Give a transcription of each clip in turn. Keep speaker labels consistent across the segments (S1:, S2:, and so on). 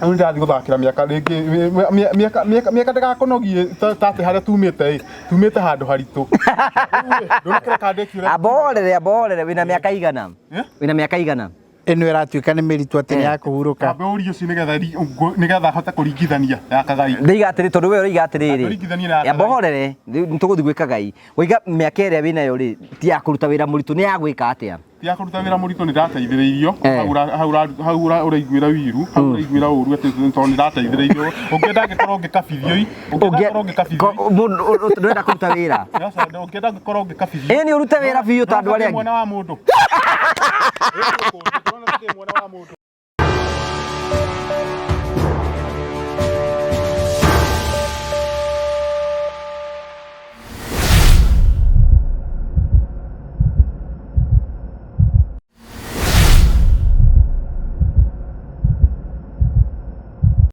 S1: Rĩu nĩndathiĩ gũthakĩra mĩaka rĩngĩ mĩaka mĩaka mĩaka ndĩgakũnogie ta atĩ harĩa tumĩte ĩ tumĩte handũ haritũ. Rĩu ĩ, ndũna kĩrĩa kandĩki ũrĩa
S2: Amborere, amborere, wĩna mĩaka igana?
S1: Eh?
S2: Wĩna mĩaka igana?
S3: Ĩno ĩratuĩka nĩ mĩritũ atĩ nĩ ya kũhurũka.
S1: Ambe ũrie ũcio nĩgetha nĩgetha hote kũringithania ya Kagai.
S2: Ndĩiga atĩrĩ tondũ we ũraiga atĩrĩrĩ.
S1: Ndũringithanie na ya Kagai.
S2: Amba ũhorere, nĩ tũgũthiĩ gwĩ Kagai. Waiga mĩaka ĩrĩa wĩnayo rĩ, ti ya kũruta wĩra mũritũ, nĩ ya gwĩka atĩa?
S1: Ti ya kũruta wĩra mũritũ nĩ ndateithĩrĩirio.
S2: Eh.
S1: Hau ũraiguĩra wiru, hau ũraiguĩra ũru atĩ tondũ nĩ ndateithĩrĩirio. Ũngĩenda ngĩkorwo ngĩkabithio i, ũngĩenda ngorwo ngĩkabithio i.
S2: Ndũrenda kũruta wĩra?
S1: Aca, ũngĩenda ngĩkorwo ngĩkabithio.
S2: Ĩĩ nĩ ũrute wĩra biũ ta andũ arĩa angĩ.
S1: Mwana wa mũndũ. Ndũrona mwana wa mũndũ.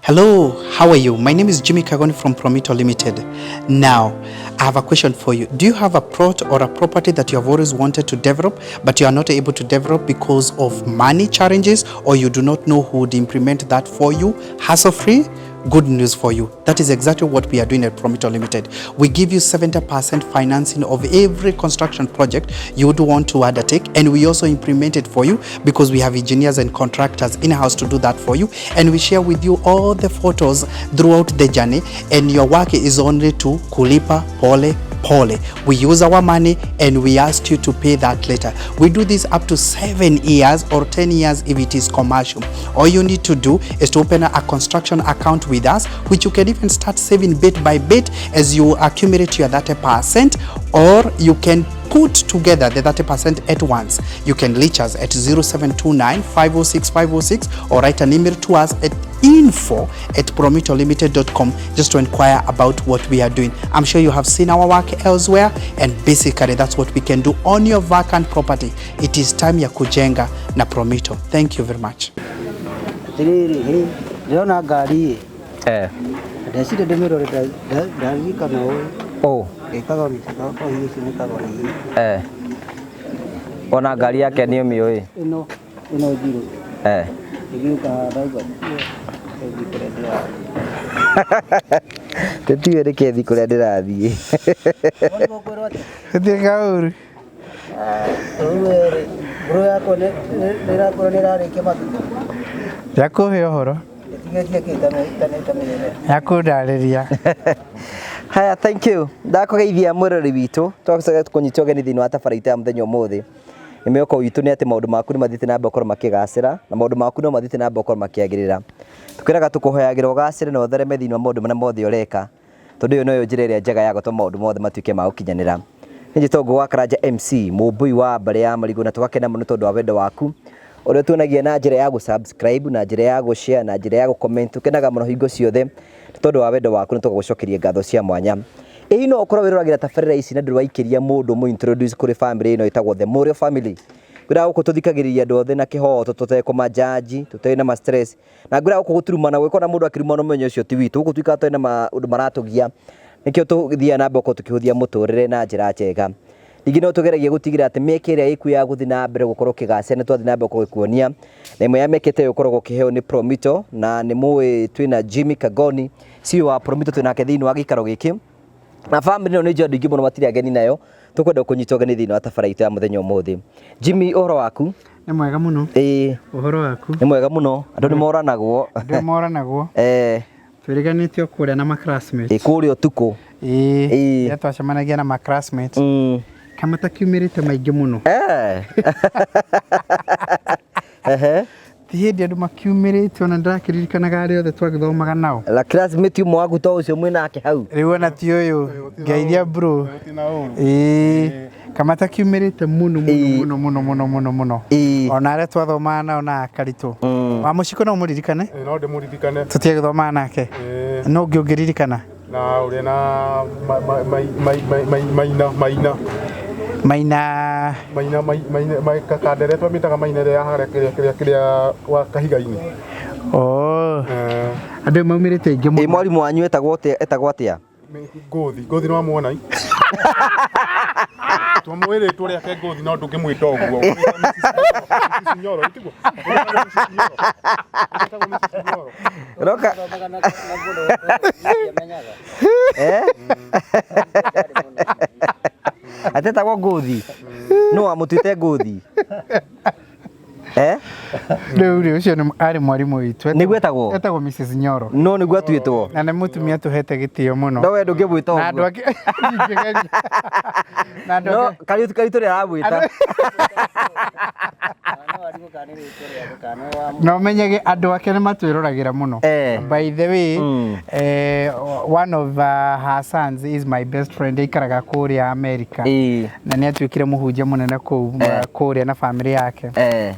S3: Hello, how are you? My name is Jimmy Kagoni from Promito Limited. Now, I have a question for you. Do you have a plot or a property that you have always wanted to develop, but you are not able to develop because of money challenges, or you do not know who would implement that for you hassle-free? Good news for you. That is exactly what we are doing at Promito Limited. We give you 70% financing of every construction project you would want to undertake, and we also implement it for you because we have engineers and contractors in-house to do that for you, and we share with you all the photos throughout the journey, and your work is only to kulipa pole pole. We use our money and we ask you to pay that later. We do this up to 7 years or 10 years if it is commercial. All you need to do is to open a construction account with us, which you can even start saving bit by bit as you accumulate your 30%, or you can put together the 30% at once. You can reach us at 0729 506 506 or write an email to us at info@promitolimited.com just to inquire about what we are doing. I'm sure you have seen our work elsewhere, and basically that's what we can do on your vacant property. It is time ya kujenga na Promito. Thank you very much.
S4: Atiriri, hĩ, ndĩrona ngari ĩ
S2: Eh.
S4: ndeciria ndĩmĩrore ndaririkana ũũ
S2: Ũ.
S4: ĩ Kagoni ũcio nĩ Kagoni
S2: Eh. Ona ngari yake nĩ ũmĩũĩ?
S4: ĩno ĩno njirũ
S2: Eh.
S4: ĩgĩũka haha ndaigua ĩthiĩ kũrĩa ndĩrathiĩ.
S2: Tũtiũĩ nĩkĩ ĩthiĩ kũrĩa ndĩrathiĩ.
S4: Ũguo ngwĩrwo atĩ
S3: Gũtirĩ kaũru.
S4: rĩu ĩrĩ ngũrũ yakwa nĩ ĩrakorwo nĩ ĩrarĩkia mathiko
S3: Yakũhe ũhoro.
S4: ĩtigĩtie kĩ ta mĩrĩre.
S3: Yakũndarĩria.
S2: Haya, thank you. Ndakũgeithia mwĩrori witũ twacoka kũnyita ũgeni thĩinĩ wa tabarĩra itũ ya mũthenya ũmũthĩ. Nĩ mwĩhoko witũ nĩ atĩ maũndũ maku nĩ mathiĩte na mbere gũkorwo makĩgacĩra na maũndũ maku no mathiĩte na mbere gũkorwo makĩagĩrĩra. Tũkwĩraga tũkũhoyagĩra ũgacĩre na ũthereme thĩinĩ wa maũndũ marĩa mothe ũreka, tondũ ĩyo noyo njĩra ĩrĩa njega ya gũtũma maũndũ mothe matuĩke ma gũkinyanĩra. Niĩ njĩtagwo Ngũgũ wa Karanja MC, mũmbũi wa mbarĩ ya Marigũ, na tũgakena mũno tondũ wa wendo waku ũrĩa tuonagia na njĩra ya gũ-subscribe, na njĩra ya gũ-share, na njĩra ya gũ-comment. Tũkenaga mũno hingo ciothe nĩ tondũ wa wendo waku, nĩ tũgagũcokeria ngatho cia mwanya. Ĩĩ no ũkorwo wĩroragĩra tabarĩra ici na ndũrĩ waikĩria mũndũ mũ introduce kũrĩ family ĩno ĩtagwo The Mũrĩo Family. Ngwĩraga gũkũ tũthikagĩrĩria andũ othe na kĩhoto tũtekũmajaji, tũtarĩ na ma stress. Na ngwĩraga gũkũ gũtirumana, ũngĩkona mũndũ akĩrumana ũmenye ũcio ti witũ. Gũkũ tuikaraga tũtarĩ na maũndũ maratũgia, nĩkĩo tũthiaga na mbere gũkorwo tũkĩhũthia mũtũrĩre na njĩra njega. Ningĩ no tũgeragia gũtigĩrĩra atĩ mĩeke ĩrĩa ĩkuo ya gũthiĩ na mbere gũkorwo ũkĩgacĩra nĩ twathiĩ na mbere gũgĩkuonia. Na ĩmwe ya mĩeke ta ĩyo ĩkoragwo ũkĩheo nĩ Promito, na nĩ mũĩ twĩna Jimmy Kagoni, CEO wa Promito, twĩ nake thĩinĩ wa gĩikaro gĩkĩ. Na family ĩno nĩ njũĩ andũ aingĩ mũno matirĩ ageni nayo, tũkwenda kũnyita ũgeni thĩinĩ wa tabarĩra itũ ya mũthenya ũmũthĩ. Jimmy, ũhoro waku?
S3: Nĩ mwega mũno.
S2: Ĩĩ.
S3: Ũhoro waku?
S2: Nĩ mwega mũno. Andũ nĩ moranagwo.
S3: Andũ nĩ moranagwo.
S2: Eh.
S3: Twĩrĩganĩte o kũrĩa na ma classmates.
S2: Ĩ kũrĩa ũtukũ.
S3: Ĩĩ.
S2: Ĩĩ.
S3: Rĩrĩa twacemanagia na ma classmates.
S2: Mm.
S3: Kama takiumĩrĩte maingĩ mũno.
S2: Eh. Ehe.
S3: Ti hĩndĩ andũ makiumĩrĩte ona ndĩrakĩririkanaga arĩa othe twagĩthomaga nao.
S2: La classmate ũmwe waku to ũcio mwĩ nake hau.
S3: Rĩu ona ti ũyũ ngeithia bro. Ĩĩ. Kama takiumĩrĩte mũno mũno mũno mũno mũno mũno mũno.
S2: Ĩĩ.
S3: Ona arĩa twathomaga nao na akaritũ. Wa mũciko no ũmũririkane?
S1: No ndĩmũririkane.
S3: Tũtiagĩthomaga nake. No ũngĩ ũngĩririkana?
S1: Na ũrĩa na maina maina
S3: Maina
S1: maina maina kandere twamĩtaga maina ĩrĩa ya harĩa kĩrĩa kĩrĩa kĩrĩa wa kahiga-inĩ.
S3: Oh. Andũ maumĩrĩte aingĩ
S2: Ĩ
S3: mũno.
S2: mwarimũ wanyu etagwo atĩa etagwo atĩa?
S1: Ngũthi ngũthi nĩ wamuona? Twamwĩrĩtwo rĩake ngothi no ndũngĩmwĩta ũguo. Mrs. Nyoro, ĩtiguo? Mrs. Nyoro. Ĩtagwo Mrs. Nyoro.
S2: Roka
S4: Athomaga na mũndũ ndiamenyaga.
S2: eh atetagwo ngũthi no wamũtuĩte ngũthi eh
S3: Rĩu rĩ ũcio nĩ arĩ mwarimũ witũ.
S2: Nĩguo etagwo?
S3: Etagwo Mrs. Nyoro.
S2: No nĩguo atuĩtwo.
S3: Na nĩ mũtumia tũhete gĩtĩo mũno.
S2: No we ndũngĩmwĩta
S3: Na andũ
S2: ũguo.
S3: angĩ ndingĩgeria. Na andũ
S2: No
S3: angĩ
S2: Kariuki Kariuki nĩ aramwĩta.
S4: No arigwo kana nĩ rĩtwa rĩake kana nĩ wa
S3: na ũmenyage andũ ake nĩ matwĩroragĩra mũno.
S2: Eh.
S3: By the way,
S2: Mm.
S3: one of her sons is my best friend aikaraga kũrĩa America.
S2: Ĩĩ.
S3: Na nĩ atuĩkire mũhunjia mũnene kũu
S2: Eh.
S3: kũrĩa na famĩlĩ yake.
S2: Eh.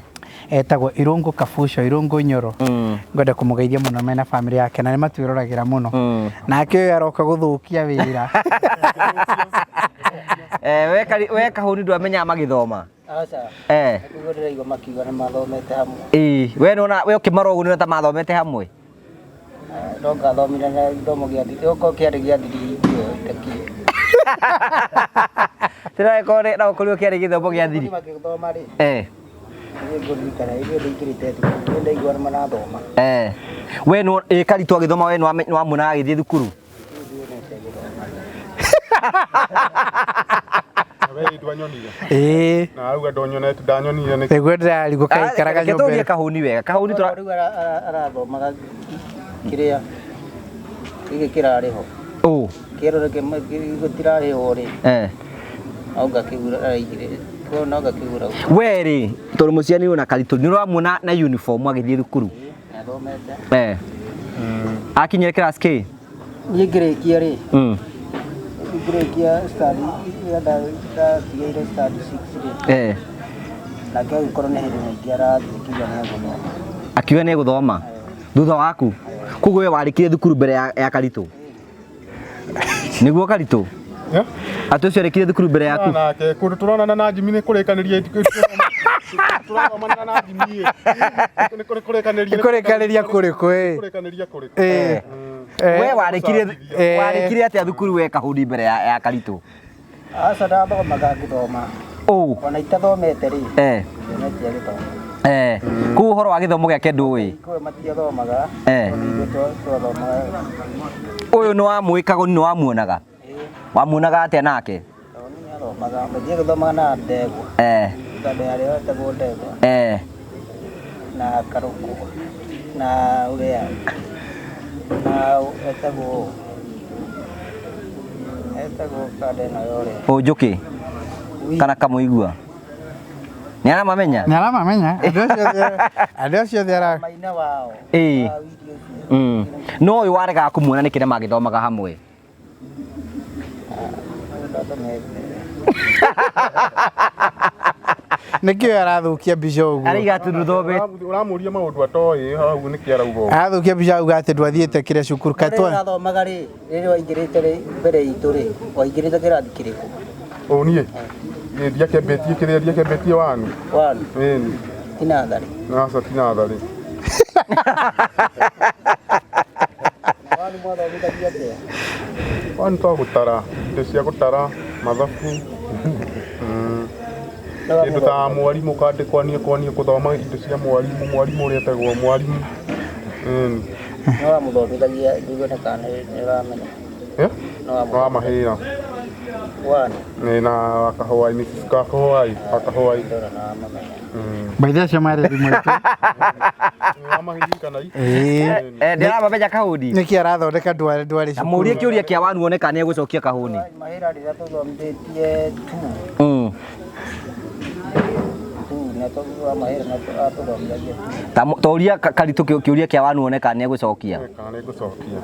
S3: Etagwo Irungu Kabusho Irungu Nyoro.
S2: Mm.
S3: Ngwenda kũmũgeithia mũno mena famĩlĩ yake na nĩ matwĩroragĩra mũno.
S2: Mm.
S3: Nake ũyũ aroka gũthũkia wĩra.
S2: Eh, we Kahũni ndwamenyaga magĩthoma.
S4: aca.
S2: Eh.
S4: Nĩguo ndĩraigua makiuga nĩ mathomete hamwe.
S2: Ĩĩ, we nĩwona we ũkĩmarora ũguo nĩwona ta mathomete hamwe.
S4: No ngathomire na gĩthomo gĩa thiri okorwo kĩarĩ gĩa thiri ingĩoĩ
S2: Tĩrakorwo no ũkorirwo kĩarĩ gĩthomo gĩa thiri.
S4: Magĩthoma rĩ
S2: Eh.
S4: niĩ ngũririkana ithuĩ ndĩingĩrĩte thukuru nĩ ndaigua nĩ marathoma.
S2: Eh. We no ĩ Kariuki agĩthoma we nĩwamuonaga agĩthiĩ thukuru.
S4: Ndionete agĩthoma.
S1: Na we ndwanyonire.
S3: Ĩĩ.
S1: Na auga ndonyonete ndanyonire nĩ
S3: Nĩguo ndĩrarigwo kaikaraga
S2: Reke
S3: nyũmba
S2: tũrie
S3: ĩrĩkũ.
S2: Kahũni wega. Kahũni tũra
S4: Rĩu arathomaga kĩrĩa gĩkĩ kĩrarĩho
S2: ũ.
S4: kĩerũ gĩtirarĩhwo rĩ
S2: Eh.
S4: no ngakĩgura araigire no ngakĩgura
S2: We rĩ tondũ mũciaranĩirwo na Kariuki nĩ ũramuona na uniform agĩthiĩ thukuru.
S4: athomete.
S2: Eh. Akinyire class K.
S4: Niĩ ngĩrĩkia rĩ
S2: Mm.
S4: ngĩrĩkia study ĩrĩa ndatigĩire study 6 rĩ
S2: Eh.
S4: nake agĩkorwo nĩ hĩndĩ nyingĩ arathiĩ akiuga nĩ egũthoma.
S2: Akiuga nĩ egũthoma thutha waku. Koguo we warĩkire thukuru mbere ya Kariuki. Nĩguo Kariuki?
S1: Yeah?
S2: Atĩ ũcio arĩkire thukuru mbere yaku.
S1: Nake kũndũ tũronana na Jimmy nĩ kũrĩkanĩria tũrathomanĩra na Jimmy ĩ. Nĩ kũrĩkanĩria
S3: Nĩ kũrĩkanĩria kũrĩkũ ĩ?
S1: Kũrĩkanĩria kũrĩkũ.
S3: Ĩĩ.
S2: We warĩkire
S3: Eh.
S2: warĩkire atĩa thukuru we Kahũni mbere ya Kariuki?
S4: Aca ndathomaga ngĩthoma
S2: Ũ.
S4: ona itathomete rĩ
S2: Eh.
S4: ndionete agĩthoma.
S2: Eh. Koguo ũhoro wa gĩthomo gĩake ndũĩ.
S4: Kũrĩ matiathomaga
S2: Eh.
S4: tondũ ithuĩ twathomaga.
S2: Ũyũ nĩ wamwĩkaga nĩ wamuonaga. Wamuonaga atĩa nake?
S4: Tondũ nĩ athomaga mũthiĩ gũthomaga na ndegwa.
S2: Eh.
S4: Tondũ yarĩ etagwo ndegwa
S2: Eh.
S4: na karũkũ na ũrĩa na etagwo kanda ĩno ya ũrĩa
S2: Ũ Njũkĩ kana Kamũigua. Nĩ aramamenya?
S3: Nĩ aramamenya. Andũ acio othe ara
S4: maina wao.
S2: Ĩĩ.
S4: Wa wiki ũcio.
S2: Mm. No ũyũ waregaga kũmuona nĩkĩ na magĩthomaga hamwe?
S4: Ndathomete.
S3: Nĩkĩo arathũkia mbica ũguo.
S2: Araiga atĩ ndũthomete.
S1: Ũramũria maũndũ atoĩ hau nĩkĩ arauga ũguo.
S3: Arathũkia mbica auga atĩ ndwathiĩte kĩrĩa cukuru
S4: Rĩrĩa
S3: katwa.
S4: ũrathomaga rĩ rĩrĩa waingĩrĩte rĩ mbere itũ rĩ waingĩrĩte kĩrathi kĩrĩkũ?
S1: Ũ niĩ niĩ ndiakĩambĩtie kĩrĩa ndiakĩambĩtie wanu.
S4: One
S1: Ĩni.
S4: ti natharĩ.
S1: Aca ti natharĩ.
S4: Na wanu mwathomithagia atĩa?
S1: Wanu twa gũtara indo cia gũtara mathabu. Kĩndũ ta mwarimũ kandĩkwo niĩ kwanio gũthoma indo cia mwarimũ mwarimũ ũrĩa etagwo mwarimũ. Ĩni.
S4: No wamũthomithagia njigue nĩ kana nĩ ũramenya.
S1: Eh?
S4: No
S1: Wa mahĩra.
S4: One.
S1: Nĩ na wakahũai Mrs. Kakahũai wakahũai.
S4: Ndora na wamamenya.
S3: Maithe acio marĩ thimũ itũ.
S1: Wamaririkana i.
S3: Ĩĩ.
S2: Eh, ndĩramamenya Kahũni.
S3: Nĩkĩ arathondeka ndwarĩ
S2: Na mũrie
S3: cukuru.
S2: kĩũria kĩa wanu one kana nĩ egũcokia Kahũni.
S4: Mahĩra rĩrĩa tũthomithĩtie two
S2: Mm.
S4: two na wa mahĩra na atũthomithagia two.
S2: Ta toria Kariuki kĩũria kĩa wanu one kana nĩ egũcokia.
S1: Kana nĩ ngũcokia.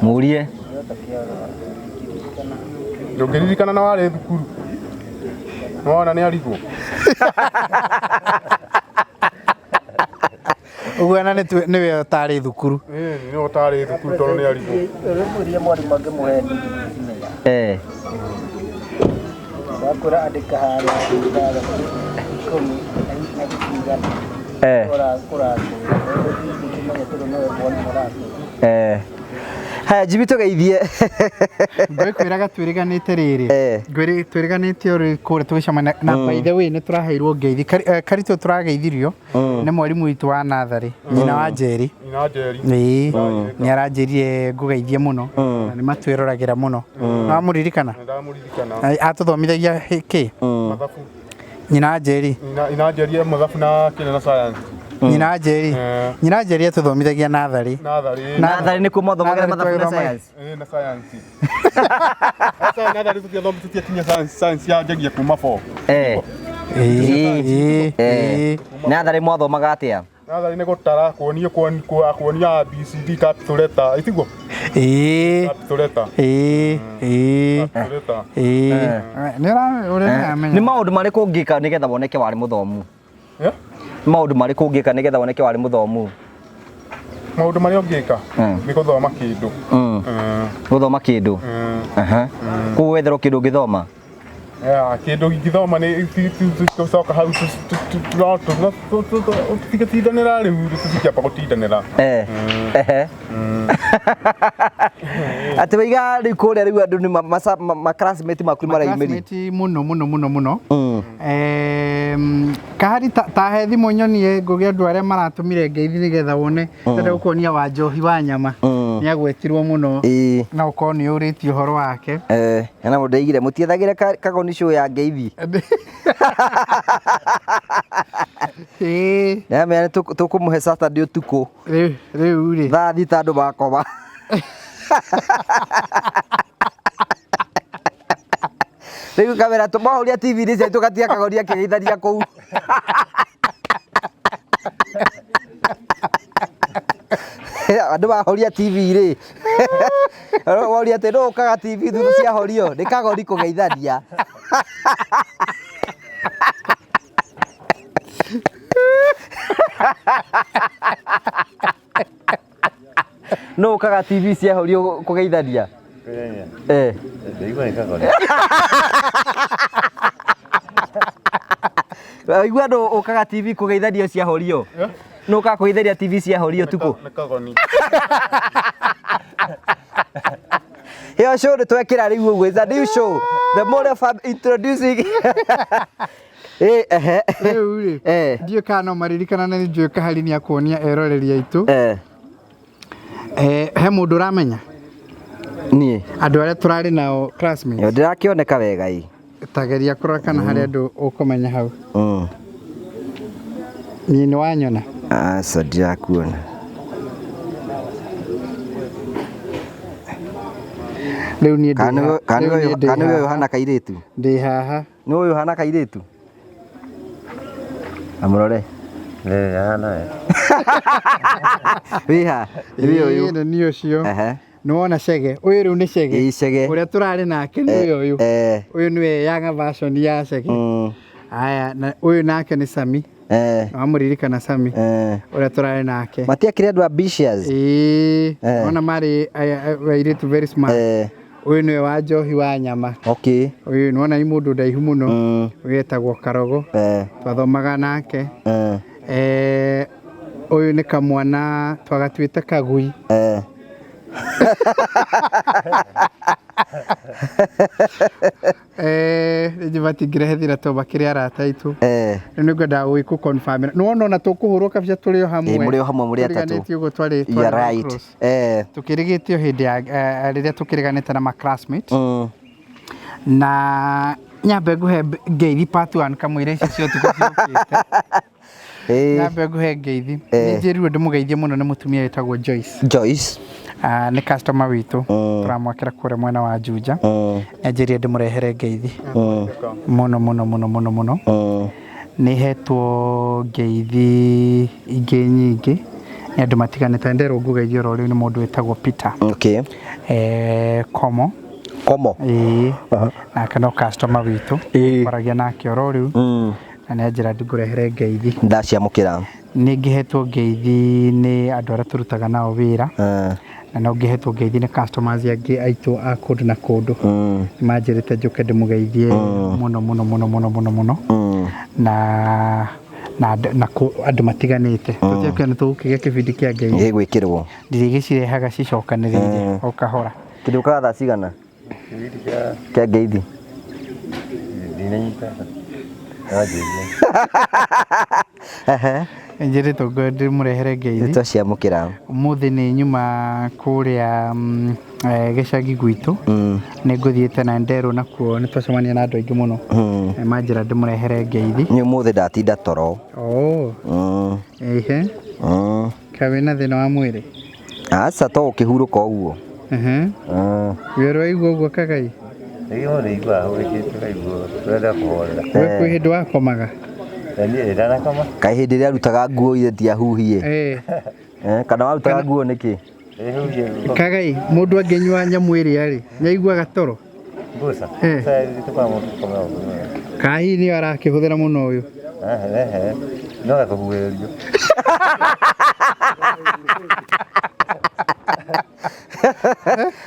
S2: Mũrie.
S4: Kĩota kĩa ngĩririkana.
S1: Ndũngĩririkana na warĩ thukuru. Nĩwona nĩ arigwo.
S3: Ũguo na nĩwe ũtarĩ thukuru.
S1: Ĩni nĩwe ũtarĩ thukuru tondũ nĩ arigwo.
S4: Ũrĩmũrie mwarimũ angĩmũhe ndingĩmenya.
S2: Eh.
S4: Wakwĩra andĩka harĩa ithathatũ ikũmi na igana.
S2: Eh.
S4: Ũrakwĩra ndingĩmenya tondũ nĩwe mwarimũ ũrakwĩra.
S2: Eh. Haya Jimmy tũgeithie.
S3: Ngwĩkwĩraga twĩrĩganĩte rĩrĩ.
S2: Eh.
S3: Ngwĩrĩ twĩrĩganĩte ũrĩ kũrĩa tũgĩcemania na by the way nĩ tũraheirwo ngeithi. Karitũ tũrageithirio nĩ mwarimũ witũ wa natharĩ, nyina wa Njeri.
S1: Nyina Njeri.
S3: Ĩĩ. Nĩ aranjĩrire ngũgeithie mũno na nĩ matwĩroragĩra mũno. Wamũririkana?
S1: Ndamũririkana.
S3: Atũthomithagia kĩ?
S1: Mathabu.
S3: Nyina wa Njeri.
S1: Nyina Njeri e mathabu na kĩrĩa na science.
S3: Nyina wa Njeri.
S1: Eh.
S3: Nyina wa Njeri atũthomithagia natharĩ.
S1: Natharĩ.
S2: Natharĩ nĩkuo mwathomagĩra
S3: Natharĩ
S2: mathabu na
S3: twagĩthoma-
S2: science.
S1: Eh, na science. Sasa natharĩ tũtiathomi tũtiakinya science science yanjagia kuma 4.
S2: Eh.
S3: Ĩĩ.
S2: Eh.
S3: Ĩĩ.
S2: Natharĩ mwathomaga atĩa?
S1: Natharĩ nĩ gũtara kuonio kuonia A B C D capital letter. Itiguo?
S3: Ĩĩ.
S1: Capital letter.
S3: Ĩĩ. Ĩĩ.
S1: Capital letter.
S3: Ĩĩ. Nĩ ũra ũrĩa nĩramenya.
S2: Nĩ maũndũ marĩkũ ũngĩka nĩgetha woneke warĩ mũthomu?
S1: Eh?
S2: Nĩ maũndũ marĩkũ ũngĩka nĩgetha woneke warĩ mũthomu?
S1: Maũndũ marĩa ũngĩka
S2: Mm.
S1: nĩ gũthoma kĩndũ.
S2: Mm.
S1: Mm.
S2: Gũthoma kĩndũ.
S1: Mm.
S2: Aha. Koguo wetherwo kĩndũ ũngĩthoma.
S1: Yeah, kĩndũ ingĩthoma nĩ tũcoka hau tũtigatindanĩra rĩu tũtingĩamba gũtindanĩra.
S2: Eh. Ehe. Atĩ waiga rĩu kũrĩa rĩu andũ nĩ ma classmate maku nĩ maraimĩri.
S3: Classmate mũno mũno mũno mũno.
S2: Mm.
S3: Kahari ta he thimũ nyonie ngũgĩ andũ arĩa maratũmire ngeithi nĩgetha wone ndenda gũkuonia wa njohi wa nyama
S2: Mm.
S3: nĩ agwetirwo mũno
S2: Ĩĩ.
S3: na ũkorwo nĩ ũrĩtie ũhoro wake.
S2: Eh, na mũndũ aigire mũtiethagĩre kagoni show ya ngeithi.
S3: Ĩĩ.
S2: Nĩamenya nĩ tũkũmũhe Saturday ũtukũ
S3: Rĩu rĩu rĩ
S2: thaa thita andũ makoma. Rĩu kamera tũmahoria TV-inĩ ciaitũ tũgatiga kagoni akĩgeithania kũu. Andũ mahoria TV rĩ woria atĩ nũ ũkaga TV thutha ciahorio nĩ kagoni kũgeithania. Nũ ũkaga TV ciahorio kũgeithania? Eh. Waigua andũ ũkaga TV kũgeithania ciahorio? Nũ ũkaga kũgeithania TV ciahorio ũtukũ?
S1: Nĩ kagoni.
S2: Ĩyo show nĩ twekĩra rĩu ũguo. It's a new show. The More Fab introducing. Eh, ehe.
S3: Rĩu rĩ
S2: Eh.
S3: ndiũĩ kana no maririkana na nĩ njũĩ kahari nĩ akuonia eroreri aitũ.
S2: Eh.
S3: He mũndũ ũramenya
S2: Niĩ.
S3: andũ arĩa tũrarĩ nao classmates
S2: Ĩyo ndĩrakĩoneka wega ĩ.
S3: tageria kũrora kana harĩ andũ ũkũmenya hau.
S2: Mm.
S3: Niĩ nĩ wanyona.
S2: Aca ndirakuona.
S3: Rĩu niĩ ndĩ
S2: Kana
S3: ha- rĩu niĩ ndĩ
S2: nĩwe ũyũ
S3: haha.
S2: ũhana kairĩtu?
S3: Ndĩ haha.
S2: Nĩ ũyũ ũhana kairĩtu? Amũrore. Wĩha? Nĩ ũyũ.
S3: Ĩĩ, nĩ niĩ ũcio.
S2: Ehe.
S3: Nĩ wona Chege. Ũyũ rĩu nĩ Chege.
S2: Ĩĩ, Chege.
S3: Ũrĩa tũrarĩ nake nĩ ũyũ ũyũ.
S2: Eh.
S3: Ũyũ nĩwe younger version ya Chege.
S2: Mm.
S3: Aya, na ũyũ nake nĩ Sami.
S2: Eh.
S3: Wamũririkana Sami.
S2: Eh.
S3: Ũrĩa tũrarĩ nake.
S2: Matiakĩrĩ andũ ambitious.
S3: Ĩĩ.
S2: Eh.
S3: Ona marĩ airĩtu very smart.
S2: Eh.
S3: Ũyũ nĩwe wa njohi wa nyama.
S2: Okay.
S3: Ũyũ nĩwona nĩ mũndũ ndaihu mũno.
S2: Mm.
S3: Ũyũ etagwo Karogo.
S2: Eh.
S3: Twathomaga nake.
S2: Eh.
S3: Eh, ũyũ nĩ kamwana twagatuĩte kagui.
S2: Eh.
S3: Eh, rĩngĩ matingĩrehe thĩna tondũ makĩrĩ arata aitũ.
S2: Eh.
S3: Rĩu nĩ ngwendaga gũgĩkũ confirm. Nĩ wona ona tũkũhũrwo kabica tũrĩ o hamwe.
S2: Ĩĩ, mũrĩ o hamwe mũrĩ atatũ.
S3: Tũriganĩtie ũguo twarĩ
S2: You are
S3: twarĩ
S2: right.
S3: close.
S2: Eh.
S3: Tũkĩrĩgĩte o hĩndĩ ya rĩrĩa tũkĩrĩganĩte na ma classmate.
S2: Mm.
S3: Na nyambe ngũhe ngeithi part 1 kamũira ici cia ũtukũ ciũkĩte.
S2: Eh.
S3: Nyambe ngũhe ngeithi.
S2: Eh.
S3: Nĩ njĩrirwo ndĩmũgeithie mũno nĩ mũtumia wĩtagwo Joyce.
S2: Joyce.
S3: Ah, nĩ customer witũ.
S2: Mm.
S3: Tũramwakĩra kũrĩa mwena wa Juja.
S2: Mm.
S3: Nĩanjĩrire ndĩmũrehere ngeithi.
S2: Mm.
S3: Mũno mũno mũno mũno mũno.
S2: Mm.
S3: Nĩ hetwo ngeithi ingĩ nyingĩ nĩ andũ matiganĩte nderwo ngũgeithio oro rĩu nĩ mũndũ wĩtagwo Peter.
S2: Okay.
S3: Komo.
S2: Komo.
S3: Ĩĩ. Nake no customer witũ.
S2: Ĩĩ.
S3: Twaragia nake oro rĩu.
S2: Mm.
S3: Na nĩ anjĩra ngũrehere ngeithi.
S2: Ndaciamũkĩra.
S3: Nĩ ngĩhetwo ngeithi nĩ andũ arĩa tũrutaga nao wĩra.
S2: Eh.
S3: Na no ngĩhetwo ngeithi nĩ customers angĩ aitũ a kũndũ na kũndũ.
S2: Mm.
S3: Nĩ manjĩrĩte njũke ndĩmũgeithie mũno mũno mũno mũno mũno mũno.
S2: Mm.
S3: Na Na na andũ matiganĩte. Tũtiakiuga nĩ tũgũkĩgĩa kĩbindi kĩa ngeithi.
S2: Gĩgwĩkĩrwo.
S3: Ndirĩgĩcirehaga cicokanĩrĩire o kahora.
S2: Kĩrĩũkaga thaa cigana? Kĩa ngeithi.
S5: Ndinanyita. Anjĩrie.
S2: Ehe.
S3: Njĩrĩtwo ndĩmũrehere ngeithi.
S2: Nĩtwaciamũkĩra.
S3: Ũmũthĩ nĩ nyuma kũrĩa gĩcagi gwitũ. Nĩ ngũthiĩte na nderwo nakuo nĩ twacemania na andũ aingĩ mũno. Manjĩra ndĩmũrehere ngeithi.
S2: Nĩ ũmũthĩ ndatinda toro.
S3: Oh. Ehe. Kaĩ wĩna thĩna wa mwĩrĩ?
S2: Aca to ũkĩhurũka ũguo.
S3: Ehe. We ũraigua ũguo Kagai?
S5: Rĩngĩ mũndũ aiguaga ahurũkĩte ũkaigua ũrenda kũhorera.
S3: We kwĩ hĩndĩ wakomaga?
S5: Na niĩ ndanakoma.
S2: Kaĩ hĩndĩ ĩrĩa arutaga nguo ithe ti ahuhie?
S3: Eh.
S2: Eh, kana warutaga nguo nĩkĩ?
S5: Ĩhuhie.
S3: Kagai, mũndũ angĩnyua nyamũ ĩrĩa rĩ, nĩaiguaga toro?
S5: Mbuca.
S3: Eh.
S5: Mbuca ĩtũmaga mũndũ gũkoma ũguo.
S3: Kana hihi nĩyo arakĩhũthĩra mũno ũyũ?
S5: Ehe. No gakũhuhĩrĩrio.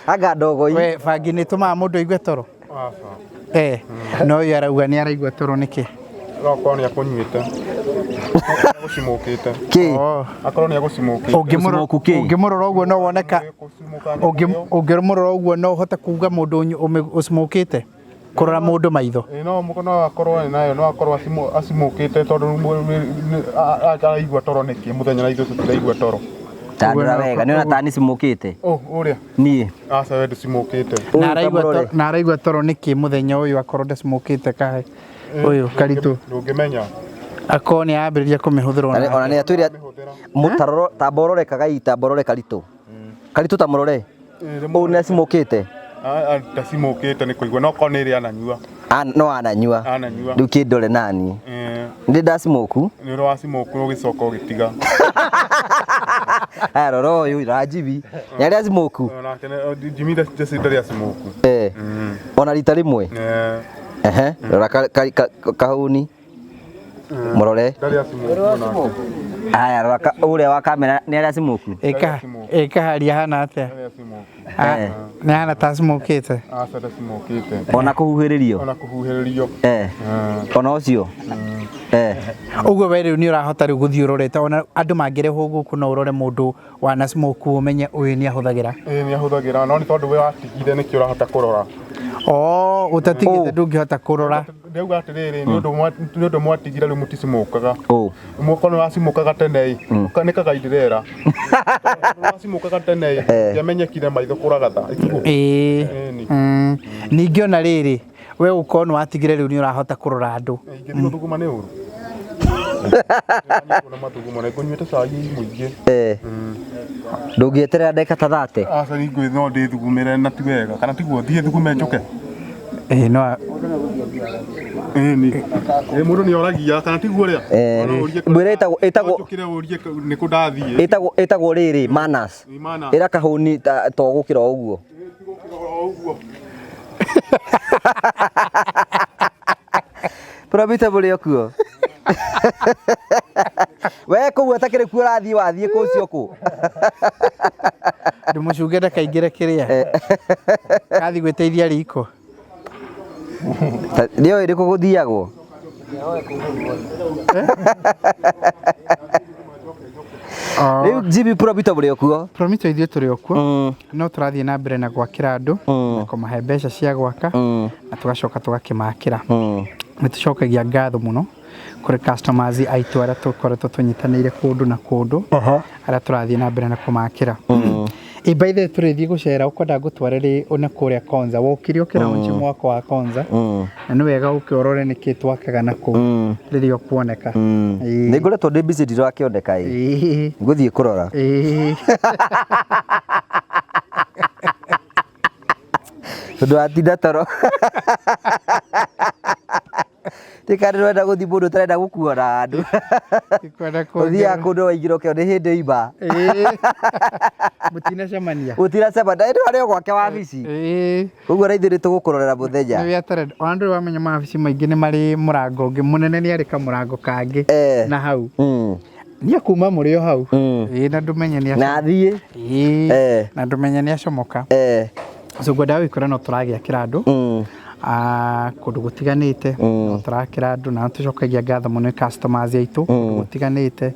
S2: Anga ndogoi.
S3: We bangi nĩ ĩtũmaga mũndũ aigue toro? Eh, no ũyũ arauga nĩ araigua toro nĩkĩ?
S1: No akorwo nĩ akũnyuĩte. Agũcimũkĩte.
S2: Kĩ?
S3: Oh.
S1: Akorwo nĩ agũcimũkĩte.
S3: Ũngĩmũrora
S2: Gũcimoku kĩ?
S3: ũngĩmũrora ũguo no woneka ũngĩmũrora ũguo no ũhote kuga mũndũ ũcimũkĩte kũrora mũndũ maitho.
S1: Ĩ, no no akorwo ĩ nayo no akorwo acimũkĩte tondũ araigua toro nĩkĩ mũthenya na ithuĩ tũtiraigua toro.
S2: Tandora wega nĩ ona tani cimũkĩte.
S1: Oh, ũrĩa.
S2: Niĩ.
S1: Aca we ndũcimũkĩte.
S3: Na araigua na araigua toro nĩkĩ mũthenya ũyũ akorwo ndacimũkĩte kahe ũyũ karitũ
S1: Ndũngĩmenya.
S3: akorwo nĩ arambĩrĩria kũmĩhũthĩra
S2: Ona
S3: ona
S2: nĩ atwĩre mũtaroro tamba ũrore Kagai tamba ũrore Karitũ. Karitũ ta mũrore. Ũũ nĩ acimũkĩte.
S1: Ndacimũkĩte nĩ kũigua no korwo nĩ ĩrĩa ananyua.
S2: No ananyua.
S1: Ananyua.
S2: Rĩu kĩndore nani.
S1: Eh,
S2: Ndĩ ndacimũku.
S1: nĩ ũrĩa wacimũku ũgĩcoka ũgĩtiga.
S2: Aya rora ũyũ Rajibi. Nĩ arĩa acimũku.
S1: Onake Jimmy Jesse ndarĩ acimũku.
S2: Eh. Ona rita rĩmwe.
S1: Eh,
S2: Ehe. Rora kahuni. Mũrore.
S1: ndarĩ acimũku onake.
S2: Aya rora ũrĩa wa kamera nĩ arĩa acimũku.
S3: Ĩkaharia hana atĩa?
S1: Ndarĩ acimũku.
S2: Eh.
S3: Nĩ hana ta acimũkĩte.
S1: Aca ndacimũkĩte.
S2: Ona kũhuhĩrĩrio.
S1: Ona kũhuhĩrĩrio.
S2: Eh. Ona ũcio. Eh.
S3: Ũguo we rĩu nĩ ũrahota rĩu gũthiĩ ũrorete ona andũ mangĩrehwo gũkũ no ũrore mũndũ wana smoke ũmenye ũyũ nĩ ahũthagĩra.
S1: Ĩĩ nĩ ahũthagĩra no nĩ tondũ we watigire nĩkĩo ũrahota kũrora.
S3: Oh, ũtatigĩte ndũngĩhota kũrora.
S1: Ndauga atĩrĩrĩ nĩ ũndũ mwatigire rĩu mũticimũkaga.
S2: Ũ.
S1: Mũkorwo nĩ wacimũkaga tene ĩ. Nĩ Kagai ndĩrera. Wacimũkaga tene ĩ. Ndĩamenyekire maitho kũragatha. Ĩtiguo?
S3: Ĩĩ.
S1: Ĩni.
S3: Ningĩ ona rĩrĩ we ũkorwo nĩ watigire rĩu nĩ ũrahota kũrora andũ.
S1: Ingĩthiĩ gũthuguma nĩ ũru. Ndĩranyitwo nĩ mathugumo na ngũnyuĩte cai mũingĩ.
S2: Eh. Ndũngĩeterera ndagĩka ta 30.
S1: Aca ningĩ no ndĩthugumĩre na ti wega kana tiguo thiĩ thugume njũke.
S3: Ĩĩ no
S1: Ĩni. Ĩ mũndũ nĩ oragia kana tiguo ũrĩa?
S2: Eh, mwĩre ĩtagwo
S1: Njũkĩre ũrie nĩ kũ ndathiĩ.
S2: ĩtagwo ĩtagwo rĩrĩ manners.
S1: Nĩ mana.
S2: Ĩra kahũni to gũkĩra o ũguo.
S1: O ũguo.
S2: Promita mũrĩ o kuo. We kũu ũtakĩrĩ kuo ũrathiĩ wathiĩ kũ ũcio kũ?
S3: ndĩmũcunge ndakaingĩre kĩrĩa. Kathiĩ gwĩteithia riko.
S2: Nĩoĩ nĩ kũ gũthiagwo? Rĩu Jimmy Promita mũrĩ o kuo.
S3: Promito ithuĩ tũrĩ o kuo no tũrathiĩ na mbere na gwakĩra andũ na kũmahe mbeca cia gwaka na tũgacoka tũgakĩmakĩra. Nĩ tũcokagia ngatho mũno kũrĩ customers aitũ arĩa tũkoretwo tũnyitanĩire kũndũ na kũndũ arĩa tũrathiĩ na mbere na kũmakĩra. Ĩ by the way tũrĩthiĩ gũcera ũkwenda ngũtware rĩ ona kũrĩa Konza wokire ũkĩraunch mwako wa Konza na nĩ wega ũke ũrore nĩkĩ twakaga na kũu rĩrĩa ũkuoneka. Ĩĩ.
S2: Nĩ ngoretwo ndĩ busy ndirakĩoneka ĩ.
S3: Ĩĩ.
S2: Ngũthiĩ kũrora.
S3: Ĩĩ.
S2: Tondũ watinda toro. Tikari ndĩrenda gũthiĩ mũndũ ũtarenda gũkuona handũ.
S3: Ndikwenda
S2: Ũthiaga kũndũ waingĩra ũkĩona nĩ hĩndĩ ima.
S3: Ĩĩ. Mũtinacemania.
S2: Gũtiracema ndĩ harĩ o gwake wabici.
S3: Ĩĩ.
S2: Koguo na ithuĩ nĩ tũgũkũrorera mũthenya.
S3: Nĩ wĩatarenda. Ona ndũrĩ wamenya mawabici maingĩ nĩ marĩ mũrango ũngĩ mũnene nĩ arĩ kamũrango kangĩ
S2: Eh.
S3: na hau. Nĩ akuma mũrĩ o hau. Ĩĩ na ndũmenye nĩ
S2: Na athiĩ.
S3: Ĩĩ.
S2: Eh.
S3: Na ndũmenye nĩ acomoka.
S2: Eh.
S3: So ngwendaga gũikora no tũragĩakĩra andũ. Kũndũ gũtiganĩte no tũrakĩra andũ na tũcokagia ngatho mũno nĩ customers aitũ kũndũ gũtiganĩte.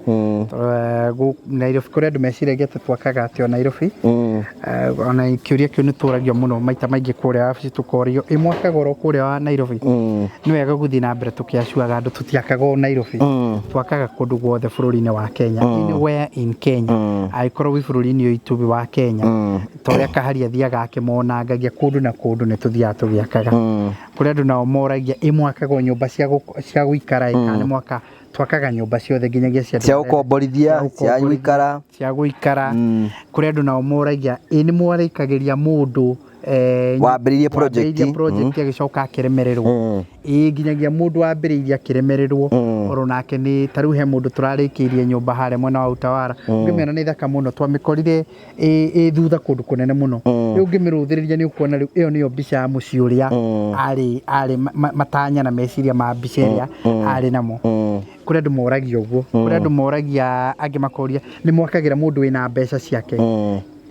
S3: Nairobi kũrĩ andũ meciragia atĩ twakaga atĩ o Nairobi. Ona kĩũria kĩu nĩ tũragio mũno maita maingĩ kũrĩa wabici, tũkorio ĩ mwakaga oro kũrĩa wa Nairobi. Nĩ wega gũthiĩ na mbere tũkĩacuaga andũ tũtiakaga o Nairobi, twakaga kũndũ guothe bũrũri-inĩ wa Kenya, anywhere in Kenya, angĩkorwo wĩ bũrũri-inĩ ũyũ witũ wa Kenya, ta ũrĩa Kaharia athiaga akĩmonangagia kũndũ na kũndũ, nĩ tũthiaga tũgĩakaga. Kũrĩ andũ nao moragia ĩ mwakaga o nyũmba cia gũikara ĩ kana nĩ mwaka? Twakaga nyũmba ciothe nginyagia cia andũ
S2: cia gũkomborithia,
S3: cia
S2: cia gũikara.
S3: Cia gũikara. Kũrĩ andũ nao moragia ĩ nĩ mwarĩkagĩria mũndũ
S2: wambĩrĩirie project.
S3: Wambĩrĩirie project agĩcoka akĩremererwo? Ĩ, nginyagia mũndũ wambĩrĩirie akĩremererwo oro nake nĩ ta rĩu he mũndũ tũrarĩkĩirie nyũmba harĩa mwena wa Utawara, ũngĩmĩona nĩ thaka mũno, twamĩkorire ĩ thutha kũndũ kũnene mũno. Rĩu ũngĩmĩrũthĩrĩria nĩ ũkuona rĩu ĩyo nĩyo mbica ya mũciĩ ũrĩa arĩ matanya na meciria ma mbica ĩrĩa arĩ namo. Kũrĩ andũ moragia ũguo, kũrĩ andũ moragia, angĩ makoria nĩ mwakagĩra mũndũ wĩna mbeca ciake?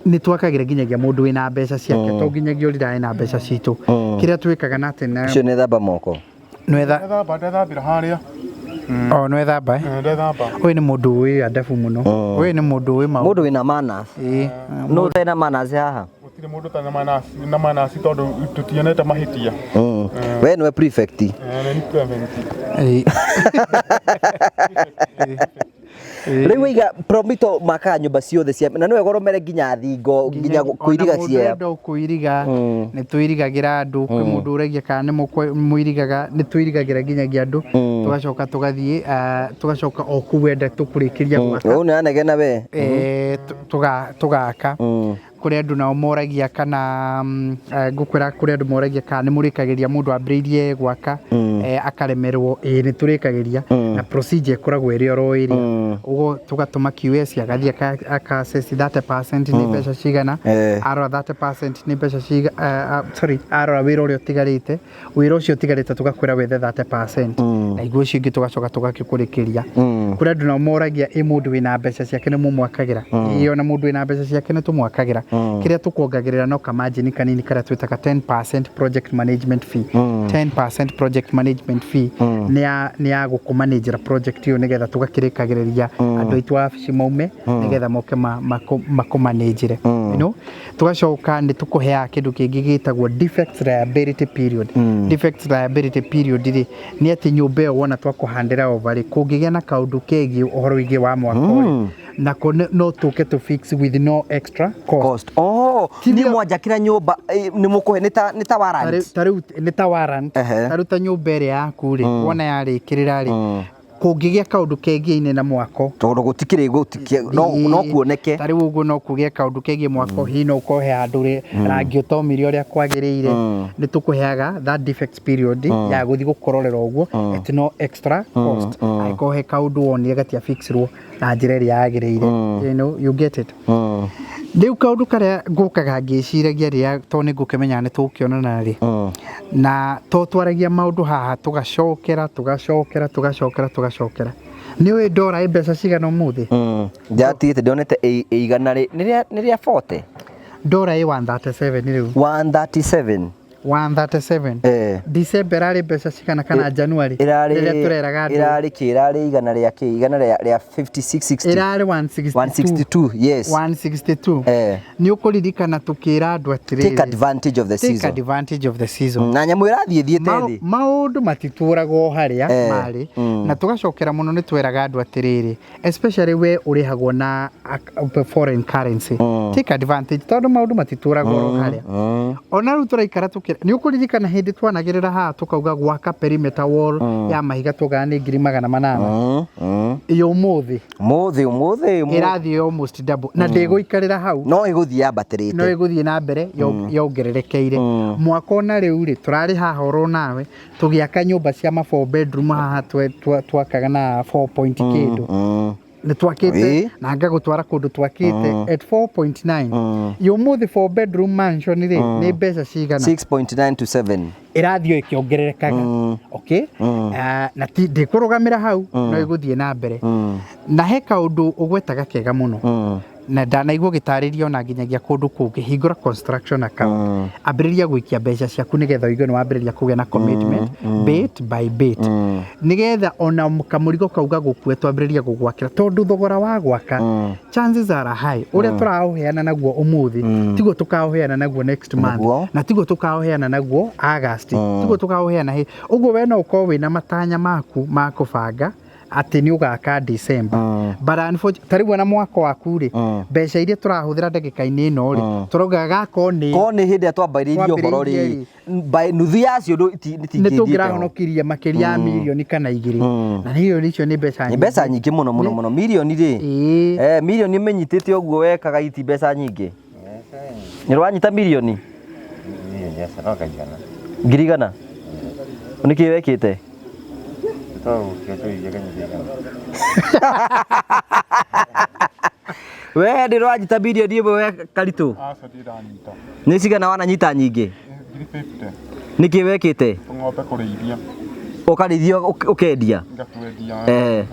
S3: Nĩ twakagĩra nginyagia mũndũ wĩna mbeca ciake, to nginyagia ũrĩa ena mbeca citũ. Kĩrĩa twĩkaga na atĩ na
S2: Ũcio nĩ thamba moko.
S3: Nwetha.
S1: Ndethamba, ndethambĩra harĩa.
S3: O nwethamba, eh?
S1: Eh, ndethamba.
S3: Ũyũ nĩ mũndũ ũĩ adabu mũno, ũyũ nĩ mũndũ ũĩ maũndũ.
S2: Mũndũ wĩna manners.
S3: Ĩĩ.
S2: No ũtarĩ na manners haha?
S1: Gũtirĩ mũndũ ũtarĩ na manasi tondũ tũtionete mahĩtia.
S2: We nĩwe prefect.
S1: Eh, nĩ prefect.
S3: Ĩĩ.
S2: Rĩu waiga Promito makaga nyũmba ciothe cia na nĩwe goromere nginya thingo, nginya kũiriga
S3: ona mũndũ
S2: cia
S3: enda kũiriga, nĩ tũirigagĩra andũ. Kwĩ mũndũ ũragia kana nĩ mũirigaga? Nĩ tũirigagĩra nginyagia andũ, tũgacoka tũgathiĩ, tũgacoka o kũu enda tũkũrĩkĩria gwaka.
S2: Ũũ nĩ anegena we.
S3: Tũgaka. Kũrĩ andũ nao moragia kana ngũkwĩra, kũrĩ andũ moragia kana nĩ mũrĩkagĩria mũndũ ambĩrĩirie gwaka akaremerwo? Ĩĩ, nĩ tũrĩkagĩria, na procedure ĩkoragwo ĩrĩ oro ĩrĩa ũguo, tũgatũma QS agathiĩ aka assess 30% nĩ mbeca cigana. Arora 30% nĩ mbeca cigana, sorry, arora wĩra ũrĩa ũtigarĩte, wĩra ũcio ũtigarĩte tũgakwĩra wethe 30%, na iguo icio ingĩ tũgacoka tũgakĩkũrĩkĩria. Kũrĩ andũ nao moragia ĩ mũndũ wĩna mbeca ciake nĩ mũmwakagĩra? Ĩĩ, ona mũndũ wĩna mbeca ciake nĩ tũmwakagĩra. Kĩrĩa tũkuongagĩrĩra no kamargin kanini karĩa twĩtaga 10% project management fee. 10% project management fee nĩ ya gũkũmanagera project ĩyo, nĩgetha tũgakĩrĩkagĩrĩria andũ aitũ a wabici maume nĩgetha moke makũmanagere. Tũgacoka nĩ tũkũheaga kĩndũ kĩngĩ gĩtagwo defects liability period. Defects liability period rĩ, nĩ atĩ nyũmba ĩyo wona twakũhandĩra over rĩ, kũngĩgĩa na kaũndũ kegiĩ ũhoro wĩgiĩ wa mwako rĩ, nako no tũke tũ fix with no extra cost.
S2: Cost. Oh,
S3: Ti
S2: nĩ mwanjakĩra nyũmba, nĩ mũkũhe nĩ ta warrant.
S3: Ta rĩu nĩ ta warrant. Ta rĩu ta nyũmba ĩrĩa yaku rĩ, wona yarĩkĩrĩra rĩ, kũngĩgĩa kaũndũ kegiĩ na mwako,
S2: Tondũ gũtikĩrĩ gũtikĩ no kuoneke.
S3: Ta rĩu ũguo no kũgĩe kaũndũ kegiĩ mwako, hihi no ũkorwo he handũ rangi ũtomire ũrĩa kwagĩrĩire, nĩ tũkũheaga that defects period ya gũthiĩ gũkororera ũguo at no extra cost, angĩkorwo he kaũndũ wonire gatia fixirwo na njĩra ĩrĩa yagĩrĩire. You get it? Rĩu kaũndũ karĩa ngũkaga ngĩciragia rĩrĩa, tondũ nĩ ngũkĩmenya nĩ tũgũkĩonana rĩ, na to twaragia maũndũ haha, tũgacokera, tũgacokera, tũgacokera, tũgacokera, nĩ ũĩ ndora ĩ mbeca cigana ũmũthĩ?
S2: Ndatigĩte ndonete ĩ igana nĩ rĩa 40.
S3: Ndora ĩ 137 rĩu.
S2: 137.
S3: 137. December ĩrarĩ mbeca cigana, kana January,
S2: Ĩrarĩ
S3: rĩrĩa tũreraga andũ?
S2: Ĩrarĩ kĩ? Ĩrarĩ igana rĩa kĩ? Igana rĩa 56, 60.
S3: Ĩrarĩ 162.
S2: 162, yes.
S3: 162. Nĩ ũkũririkana tũkĩra andũ atĩrĩrĩ,
S2: take advantage of the
S3: take
S2: season.
S3: Advantage of the season.
S2: Na nyamũ ĩrathiĩ thiĩte thĩ.
S3: Maũndũ matitũraga o harĩa marĩ, na tũgacokera mũno nĩ tweraga andũ atĩrĩrĩ, especially we ũrĩhagwo na foreign currency, take advantage tondũ maũndũ matitũraga oro harĩa. Ona rĩu tũraikara tũkĩra, nĩ ũkũririkana hĩndĩ twanagĩrĩra haha tũkauga gwaka perimeter wall ya mahiga tugaga nĩ 800,000? Ĩ ũmũthĩ?
S2: Mũthĩ ũmũthĩ
S3: Ĩrathiĩ almost double, na ndĩgũikarĩra hau.
S2: No ĩgũthiĩ yambatĩrĩte.
S3: No ĩgũthiĩ na mbere yongererekeire mwaka. Ona rĩu rĩ, tũrarĩ haha oro nawe tũgĩaka nyũmba cia ma 4 bedroom haha, twakaga na 4 point kĩndũ. Nĩ twakĩte na ngagũtwara kũndũ twakĩte at 4.9. Ĩ ũmũthĩ 4 bedroom mansion rĩ, nĩ mbeca cigana?
S2: 6.9 to 7.
S3: Ĩrathiĩ o ĩkĩongererekaga, okay? Na ti ndĩkũrũgamĩra hau, no ĩgũthiĩ na mbere. Na he kaũndũ ũgwetaga kega mũno. Na ndanaigua ũgĩtarĩria ona nginyagia kũndũ kũngĩ, hingũra construction account, ambĩrĩria gũikia mbeca ciaku nĩgetha ũigue nĩ wambĩrĩria kũgĩa na commitment bit by bit, nĩgetha ona kamũrigo kau gagũkue twambĩrĩria gũgwakĩra, tondũ thogora wa gwaka, chances are high ũrĩa tũraũheana naguo ũmũthĩ tiguo tũkaũheana naguo next month,
S2: Naguo.
S3: na tiguo tũkaũheana naguo August, tiguo tũkaũheana ũguo. We no ũkorwo wĩna matanya maku ma kũbanga atĩ nĩ ũgaka December, but unfortunately, ta rĩu ona mwaka waku rĩ, mbeca iria tũrahũthĩra ndagĩka-inĩ ĩno rĩ, tũrauga gako nĩ
S2: Ko nĩ hĩndĩ ĩrĩa twambĩrĩirie ũhoro rĩ, by nuthu yacio
S3: nĩ
S2: itingĩthiĩte ho.
S3: tũngĩrahonokirie makĩria ya mirioni kana 2, na mirioni icio nĩ mbeca
S2: Nĩ mbeca nyingĩ mũno mũno mũno, mirioni rĩ.
S3: Ĩĩ.
S2: Eh, mirioni ĩmenyitĩte ũguo wekaga iti mbeca nyingĩ. Nĩ ũranyita mirioni?
S5: Niĩ aca no kaigana.
S2: 100,000. Nĩ kĩĩ wekĩte?
S5: Tũgũkĩte iria kanyita igana.
S2: We ndĩ ũranyita mirioni 1 we Karitũ?
S1: Aca, ndiranyita.
S2: Nĩ cigana wananyita nyingĩ?
S1: 50,000.
S2: Nĩ kĩĩ wekĩte?
S1: Tũng'ombe kũrĩithia.
S2: Ũkarĩithia ũkendia?
S1: Ngatwendia.
S2: Eh.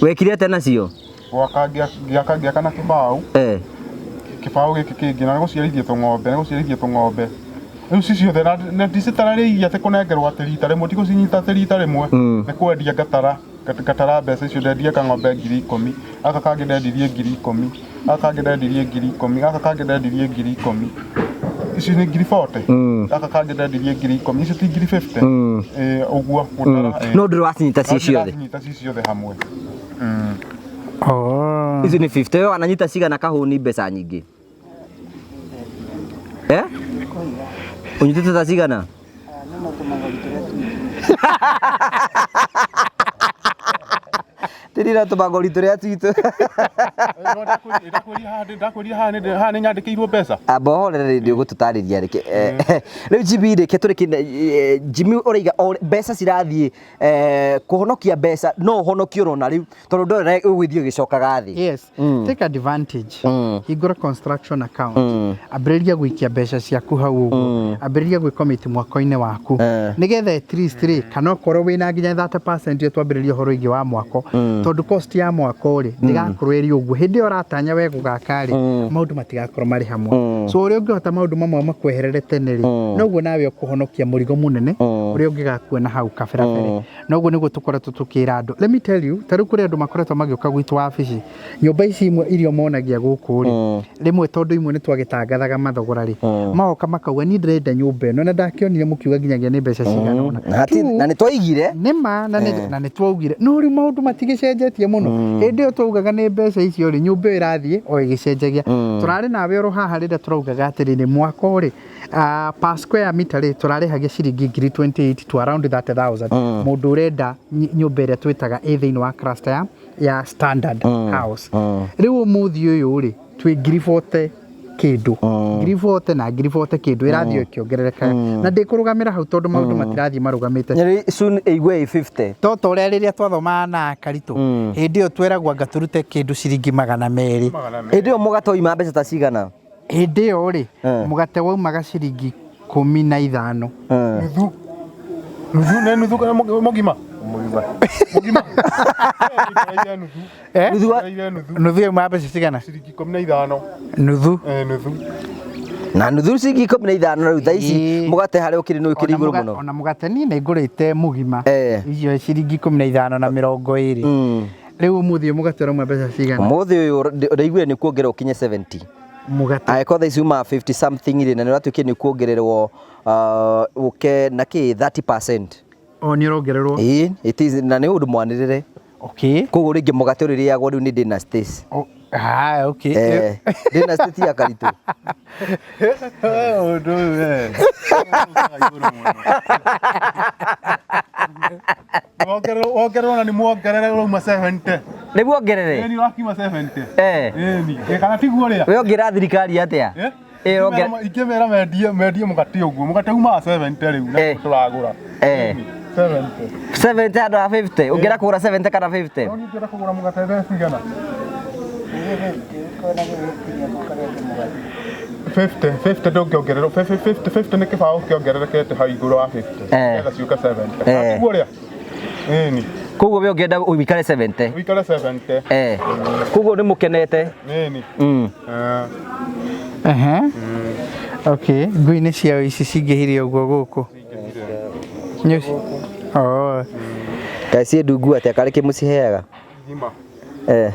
S2: Wekire atĩa nacio?
S1: Gwaka ngĩaka na kĩbaũ. Kĩbaũ gĩkĩ kĩngĩ na gũciarithia tũng'ombe, nĩ gũciarithia tũng'ombe rĩu ci ciothe, na ndicitararĩirie atĩ kũnengerwo atĩ rita rĩmwe, ti gũcinyita atĩ rita rĩmwe. Nĩ kwendia ngatara ngatara mbeca icio, ndendia kang'ombe 10,000, gaka kangĩ ndendirie 10,000, gaka kangĩ ndendirie 10,000, gaka kangĩ ndendirie 10,000. Icio nĩ 40,000. Gaka kangĩ ndendirie 10,000, icio ti 50,000? Ĩĩ, ũguo gũtara, ĩĩ.
S2: No ndũrĩ wacinyita ciĩ
S1: No
S2: ciothe?
S1: ndĩracinyita ci ciothe hamwe.
S3: Oh.
S2: Icio nĩ 50. We wananyita cigana kahũni mbeca nyingĩ? Eh? Ũnyitĩte ta cigana?
S4: Nĩ tũmagori tũrĩa twitũ.
S2: Tirira tũmagori tũrĩa twitũ.
S1: Ndakwĩria haha nĩ nyandĩkĩirwo mbeca.
S2: Amba ũhorere rĩndĩ ũgũtũtarĩria reke. Rĩu Jimmy, reke tũrĩkie. Jimmy, ũraiga o mbeca cirathiĩ, kũhonokia mbeca no ũhonokie ũrona rĩu, tondũ ndũrona ũgũthiĩ ũgĩcokaga thĩ.
S3: Yes, take advantage, hingũra construction account, ambĩrĩria gũikia mbeca ciaku hau ũguo, ambĩrĩria gwĩcommit mwako-inĩ waku, nĩgetha at least rĩ, kana okorwo wĩna nginya 30% ĩyo twambĩrĩria ũhoro wĩgiĩ wa mwako, tondũ cost ya mwako rĩ ndĩgakorwo ĩrĩ ũguo hĩndĩ ĩyo ũratanya we gũgaka rĩ, maũndũ matigakorwo marĩ hamwe. So ũrĩa ũngĩhota maũndũ mamwe makweherere tene rĩ, noguo nawe ũkũhonokia mũrigo mũnene ũrĩa ũngĩgakua na hau kabere. Noguo nĩguo tũkoretwo tũkĩra andũ. Let me tell you, ta rĩu kũrĩ andũ makoretwo magĩũka gwitũ wabici, nyũmba ici imwe iria monagia gũkũ rĩ, rĩmwe tondũ imwe nĩ twagĩtangathaga mathogora rĩ, magoka makauga, "Niĩ ndĩrenda nyũmba ĩno na ndakĩonire mũkiuga nginyagia nĩ mbeca cigana ũna."
S2: Na nĩ twaigire.
S3: Nĩma na nĩ twaugire, no rĩu maũndũ matigĩcenjetie mũno. Hĩndĩ ĩyo twaugaga nĩ mbeca icio rĩ, nyũmba ĩyo ĩrathiĩ o ĩgĩcenjagia. Tũrarĩ nawe oro haha rĩrĩa tũraugaga atĩrĩrĩ, mwako rĩ, per square meter rĩ, tũrarĩhagia ciringi ngiri 28 to around 30,000, mũndũ ũrenda nyũmba ĩrĩa twĩtaga ĩ thĩinĩ wa cluster ya standard house. Rĩu ũmũthĩ ũyũ rĩ, twĩ ngiri 40 kĩndũ, ngiri 40 na ngiri 40 kĩndũ, ĩrathiĩ ĩkĩongererekaga, na ndĩkũrũgamĩra hau tondũ maũndũ matirathiĩ marũgamĩte.
S2: Nyeri soon ĩigue ĩ 50.
S3: To ta ũrĩa rĩrĩa twathomaga na Karitũ, hĩndĩ ĩyo tweragwo anga tũrute kĩndũ ciringi 200.
S2: Hĩndĩ ĩyo mũgate wauma mbeca ta cigana?
S3: Hĩndĩ ĩyo rĩ, mũgate waumaga ciringi 15.
S1: Nuthu nuthu nĩ nuthu kana mũgima?
S5: Mũgima.
S1: Mũgima. Ĩraire nuthu.
S3: Eh?
S2: Nuthu
S1: Ĩraire nuthu.
S3: Nuthu yaumaga mbeca cigana?
S1: Ciringi 15.
S3: Nuthu.
S1: Eh, nuthu.
S2: Na nuthu ciringi 15, rĩu thaa ici mũgate harĩa ũkĩrĩ nĩ ũkĩrĩ
S3: Ona
S2: igũrũ mũno.
S3: Ona mũgate niĩ nĩ ngũrĩte mũgima icio ciringi 15 na 20. Rĩu ũmũthĩ ũyũ mũgate ũrauma mbeca cigana?
S2: Ũmũthĩ ũyũ ndĩraiguire nĩ kuongererwo ũkinye 70.
S3: Mũgate.
S2: Angĩkorwo thaa ici umaga 50 something rĩ, na nĩ ũratuĩkire nĩ kuongererwo ũke na kĩ 30%.
S3: O nĩ ũrongererwo?
S2: Ĩĩ, it is, na nĩ ũndũ mwanĩrĩre. Koguo rĩngĩ mũgate ũrĩrĩagwo rĩu nĩ dynasties.
S3: Oh, ah, okay.
S2: Eh, dynasty ti ya Karitũ.
S1: Ũndũ ũyũ we. Ũkaga igũrũ mũno. Wongererwo na nĩ muongerere ũrauma 70.
S2: Nĩ muongerere?
S1: Ĩni, ũrakiuma 70.
S2: Eh.
S1: Ĩni. Ĩ, kana tiguo ũrĩa?
S2: We ũngĩra thirikari atĩa?
S1: Eh?
S2: Ĩ,
S1: Ingĩmera mendie mũgate ũguo. Mũgate umaga 70 rĩu na tũragũra.
S2: Eh.
S1: 70.
S2: 70 handũ ha 50. Ũngĩra kũgũra 70 kana 50?
S1: No niĩ ingĩenda kũgũra mũgate thaa cigana? 50, 50 ndũngĩongererwo. 50, 50, 50 nĩ kĩbaũ kĩongererekete hau igũrũ wa 50.
S2: Eh.
S1: Nĩgetha ciũke 70.
S2: Eh.
S1: Tiguo ũrĩa? Ĩni.
S2: Koguo we ũngĩenda ũikare 70.
S1: Ũikare 70.
S2: Eh. Koguo nĩ mũkenete.
S1: Nĩni. Eh.
S3: Ehe. Okay, ngui nĩ ciao ici cingĩhire ũguo gũkũ. Nĩ Oh.
S2: Kaĩ ciĩ ndungu atĩa karĩ kĩ mũciheaga?
S1: Ngima.
S2: Eh.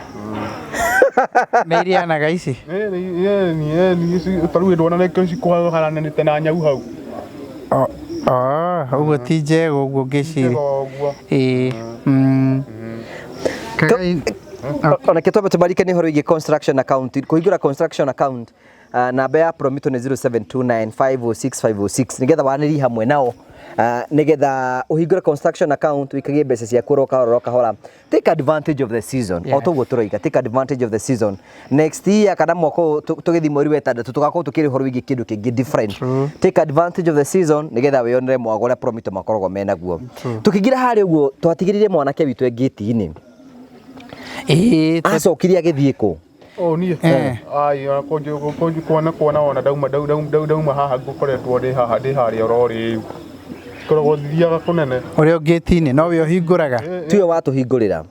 S3: Nĩ irĩanaga ici?
S1: Ĩni ĩni ĩni ici tarĩu ndona nĩkĩo cikũharanĩte na nyau hau.
S3: Oh, oh, ũguo ti njega ũguo ngĩciria.
S1: Njega ũguo.
S3: Ĩĩ. Mm. Kagai
S2: Ona ke twambe tũmarike nĩ ũhoro wĩgiĩ construction account kũhingũra construction account namba ya Promito nĩ 0729506506 nĩgetha wanĩrie hamwe nao nĩgetha ũhingũre construction account wĩikagie mbeca ciaku oro kahora oro kahora. Take advantage of the season. O toguo tũroiga, take advantage of the season. Next year kana mwaka ũyũ tũgĩthiĩ mweri wa ĩtandatũ tũgakorwo tũkĩrĩ ũhoro wĩgiĩ kĩndũ kĩngĩ different. Take advantage of the season nĩgetha wĩyonere mwago ũrĩa Promito makoragwo menaguo. Tũkĩingĩra harĩa ũguo twatigĩrĩire mwanake witũ e ngĩti-inĩ.
S3: Ĩĩ,
S2: Acokire agĩthiĩ kũ?
S1: Oh, niĩ
S3: Eh.
S1: ai ona kũnjũ kuona kuona ona ndauma ndau ndau ndau ndauma haha ngũkoretwo ndĩ haha ndĩ harĩa oro rĩu ngoragwo thiaga kũnene.
S3: Ũrĩa ũngĩti-inĩ no we ũhingũraga.
S2: Tiwe watũhingũrĩra.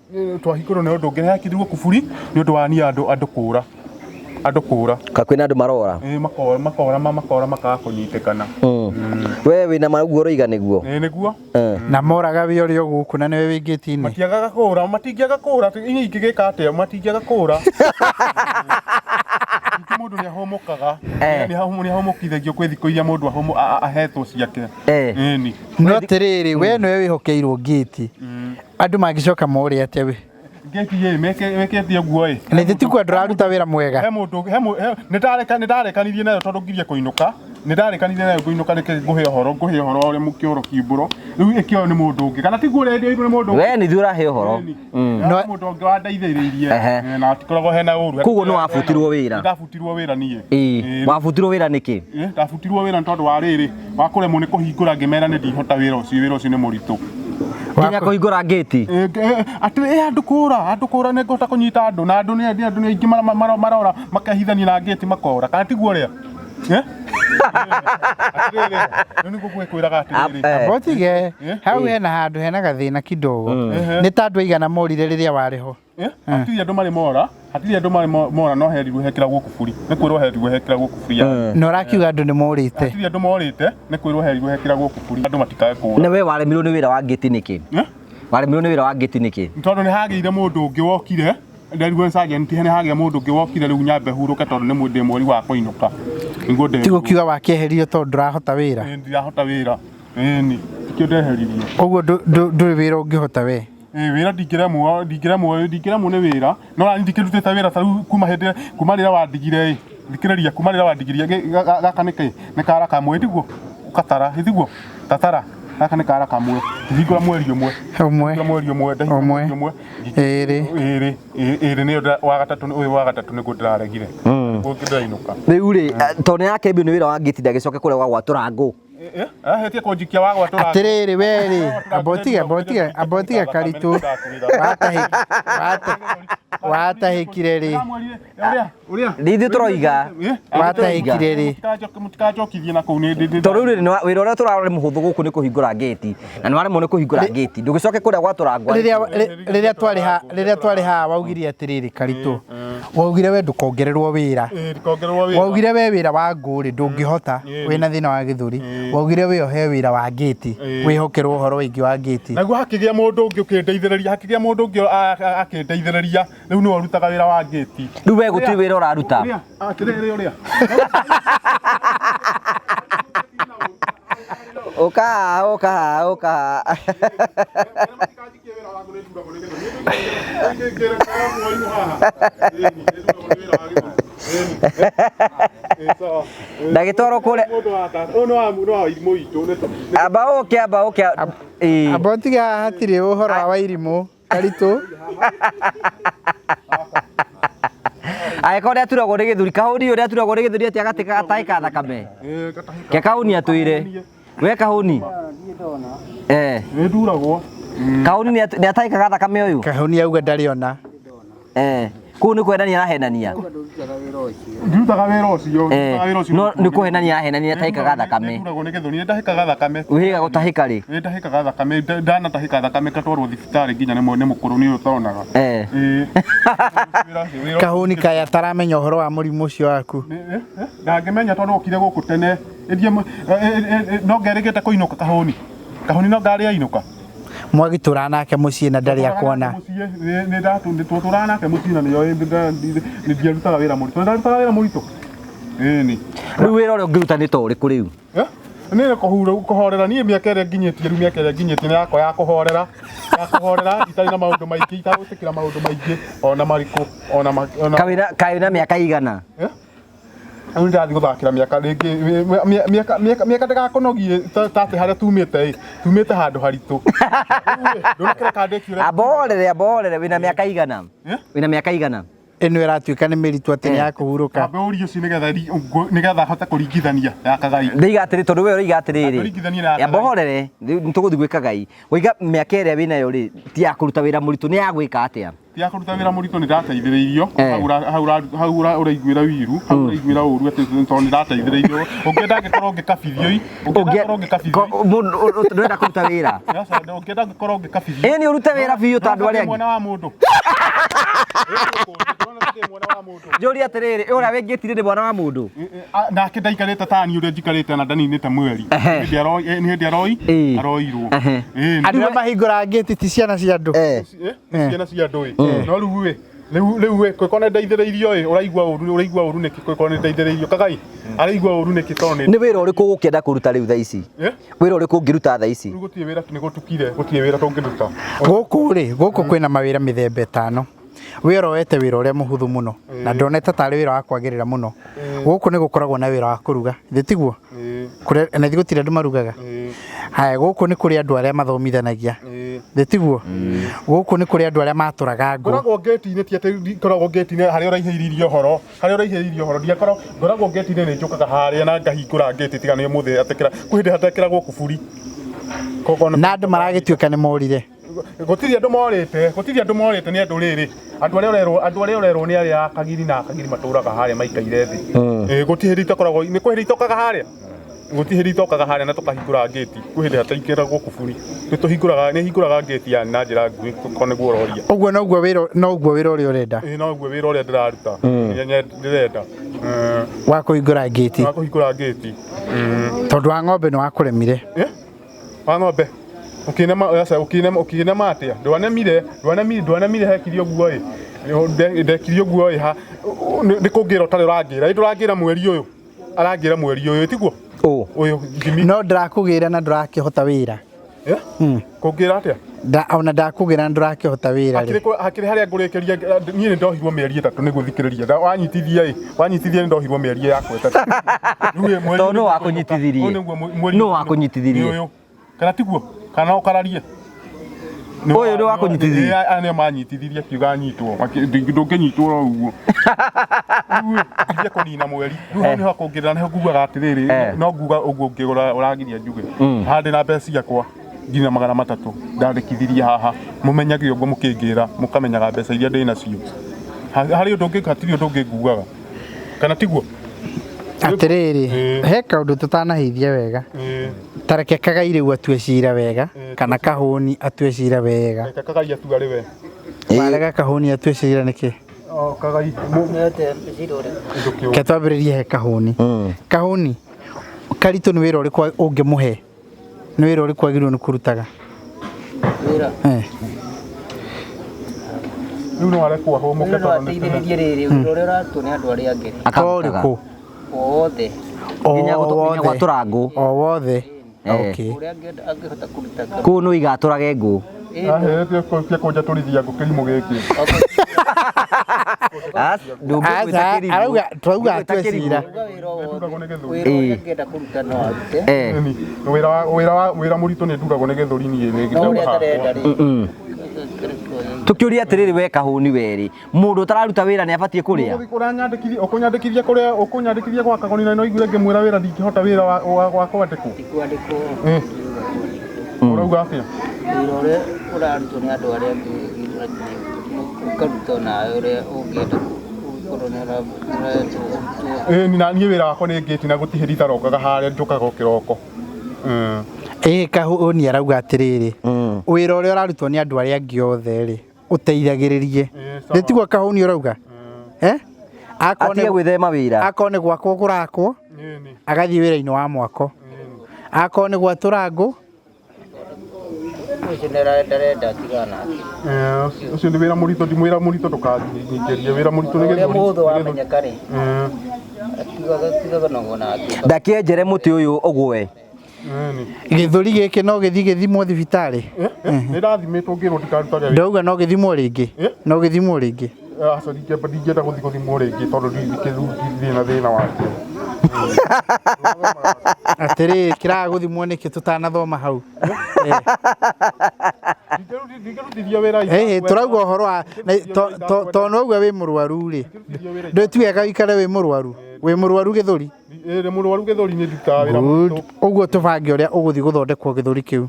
S1: Twahingũrwo nĩ ũndũ ũngĩ hekĩrirwo kuburi nĩ ũndũ wa niĩ andũ andũ kũra andũ kũra.
S2: Ka kwĩna andũ marora.
S1: Ĩĩ makora makora makora makaga kũnyitĩkana.
S2: We wĩna ma ũguo ũroiga nĩguo?
S1: Ĩĩ nĩguo.
S3: Na moraga wĩ ũrĩa gũkũ na nĩwe wĩ ngĩti-inĩ.
S1: Matiagaga kũra matingĩaga kũra inyuĩ ingĩgĩka atĩa matingĩaga kũra. Ningĩ mũndũ nĩ ahũmũkaga nĩ ahũmũkithagio kwĩ thikũ iria mũndũ ahetwo ciake. Ĩni.
S3: No atĩrĩrĩ, we nĩwe wĩhokeirwo ngĩti. Andũ mangĩcoka more atĩa we?
S1: Ngĩti ĩ mekĩte ũguo ĩ.
S3: Na ithe ti kuo ndũraruta wĩra mwega.
S1: He mũndũ he nĩ ndarĩkanirie nayo tondũ ngirie kũinũka. Nĩ ndarĩkanirie nayo ngũinũka nĩkĩ ngũhe ũhoro ngũhe ũhoro ũrĩa mũkĩoro kiumbũro. Rĩu ĩkĩoywo nĩ mũndũ ũngĩ kana tiguo ũrĩa ĩrĩirwo nĩ mũndũ ũngĩ.
S2: We nĩ ithuĩ ũrahe ũhoro.
S1: No mũndũ ũngĩ wandeithĩrĩirie na atikoragwo hena ũru.
S2: Koguo nĩ wabutirwo wĩra?
S1: Ndabutirwo wĩra niĩ.
S2: Ĩĩ wabutirwo wĩra nĩkĩ?
S1: Ndabutirwo wĩra nĩ tondũ wa rĩrĩ wa kũremwo nĩ kũhingũra ngĩmera nĩ ndihota wĩra ũcio wĩra ũcio nĩ mũritũ.
S2: Nginya kũhingũra ngĩti?
S1: Atĩ andũ kũra andũ kũra nĩ ngũhota kũnyita andũ na andũ nĩ andũ nĩ aingĩ marora makehithania na ngĩti makora kana tiguo ũrĩa? Rĩu nĩguo ngwĩraga atĩrĩrĩ.
S3: Amba ũtige hau hena handũ hena gathĩna kidogo. Nĩ ta andũ aigana morire rĩrĩa warĩ ho?
S1: Hatirĩ andũ marĩ mora hatirĩ andũ marĩ mora no herirwo hekĩragwo kuburi nĩ kwĩrwo herirwo hekĩragwo kuburi.
S3: Na ũrakiuga andũ nĩ morĩte.
S1: Hatirĩ andũ morĩte nĩ kwĩrwo herirwo hekĩragwo kuburi andũ matikae kũra.
S2: Na we waremirwo nĩ wĩra wa ngĩti nĩkĩ? Waremirwo nĩ wĩra wa ngĩti nĩkĩ?
S1: Tondũ nĩ hagĩire mũndũ ũngĩ wokire nderirwo nĩ sergeant nĩ hagĩa mũndũ ũngĩ wokire rĩu nyambe hurũke tondũ nĩ ndĩ mweri wa kũinũka. Nĩguo nderirwo.
S3: Ti gũkiuga wakĩeheririo tondũ ndũrahota wĩra.
S1: Ndirahota wĩra. Ĩni tikĩo ndeheririo.
S3: Ũguo ndũrĩ wĩra ũngĩhota we?
S1: Ĩĩ wĩra ndingĩremwo ndingĩremwo ndingĩremwo nĩ wĩra no nani ndikĩrutĩte wĩra ta rĩu kuma hĩndĩ kuma rĩrĩa wandigire ĩ thikĩrĩria kuma rĩrĩa wandigirie gaka nĩ kĩ nĩ kara kamwe tiguo ũgatara tiguo tatara gaka nĩ kara kamwe hingũra mweri ũmwe
S3: ũmwe
S1: mweri ũmwe
S3: ũmwe
S1: ũmwe
S3: ĩrĩ
S1: ĩrĩ ĩrĩ nĩyo wa gatatũ ũyũ wa gatatũ nĩguo ndĩraregire nĩguo ndĩrainũka.
S2: Rĩu rĩ tondũ nĩ yakembio nĩ wĩra wa ngĩti ndagĩcoke kũrĩa gwa gwatũra ngũ.
S1: Ahetie kũnjikia wa gwatũra.
S3: Atĩrĩrĩ we rĩ amba ũtige amba ũtige amba ũtige Karitũ watahĩkire rĩ?
S2: Nĩ ithuĩ tũroiga.
S3: Watahĩkire rĩ?
S1: Mũtikanjokithie na kũu nĩ
S2: Tondũ rĩu rĩ wĩra ũrĩa tũrarora nĩ mũhũthũ gũkũ nĩ kũhingũra ngĩti na nĩ waremwo nĩ kũhingũra ngĩti ndũgĩcoke kũrĩa gwatũra ngũ.
S3: Rĩrĩa twarĩ haha rĩrĩa twarĩ haha waugire atĩrĩrĩ Karitũ waugire we ndũkongererwo wĩra. Waugire we wĩra wa ngũ rĩ ndũngĩhota wĩna thĩna wa gĩthũri. Waugire we ũhe wĩra wa ngĩti wĩhokerwo ũhoro wĩgiĩ wa ngĩti.
S1: Naguo hakĩgĩa mũndũ ũngĩ ũkĩndeithĩrĩria hakĩgĩa mũndũ ũngĩ akĩndeithĩrĩria rĩu nĩwe ũrutaga wĩra wa ngĩti.
S2: Rĩu we gũtirĩ wĩra ũraruta.
S1: Atĩrĩrĩ ũrĩa.
S2: Ũka haha ũka haha ũka haha. Ndagĩtwarwo kũrĩa. Amba ũke amba ũke.
S3: Amba ũtige haha hatirĩ ũhoro wa Wairimũ Karitũ.
S2: Angĩkorwo nĩ aturagwo nĩ gĩthũri kahũni ũrĩa aturagwo nĩ gĩthũri atĩa gatĩ gataĩ ka thakame. Ke kahũni atwĩre. We kahũni. Eh.
S1: Nĩ nduragwo.
S2: Kahũni nĩ atahĩkaga thakame ũyũ.
S3: Kahũni auga ndarĩ ona.
S2: Eh. Kũu nĩ kũhenania arahenania.
S1: Ndirutaga wĩra ũcio.
S2: Eh,
S1: Ndutaga wĩra ũcio.
S2: No nĩ kũhenania arahenania atahĩkaga thakame.
S1: Nduragwo nĩ gĩthũri, nĩ ndahĩkaga thakame.
S2: Wĩhĩga gũtahĩka rĩ?
S1: Nĩ ndahĩkaga thakame, ndanatahĩka thakame ngatwarwo thibitarĩ nginya nĩ mũkũrũ nĩ ũtonaga.
S2: Eh.
S1: Ĩĩ. Wĩra ũcio- wĩra ũcio-
S3: Kahũni kaya ataramenya ũhoro wa mũrimũ ũcio waku.
S1: Ndangĩmenya tondũ okire gũkũ tene. Ĩthiĩ no ngerĩgĩte kũinũka kahũni. Kahũni no ngarĩ ainũka.
S3: Mwagĩtũra nake mũciĩ na ndarĩ akuona.
S1: Nĩ tũtũraga nake mũciĩ na nĩoĩ ndiarutaga wĩra mũritũ. Ndarutaga wĩra mũritũ. Ĩni.
S2: Rĩu wĩra ũrĩa ũngĩruta nĩ ta ũrĩkũ rĩu?
S1: Nĩ kũhorera niĩ mĩaka ĩrĩa nginyĩtie rĩu mĩaka ĩrĩa nginyĩtie nĩ yakwa ya kũhorera. Ya kũhorera itarĩ na maũndũ maingĩ itagwĩtĩkĩra maũndũ maingĩ ona marĩkũ ona ona
S2: Kawĩra kawĩna mĩaka igana?
S1: Rĩu nĩndathiĩ gũthakĩra mĩaka rĩngĩ mĩaka mĩaka mĩaka ndĩgakũnogie ta atĩ harĩa tumĩte ĩ tumĩte handũ haritũ. Ndũnakĩreka ndĩkie.
S2: Amborere amborere wĩna mĩaka igana? Wĩna mĩaka igana?
S3: Ĩno ĩratuĩka nĩ mĩritũ atĩ nĩ ya kũhurũka.
S1: Ambe ũrie ũcio nĩgetha hote kũringithania ya Kagai.
S2: Ndĩiga atĩrĩ tondũ we ũraiga atĩrĩrĩ.
S1: Kũringithania na ya
S2: Amba ũhorere nĩ tũgũthiĩ gwĩ Kagai. Waiga mĩaka ĩrĩa wĩnayo rĩ ti ya kũruta wĩra mũritũ nĩ ya gwĩka atĩa?
S1: Ti ya kũruta wĩra mũritũ nĩ ndateithĩrĩirio hau ũraiguĩra wiru hau ũraiguĩra ũru atĩ tondũ nĩ ndateithĩrĩirio ũngĩenda angĩkorwo ngĩkabithio i ũngĩenda ngorwo ngĩkabithio
S2: Mũndũ ndũrenda kũruta wĩra.
S1: Ũngĩenda ngorwo ngĩkabithio.
S2: Ĩĩ nĩ ũrute wĩra biũ ta andũ arĩa angĩ.
S1: Mwana wa mũndũ.
S2: Njũrie atĩrĩrĩ, ũrĩa wĩngĩtire nĩ mwana wa mũndũ?
S1: Nake ndaikarĩte ta niĩ ũrĩa njikarĩte na ndaninĩte mweri. Nĩ hĩndĩ aroi aroirwo.
S3: Andũ arĩa mahingũraga ngĩti ti ciana cia andũ.
S1: Ciana cia andũ ĩ. No rĩu ĩ rĩu ĩ kwĩkorwo nĩ ndeithĩrĩirio ĩ ũraigua ũru ũraigua ũru nĩkĩ kwĩkorwo nĩ ndeithĩrĩirio Kagai araigua ũru nĩkĩ tondũ
S2: nĩ wĩra ũrĩkũ ũgũkĩenda kũruta rĩu thaa ici? Wĩra ũrĩkũ ũngĩruta thaa ici?
S1: Rĩu gũtirĩ wĩra nĩ gũtukire gũtirĩ wĩra tũngĩruta.
S3: Gũkũ rĩ gũkũ kwĩna mawĩra mĩthemba ĩtano. Wĩra woete wĩra ũrĩa mũhũthũ mũno na ndonete tarĩ wĩra wa kwagĩrĩra mũno. Gũkũ nĩ gũkoragwo na wĩra wa kũruga, githĩ tiguo? Na ithuĩ gũtirĩ andũ marugaga. Haya, gũkũ nĩ kũrĩ andũ arĩa mathomithanagia, githĩ tiguo? Gũkũ nĩ kũrĩ andũ arĩa matũraga ngũ.
S1: Ngoragwo ngĩti-inĩ ti atĩ ngoragwo ngĩti-inĩ harĩa ũraihĩrĩirie ũhoro harĩa ũraihĩrĩirie ũhoro ndiakorwo ngoragwo ngĩti-inĩ nĩ njũkaga harĩa na ngahingũra ngĩti tiga nĩ ũmũthĩ atekĩra kwĩ hĩndĩ hatekĩragwo kuburi.
S3: Na andũ maragĩtuĩka nĩ morire.
S1: Gũtirĩ andũ morĩte gũtirĩ andũ morĩte nĩ andũ rĩrĩ andũ arĩa ũrerwo andũ arĩa ũrerwo nĩ arĩa akagiri na akagiri matũraga harĩa maikaire thĩ. Gũtirĩ hĩndĩ itakoragwo nĩ kwĩ hĩndĩ itokaga harĩa gũtirĩ hĩndĩ itokaga harĩa na tũkahingũra ngĩti kwĩ hĩndĩ hataingĩragwo kuburi nĩ tũhingũraga nĩ hingũraga ngĩti yani na njĩra nguhĩ korwo nĩguo ũroria.
S3: Ũguo noguo wĩra noguo wĩra ũrĩa ũrenda.
S1: Ĩĩ noguo wĩra ũrĩa ndĩraruta ndĩrenda
S3: wa kũhingũra ngĩti.
S1: Wa kũhingũra ngĩti.
S3: Tondũ wa ng'ombe nĩ wakũremire.
S1: Wa ng'ombe ũkĩnema atĩa ndwanemire ndwanemire hekire ũguo ĩ ndekire ũguo ĩ nĩ kũngĩra ũtarĩ ũrangĩra ĩ ndũrangĩra mweri ũyũ arangĩra mweri ũyũ tiguo ũyũ Jimmy
S3: no ndĩrakũgĩra na ndũrakĩhota wĩra.
S1: Kũngĩra atĩa?
S3: Ona ndakũgĩra na ndũrakĩhota wĩra rĩ.
S1: Hakĩrĩ harĩa ngũrĩkĩria niĩ nĩ ndohirwo mĩeri ĩtatũ nĩguo thikĩrĩria wanyitithia ĩ wanyitithia nĩ ndohirwo mĩeri yakwa ĩtatũ.
S2: Tondũ nũ wakũnyitithirie? Nũ wakũnyitithirie?
S1: Kana tiguo? Kana ũkararie?
S2: Ũyũ nĩ wakũnyitithirie?
S1: Aya nĩo manyitithirie akiuga nyitwo ndũngĩnyitwo oro ũguo. Rĩu kũnina mweri rĩu hau nĩho kũngĩrĩra nĩho ngugaga atĩrĩrĩ no nguga ũguo ũngĩ ũragiria njuge haha ndĩna mbeca ciakwa nginya 300 ndandĩkithirie haha mũmenyage ũguo mũkĩngĩra mũkamenyaga mbeca iria ndĩ nacio harĩ ũndũ ũngĩ hatirĩ ũndũ ũngĩ ngugaga kana tiguo?
S3: Atĩrĩrĩ he kaũndũ tũtanahithia wega tareke Kagai rĩu atue cira wega kana Kahũni atue cira wega.
S1: Reke Kagai atue arĩ we.
S3: Warega Kahũni atue cira nĩkĩ?
S1: Kagai
S3: Reke twambĩrĩrie he Kahũni. Kahũni Karitũ nĩ wĩra ũrĩkũ ũngĩmũhe? Nĩ wĩra ũrĩkũ agĩrĩirwo nĩ kũrutaga?
S4: Wĩra?
S1: Rĩu no arekwo ahũmũke
S4: tondũ nĩ ateithĩrĩrie rĩrĩ wĩra ũrĩa ũrarutwo nĩ andũ arĩa angĩ.
S3: Ũrĩkũ?
S4: Wothe.
S2: Nginya gwatũra ngũ.
S3: O wothe. Okay.
S4: Ũrĩa angĩhota kũruta.
S2: Kũu no igatũrage ngũ.
S1: Aheete kũnja tũrithia ngũ kĩrimũ gĩkĩ.
S3: Arauga twauga atue cira.
S4: Wĩra ũrĩa angĩenda kũruta no arute.
S1: Wĩra mũritũ nĩ nduragwo nĩ gĩthũri niĩ nĩ
S4: No ũrĩa atarenda rĩ.
S2: Tũkĩũria atĩrĩrĩ we Kahũni werĩ mũndũ ũtararuta wĩra nĩ abatiĩ kũrĩa?
S1: Ũranyandĩkithia ũkũnyandĩkithia kũrĩa ũkũnyandĩkithia gwa Kagoni na no igue ngĩmwĩra wĩra ndingĩhota wĩra wa kwandĩkwo.
S4: Ti kwandĩkwo.
S1: Ũrauga atĩa?
S4: Wĩra ũrĩa ũrarutwo nĩ andũ arĩa angĩ Ũkaruta onawe ũrĩa ũngĩenda ũgĩkorwo nĩ ũretwo ũrutwo.
S1: Ĩni na niĩ wĩra wakwa nĩ ngĩti na gũtirĩ itarokaga harĩa njũkaga o kĩroko.
S3: Ĩ Kahũni arauga atĩrĩrĩ, wĩra ũrĩa ũrarutwo nĩ andũ arĩa angĩ othe rĩ, ũteithagĩrĩrie.
S1: Sawa.
S3: Nĩ tiguo Kahũni ũrauga? Eh? Akorwo
S2: Atige gwĩthema wĩra.
S3: Akorwo nĩ gwakwo kũrakwo,
S1: Ĩni.
S3: agathiĩ wĩra-inĩ wa mwako. Akorwo nĩ gwatũra ngũ,
S4: Ũcio ndarenda atigana nake.
S1: Ũcio nĩ wĩra mũritũ, ndimwĩra mũritũ ndũkanyingĩrie wĩra mũritũ nĩ
S4: Ũrĩa
S1: gĩthũri.
S4: mũhũthũ wamenyeka rĩ, atigaga naguo nake.
S2: Ndakĩenjere mũtĩ ũyũ ũgwe.
S1: Ĩni.
S3: Gĩthũri gĩkĩ no gĩthiĩ gĩthimwo thibitarĩ?
S1: Nĩ ndathimĩtwo ngĩrwo ndikarutage wĩra.
S3: Ndauga no gĩthimwo rĩngĩ? No gĩthimwo rĩngĩ?
S1: Aca ndingĩenda gũthiĩ gũthimwo rĩngĩ tondũ ndirĩ na thĩna wakĩo.
S3: Atĩrĩrĩ, kĩraga gũthimwo nĩkĩ tũtanathoma hau?
S1: Ndingĩrutithia wĩra.
S3: Ĩhĩ, tũrauga ũhoro wa tondũ nĩwauga wĩ mũrwaru rĩ, ndũĩ wega ũikare wĩ mũrwaru? Wĩ mũrwaru gĩthũri?
S1: Ĩĩ mũrwaru gĩthũri nĩ ndutaga wĩra
S3: Good.
S1: mũritũ.
S3: Ũguo tũbange ũrĩa ũgũthiĩ gũthondekwo gĩthũri kĩu.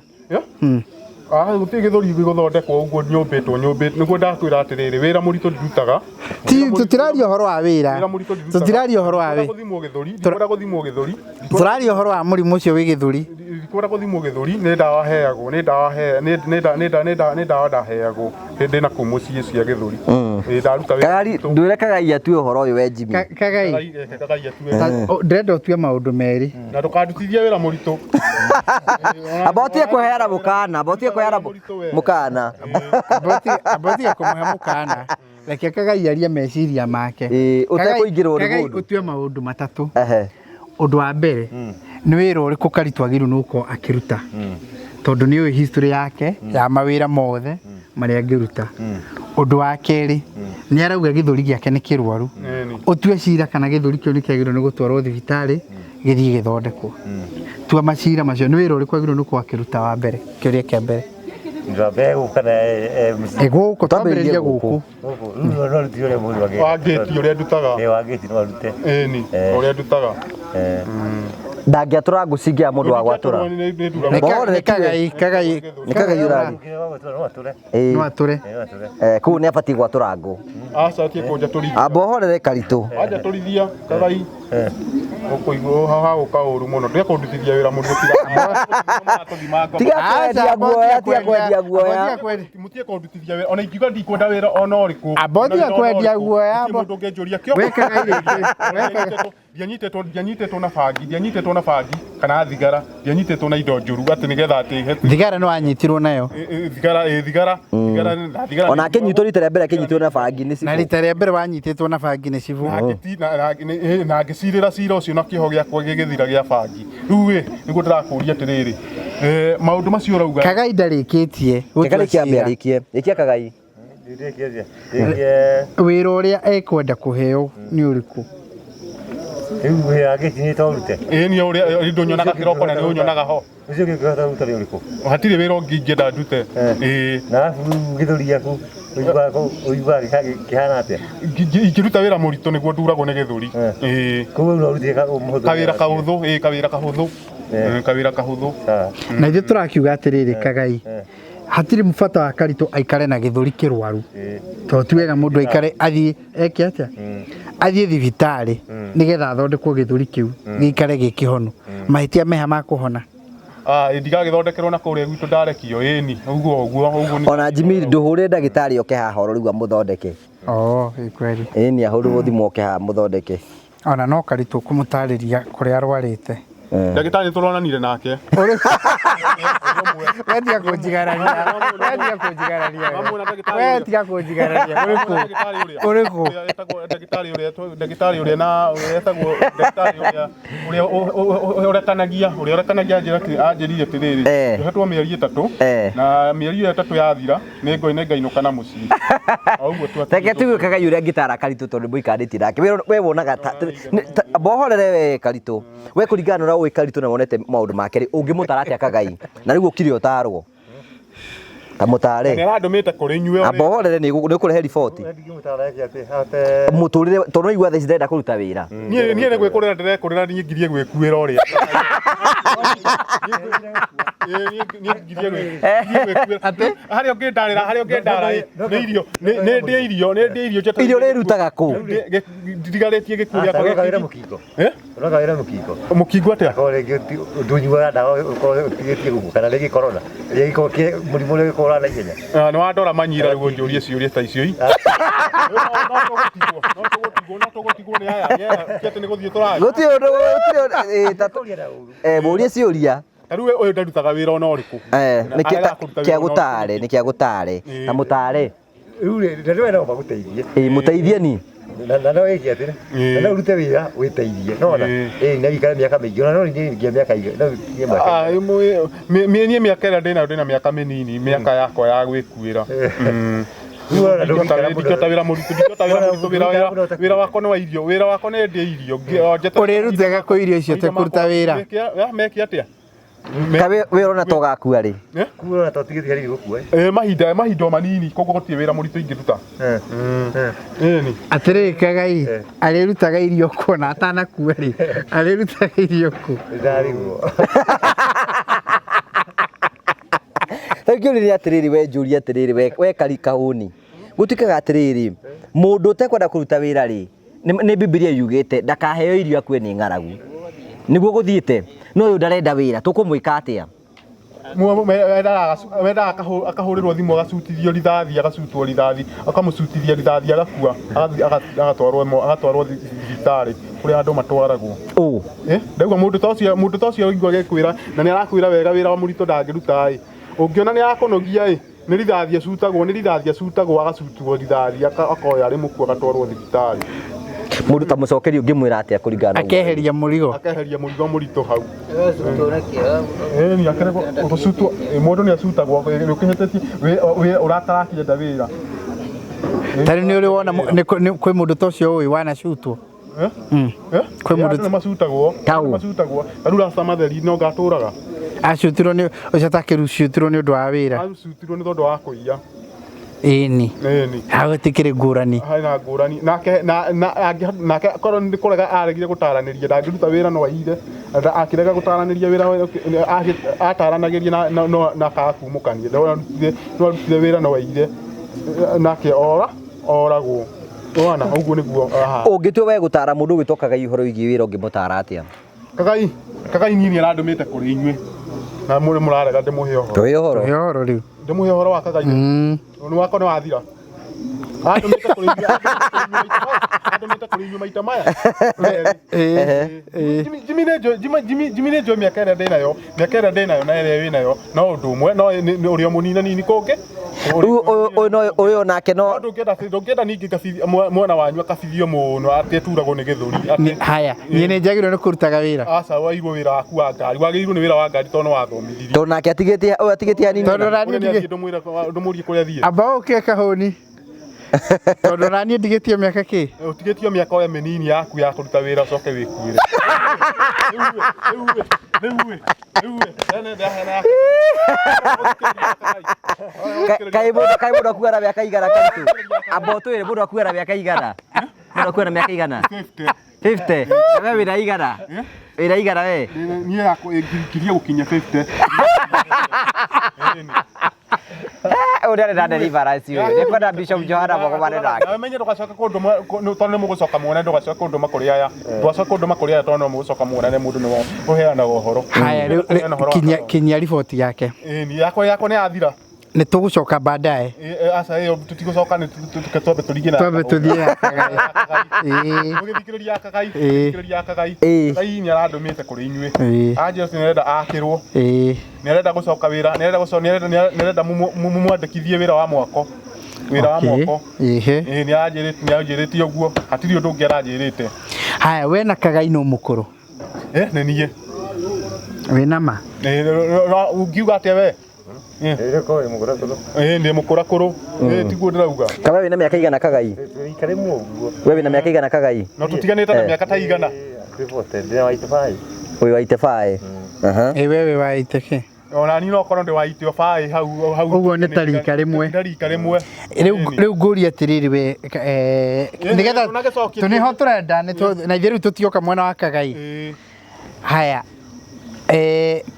S1: Gũtirĩ gĩthũri gĩgũthondekwo ũguo nyũmbĩtwo nyũmbĩtwo nĩguo ndakwĩra atĩrĩrĩ wĩra mũritũ ndirutaga.
S3: Ti tũtiraria ũhoro wa wĩra.
S1: Wĩra mũritũ ndirutaga.
S3: Tũtiraria ũhoro wa wĩra.
S1: Gũthimwo gĩthũri, ndikwenda gũthimwo gĩthũri.
S3: Tũraria ũhoro wa mũrimũ ũcio wĩ gĩthũri.
S1: Ndikwenda gũthimwo gĩthũri nĩ ndawa heagwo, nĩ ndawa he nĩ nĩ nĩ nĩ nĩ ndawa ndaheagwo hĩndĩ na kũu mũciĩ cia gĩthũri. Ĩĩ ndaruta wĩra.
S2: Kagai ndwĩre Kagai atue ũhoro ũyũ we Jimmy.
S3: Kagai.
S1: Kagai atue.
S3: Ndĩrenda ũtue maũndũ merĩ.
S1: Na ndũkandutithie wĩra mũritũ.
S2: Amba ũtige kũheana mũkana, amba ũtige kũheana mũkana.
S3: Amba ũtige kũmũhe mũkana. Reke Kagai arie meciria make.
S2: Ĩĩ, ũtekũingĩrwo nĩ
S3: Kagai
S2: mũndũ.
S3: ũtue maũndũ matatũ. Ũndũ wa mbere nĩ wĩra ũrĩkũ Karitũ agĩrĩirwo nĩ gũkorwo akĩruta, tondũ nĩ ũĩ history yake ya mawĩra mothe marĩa angĩruta. Ũndũ wa kerĩ nĩ arauga gĩthũri gĩake nĩ kĩrwaru, ũtue cira kana gĩthũri kĩu nĩ kĩagĩrĩirwo nĩ gũtwarwo thibitarĩ gĩthiĩ gĩthondekwo. Tua macira macio, nĩ wĩra ũrĩkũ agĩrĩirwo nĩ gũkorwo akĩruta wa mbere, kĩũria kĩa mbere.
S5: Twambe gũkũ kana mũciĩ?
S3: Gũkũ, twambĩrĩrie gũkũ.
S5: Gũkũ, rĩu no arute ũrĩa mũndũ angĩ.
S1: Wa ngĩti ũrĩa ndutaga.
S5: Ĩĩ wa ngĩti no arute.
S1: Ĩni, ũrĩa ndutaga.
S2: Ndangĩatũra ngũ cingĩaga mũndũ wa gwatũra.
S3: Nĩ Kagai, Kagai.
S2: Nĩ Kagai ũraria.
S5: No atũre.
S2: Ĩĩ.
S3: No atũre.
S2: Kũu nĩ abatiĩ gwatũra ngũ.
S1: Aca tie kũnjatũrithia.
S2: Amba ũhorere Karitũ.
S1: Wanjatũrithia Kagai. Ũkũigua hagũka ũru mũno. Tiga kũndutithia wĩra mũritũ tiga.
S2: Tiga kwendia guoya, tiga kwendia guoya.
S1: Mũtige kũndutithia wĩra. Ona ingiuga ndikwenda wĩra ona ũrĩkũ.
S3: Amba ũtige kwendia guoya.
S1: Gũtirĩ mũndũ ũngĩnjũria kĩo.
S3: We Kagai rĩngĩ.
S1: Ndianyitĩtwo ndianyitĩtwo na bangi, ndianyitĩtwo na bangi kana thigara, ndianyitĩtwo na indo njũru atĩ nĩgetha atĩ he
S3: Thigara nĩ wanyitirwo nayo.
S1: Thigara ĩ thigara, thigara na thigara.
S2: Ona akĩnyitwo rita rĩa mbere akĩnyitwo na bangi nĩ
S3: Na
S2: cibũ.
S3: rita rĩa mbere wanyitĩtwo na bangi nĩ cibũ.
S1: Na ngĩcirĩra cira ũcio na kĩoho gĩakwa gĩgĩthira gĩa bangi. Rĩu ĩ nĩguo ndĩrakũria atĩrĩrĩ, maũndũ macio ũrauga.
S3: Kagai ndarĩkĩtie
S2: Reke rĩkia ambe arĩkie. Rĩkia Kagai.
S3: Wĩra ũrĩa ekwenda kũheo nĩ ũrĩkũ?
S5: Rĩu wĩra wa ngĩti nĩ to ũrute?
S1: Ĩĩ niĩ ũrĩa ndũnyonaga kĩroko na nĩ ũnyonaga ho.
S5: Ũcio ũngĩ ũngĩhota kũruta nĩ ũrĩkũ?
S1: Hatirĩ wĩra ũngĩ ingĩenda ndute. Ĩĩ.
S5: Na arabu rĩu gĩthũri gĩaku ũiguaga kĩhana atĩa?
S1: Ingĩruta wĩra mũritũ nĩguo nduragwo nĩ gĩthũri. Ĩĩ.
S5: Koguo no ũrute mũhũthũ.
S1: Kawĩra kahũthũ, ĩĩ kawĩra kahũthũ. Kawĩra kahũthũ.
S3: Na ithuĩ tũrakiuga atĩrĩrĩ Kagai, hatirĩ bata wa Karitũ aikare na gĩthũri kĩrwaru, tondũ ti wega mũndũ aikare athiĩ eke atĩa, athiĩ thibitarĩ nĩgetha athondekwo gĩthũri kĩu gĩikare gĩ kĩhonu. Mahĩtia meha ma kũhona.
S1: Ndigagĩthondekerwo na kũrĩa gwitũ ndarekio, ĩni ũguo ũguo ũguo.
S2: Ona Jimmy ndũhũrĩre ndagĩtarĩ oke haha oro rĩu amũthondeke.
S3: Oh, ĩ kweli.
S2: Ĩni ahũrĩrwo thimũ oke haha amũthondeke.
S3: Ona no Karitũ kũmũtarĩria kũrĩa arwarĩte.
S1: Ndagĩtarĩ nĩ tũronanire nake.
S3: We tiga kũnjigararia. We tiga kũnjigararia. We tiga kũnjigararia. Ũrĩkũ? Ũrĩkũ?
S1: Ndagĩtarĩ ũrĩa ndagĩtarĩ ũrĩa na etagwo ndagĩtarĩ ũrĩa ũrĩa ũrekanagia ũrĩa ũrekanagia anjĩra anjĩrire atĩrĩrĩ njohetwo mĩeri ĩtatũ na mĩeri ĩyo ĩtatũ yathira nĩ ngainũka na mũciĩ. O ũguo tu.
S2: Reke tuge Kagai ũrĩa angĩtara Karitũ tondũ mũikarĩtie nake. We wonaga amba ũhorere we Karitũ. We kũringana na ũrĩa ũĩ Karitũ na wonete maũndũ make rĩ, ũngĩmũtara atĩa Kagai? Na rĩu ũkire ũtarwo. Ta mũtare.
S1: Nĩ arandũmĩte kũrĩ inyuĩ.
S2: Amba ũhorere nĩ ũkũrehe riboti. Mũtũrĩre tondũ nĩ aigua thaa ici ndarenda kũruta wĩra.
S1: Niĩ nĩ gwĩkũrĩra ndĩrekũrĩra niĩ ngirie gwĩkuĩra ũrĩa. Niĩ ngirie gwĩkuĩra. Harĩa ũngĩndarĩra, harĩa ũngĩndara ĩ, nĩ irio, nĩ ndĩe irio, nĩ ndĩe irio njeterere.
S2: Irio ũrĩrutaga kũ?
S1: Ndigarĩtie gĩkuũ gĩakwa.
S5: Ũroka wĩra mũkingo.
S1: Eh?
S5: Ũroka wĩra mũkingo.
S1: Mũkingo atĩa?
S5: Korwo rĩngĩ ndũnyuaga ndawa ũkorwo ũtigĩtie gũkua kana rĩngĩ corona. Rĩngĩ gĩkorwo kĩ mũrimũ ũrĩa ũgĩkorwo na ihenya.
S1: Ah, nĩ wandora manyira rĩu ũnjũrie ciũria ta icio i. No tũgũtigwo, no tũgũtigwo, no tũgũtigwo nĩ aya, nĩ aya, ti atĩ nĩ gũthiĩ tũrathiĩ.
S2: Gũtirĩ ũndũ gũtirĩ ũndũ ĩ, ta
S5: Kũria na ũru.
S2: eh, mũrie ciũria.
S1: Ta rĩu ũyũ ndarutaga wĩra ona ũrĩkũ.
S2: Eh,
S1: Na
S2: nĩ kĩa-
S1: arega kũruta
S2: kĩa
S1: wĩra ona ũrĩkũ
S2: gũtare,
S1: nĩkĩ?
S2: nĩ kĩa gũtare. Na
S1: Ĩĩ.
S2: mũtare.
S5: Rĩu rĩ, na nĩwe no magũteithie.
S2: Ĩ, mũteithie ni.
S5: Na na no wĩke atĩrĩ,
S1: Ĩĩ.
S5: na no ũrute wĩra wĩteithie. Nona?
S1: Ĩĩ.
S5: Ĩĩ na wĩikare mĩaka mĩingĩ. Ona no niĩ nginya mĩaka igana, no nginya mĩaka
S1: Ah, niĩ mĩaka ĩrĩa ndĩnayo ndĩna mĩaka mĩnini, mĩaka yakwa ya gwĩkuĩra.
S5: Rĩu ona ndũngĩikara mũno.
S1: Ndingĩhota wĩra mũritũ, ndingĩhota wĩra mũritũ, wĩra wĩra wĩra wakwa nĩ wa irio, wĩra wakwa nĩ ndĩe irio.
S3: Ũrĩrutaga kũ irio icio ũtekũruta wĩra?
S1: Meke atĩa?
S2: Ka wĩ wĩ ũrona ta ũgakua rĩ?
S5: Kuo ona to tigĩtie hanini gũkua.
S1: Eh, mahinda mahinda o manini koguo gũtirĩ wĩra mũritũ ingĩruta.
S5: Eh.
S1: Ĩni.
S3: Atĩrĩrĩ Kagai, arĩrutaga irio kũ ona atanakua rĩ, arĩrutaga irio kũ?
S5: Ndarigwo.
S2: Rĩu kĩũria nĩ atĩrĩrĩ we njũria atĩrĩrĩ we we kari kahũni. Gũtuĩkaga atĩrĩrĩ, mũndũ ũtekwenda kũruta wĩra rĩ, nĩ Bibilia yugĩte ndakaheo irio akue nĩ ng'aragu. Nĩguo gũthiĩte, no ũyũ ndarenda wĩra, tũkũmwĩka atĩa?
S1: Wendaga akahũrĩrwo thimũ agacutithio rithathi, agacutwo rithathi, akamũcutithia rithathi agakua, agathiĩ agatwarwo agatwarwo thibitarĩ kũrĩa andũ matwaragwo.
S2: Ũ.
S1: Eh, ndauga mũndũ ta ũcio, mũndũ ta ũcio ũigua agĩkwĩra na nĩ arakwĩra wega wĩra wa mũritũ ndangĩruta ĩ, ũngĩona nĩ arakũnogia ĩ, nĩ rithathi acutagwo, nĩ rithathi acutagwo, agacutwo rithathi akoya arĩ mũkuo agatwarwo thibitarĩ.
S2: Mũndũ ta mũcokeri ũngĩmwĩra atĩa kũringana na ũguo?
S3: Akeheria mũrigo.
S1: Akeheria mũrigo mũritũ hau. Ĩni akeregwo gũcutwo, mũndũ nĩ acutagwo ũkĩhĩtĩtie ũratarakĩenda wĩra.
S3: Ta rĩu nĩ ũrĩ wona kwĩ mũndũ ta ũcio ũĩ wanacutwo?
S1: Eh? Eh?
S3: Kwĩ mũndũ
S1: Andũ nĩ macutagwo.
S2: Ta ũ?
S1: Nĩ macutagwo. Ta rĩu rasta matheri no ngatũraga.
S3: Acutirwo nĩ ũcio atakĩcutirwo nĩ ũndũ wa wĩra.
S1: Acutirwo nĩ tondũ wa kũiya.
S3: Ĩni.
S1: Ĩni.
S3: Hau hatikĩrĩ ngũrani.
S1: Hena ngũrani. Nake na na nake korwo nĩ kũrega aregire gũtaranĩria ndangĩruta wĩra no aire. Akĩrega gũtaranĩria wĩra ataranagĩria na na na akaga kumũkania. No arutire wĩra no aire. Nake ora oragwo. Wona ũguo nĩguo aha.
S2: Ũngĩtua we gũtara mũndũ ũgwĩtwo Kagai ũhoro wĩgiĩ wĩra ũngĩmũtara atĩa?
S1: Kagai, Kagai niĩ nĩ arandũmĩte kũrĩ inyuĩ. Na mũrĩ mũrarega ndĩmũhe ũhoro.
S2: Tũhe ũhoro.
S3: Tũhe ũhoro rĩu.
S1: Ndĩmũhe ũhoro wa Kagai. Nĩ wakwa nĩ wathira. Andũmĩte kũrĩ inyuĩ, andũmĩte kũrĩ inyuĩ maita maya. Jimmy nĩ njũĩ, Jimmy Jimmy Jimmy nĩ njũĩ mĩaka ĩrĩa ndĩnayo, mĩaka ĩrĩa ndĩnayo na ĩrĩa wĩnayo no ũndũ ũmwe, no ũrĩ o mũnina nini kũngĩ.
S2: Rĩu ũyũ no ũyũ onake no
S1: ndũngĩenda ndũngĩenda ningĩ ngabithia mwana wanyu akabithio mũno atĩ aturagwo nĩ gĩthũri atĩ
S3: Haya, niĩ nĩ njagĩrĩirwo nĩ kũrutaga wĩra.
S1: Aca wairwo wĩra waku wa ngari, wagĩrĩirwo nĩ wĩra wa ngari tondũ nĩ wathomithirio.
S2: Tondũ nake atigĩtie ũyũ atigĩtie hanini.
S3: Tondũ na niĩ
S1: ndigĩ ndũmũrie kũrĩa athiĩ.
S3: Amba ũke kahũni. Tondũ na niĩ ndigĩtie mĩaka kĩ?
S1: Ũtigĩtio mĩaka o mĩnini yaku ya kũruta wĩra ũcoke wĩkuĩre. Rĩu rĩu rĩu rĩu
S2: Kaĩ mũndũ kaĩ mũndũ akuaga na mĩaka igana karitũ. Amba ũtwĩre mũndũ akuaga na mĩaka igana. Mũndũ akuaga na mĩaka igana. 50. Na we wĩna igana. Wĩna igana we.
S1: Niĩ yakwa ngirie gũkinyia 50.
S2: Ũyũ nĩ arenda deliverance ũyũ. Nĩ kwenda Bishop Johana mũgomane nake.
S1: Nawe menye ndũgacoke kũndũma tondũ nĩ mũgũcoka muone ndũgacoke kũndũma kũrĩ aya. Ndũgacoke kũndũma kũrĩ aya tondũ no mũgũcoka muonane mũndũ nĩwe ũheanaga ũhoro.
S3: Haya rĩu
S1: Ũheana ũhoro wa
S3: kinyia
S1: Kagai.
S3: kinyia riboti yake.
S1: Ĩni yakwa yakwa nĩ yathira.
S3: Nĩ tũgũcoka baadaye.
S1: Aca ĩyo tũtigũcoka nĩ twambe tũringe na
S3: Twambe tũthiĩ ya Kagai. Ĩĩ.
S1: Mũgĩthikĩrĩria Kagai,
S3: Ĩĩ.
S1: thikĩrĩria Kagai.
S2: Ĩĩ.
S1: Kagai nĩ arandũmĩte kũrĩ inyuĩ.
S3: Ĩĩ.
S1: Anjĩra atĩ nĩarenda akĩrwo.
S3: Ĩĩ.
S1: Nĩarenda gũcoka wĩra, nĩarenda gũcoka, nĩarenda nĩarenda mũmwandĩkithie wĩra wa mwako. Wĩra wa
S3: Okay.
S1: mwako.
S3: Ĩhĩ.
S1: Ĩĩ nĩaranjĩrĩte nĩanjĩrĩte ũguo. Hatirĩ ũndũ ũngĩ aranjĩrĩte.
S3: Haya, we na Kagai nũ mũkũrũ?
S1: Eh, nĩ niĩ.
S3: Wĩna ma?
S1: Ĩĩ, ũngiuga atĩa we?
S5: Ĩĩ ko mũkũra kũrũ.
S1: Ĩĩ ndĩ mũkũra kũrũ. Ĩĩ tiguo ndĩrauga.
S2: Kagai wĩna mĩaka igana Kagai?
S5: Ikare mũguo.
S2: We wĩna mĩaka igana Kagai?
S1: No tũtiganĩte na mĩaka ta igana.
S5: Kwĩ bote ndĩna wa itebai.
S2: Wĩ wa itebaĩ. Aha.
S3: Ĩ we wĩ wa iteke.
S1: Ona niĩ no korwo ndĩ wa itebaĩ hau hau.
S3: Ũguo nĩ ta rika rĩmwe.
S1: Nĩ rika rĩmwe.
S3: Rĩu rĩu ngũrie atĩrĩrĩ we nĩgetha
S1: Ũnagĩcokia
S3: tũnĩho tũrenda nĩ na ithuĩ rĩu tũtioka mwena wa Kagai.
S1: Ĩĩ.
S3: Haya.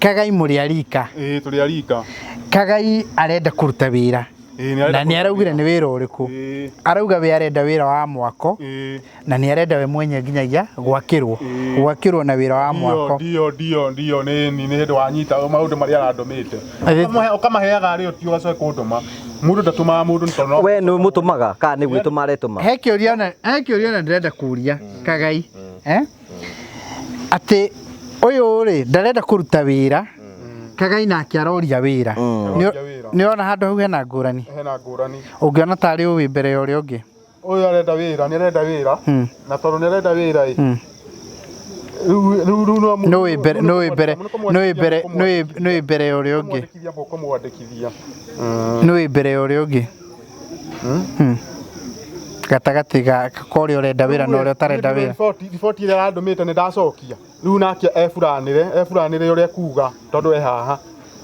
S3: Kagai mũrĩ arika.
S1: Ĩĩ, tũrĩ arika.
S3: Kagai arenda kũruta wĩra.
S1: Ĩĩ, nĩ arenda
S3: Na nĩ
S1: kũruta
S3: araugire
S1: wĩra.
S3: nĩ wĩra ũrĩkũ.
S1: Ĩĩ.
S3: Arauga we arenda wĩra wa mwako.
S1: Ĩĩ.
S3: Na nĩ arenda we mwenye nginyagia gwakĩrwo.
S1: Ĩĩ.
S3: Gwakĩrwo na wĩra wa mwako.
S1: Ndio, ndio, ndio, nĩ nĩ nĩ hĩndĩ wanyita maũndũ marĩa arandũmĩte. Ũkamaheaga rĩ ũti ũgacoka kũndũma. Mũndũ ndatũmaga mũndũ nĩ tondũ no
S2: We nĩ mũtũmaga kana nĩ gwĩtũma aretũma?
S3: He kĩũria ona he kĩũria ona ndĩrenda kũria Kagai. Eh? Atĩ ũyũ rĩ ndarenda kũruta wĩra. Kagai nake aroria wĩra.
S1: Aroria wĩra.
S3: Nĩ ũrona handũ hau hena ngũrani.
S1: Hena ngũrani.
S3: Ũngĩona tarĩ ũyũ wĩ mbere ya ũrĩa ũngĩ.
S1: Ũyũ arenda wĩra, nĩ arenda wĩra. Na tondũ nĩ arenda wĩra ĩ. Rĩu rĩu rĩu no
S3: Nũ wĩ mbere nũ wĩ mbere nũ wĩ mbere nũ wĩ nũ wĩ mbere ya ũrĩa ũngĩ.
S1: Kũmwandĩkithia mũkũmwandĩkithia.
S3: Nũ wĩ mbere ya ũrĩa ũngĩ. Gatagatĩ ga ka ũrĩa ũrenda wĩra na ũrĩa ũtarenda wĩra.
S1: Riboti ĩrĩa arandũmĩte nĩ ndacokia. Rĩu nake eburanĩre, eburanĩre ũrĩa ekuga tondũ e haha.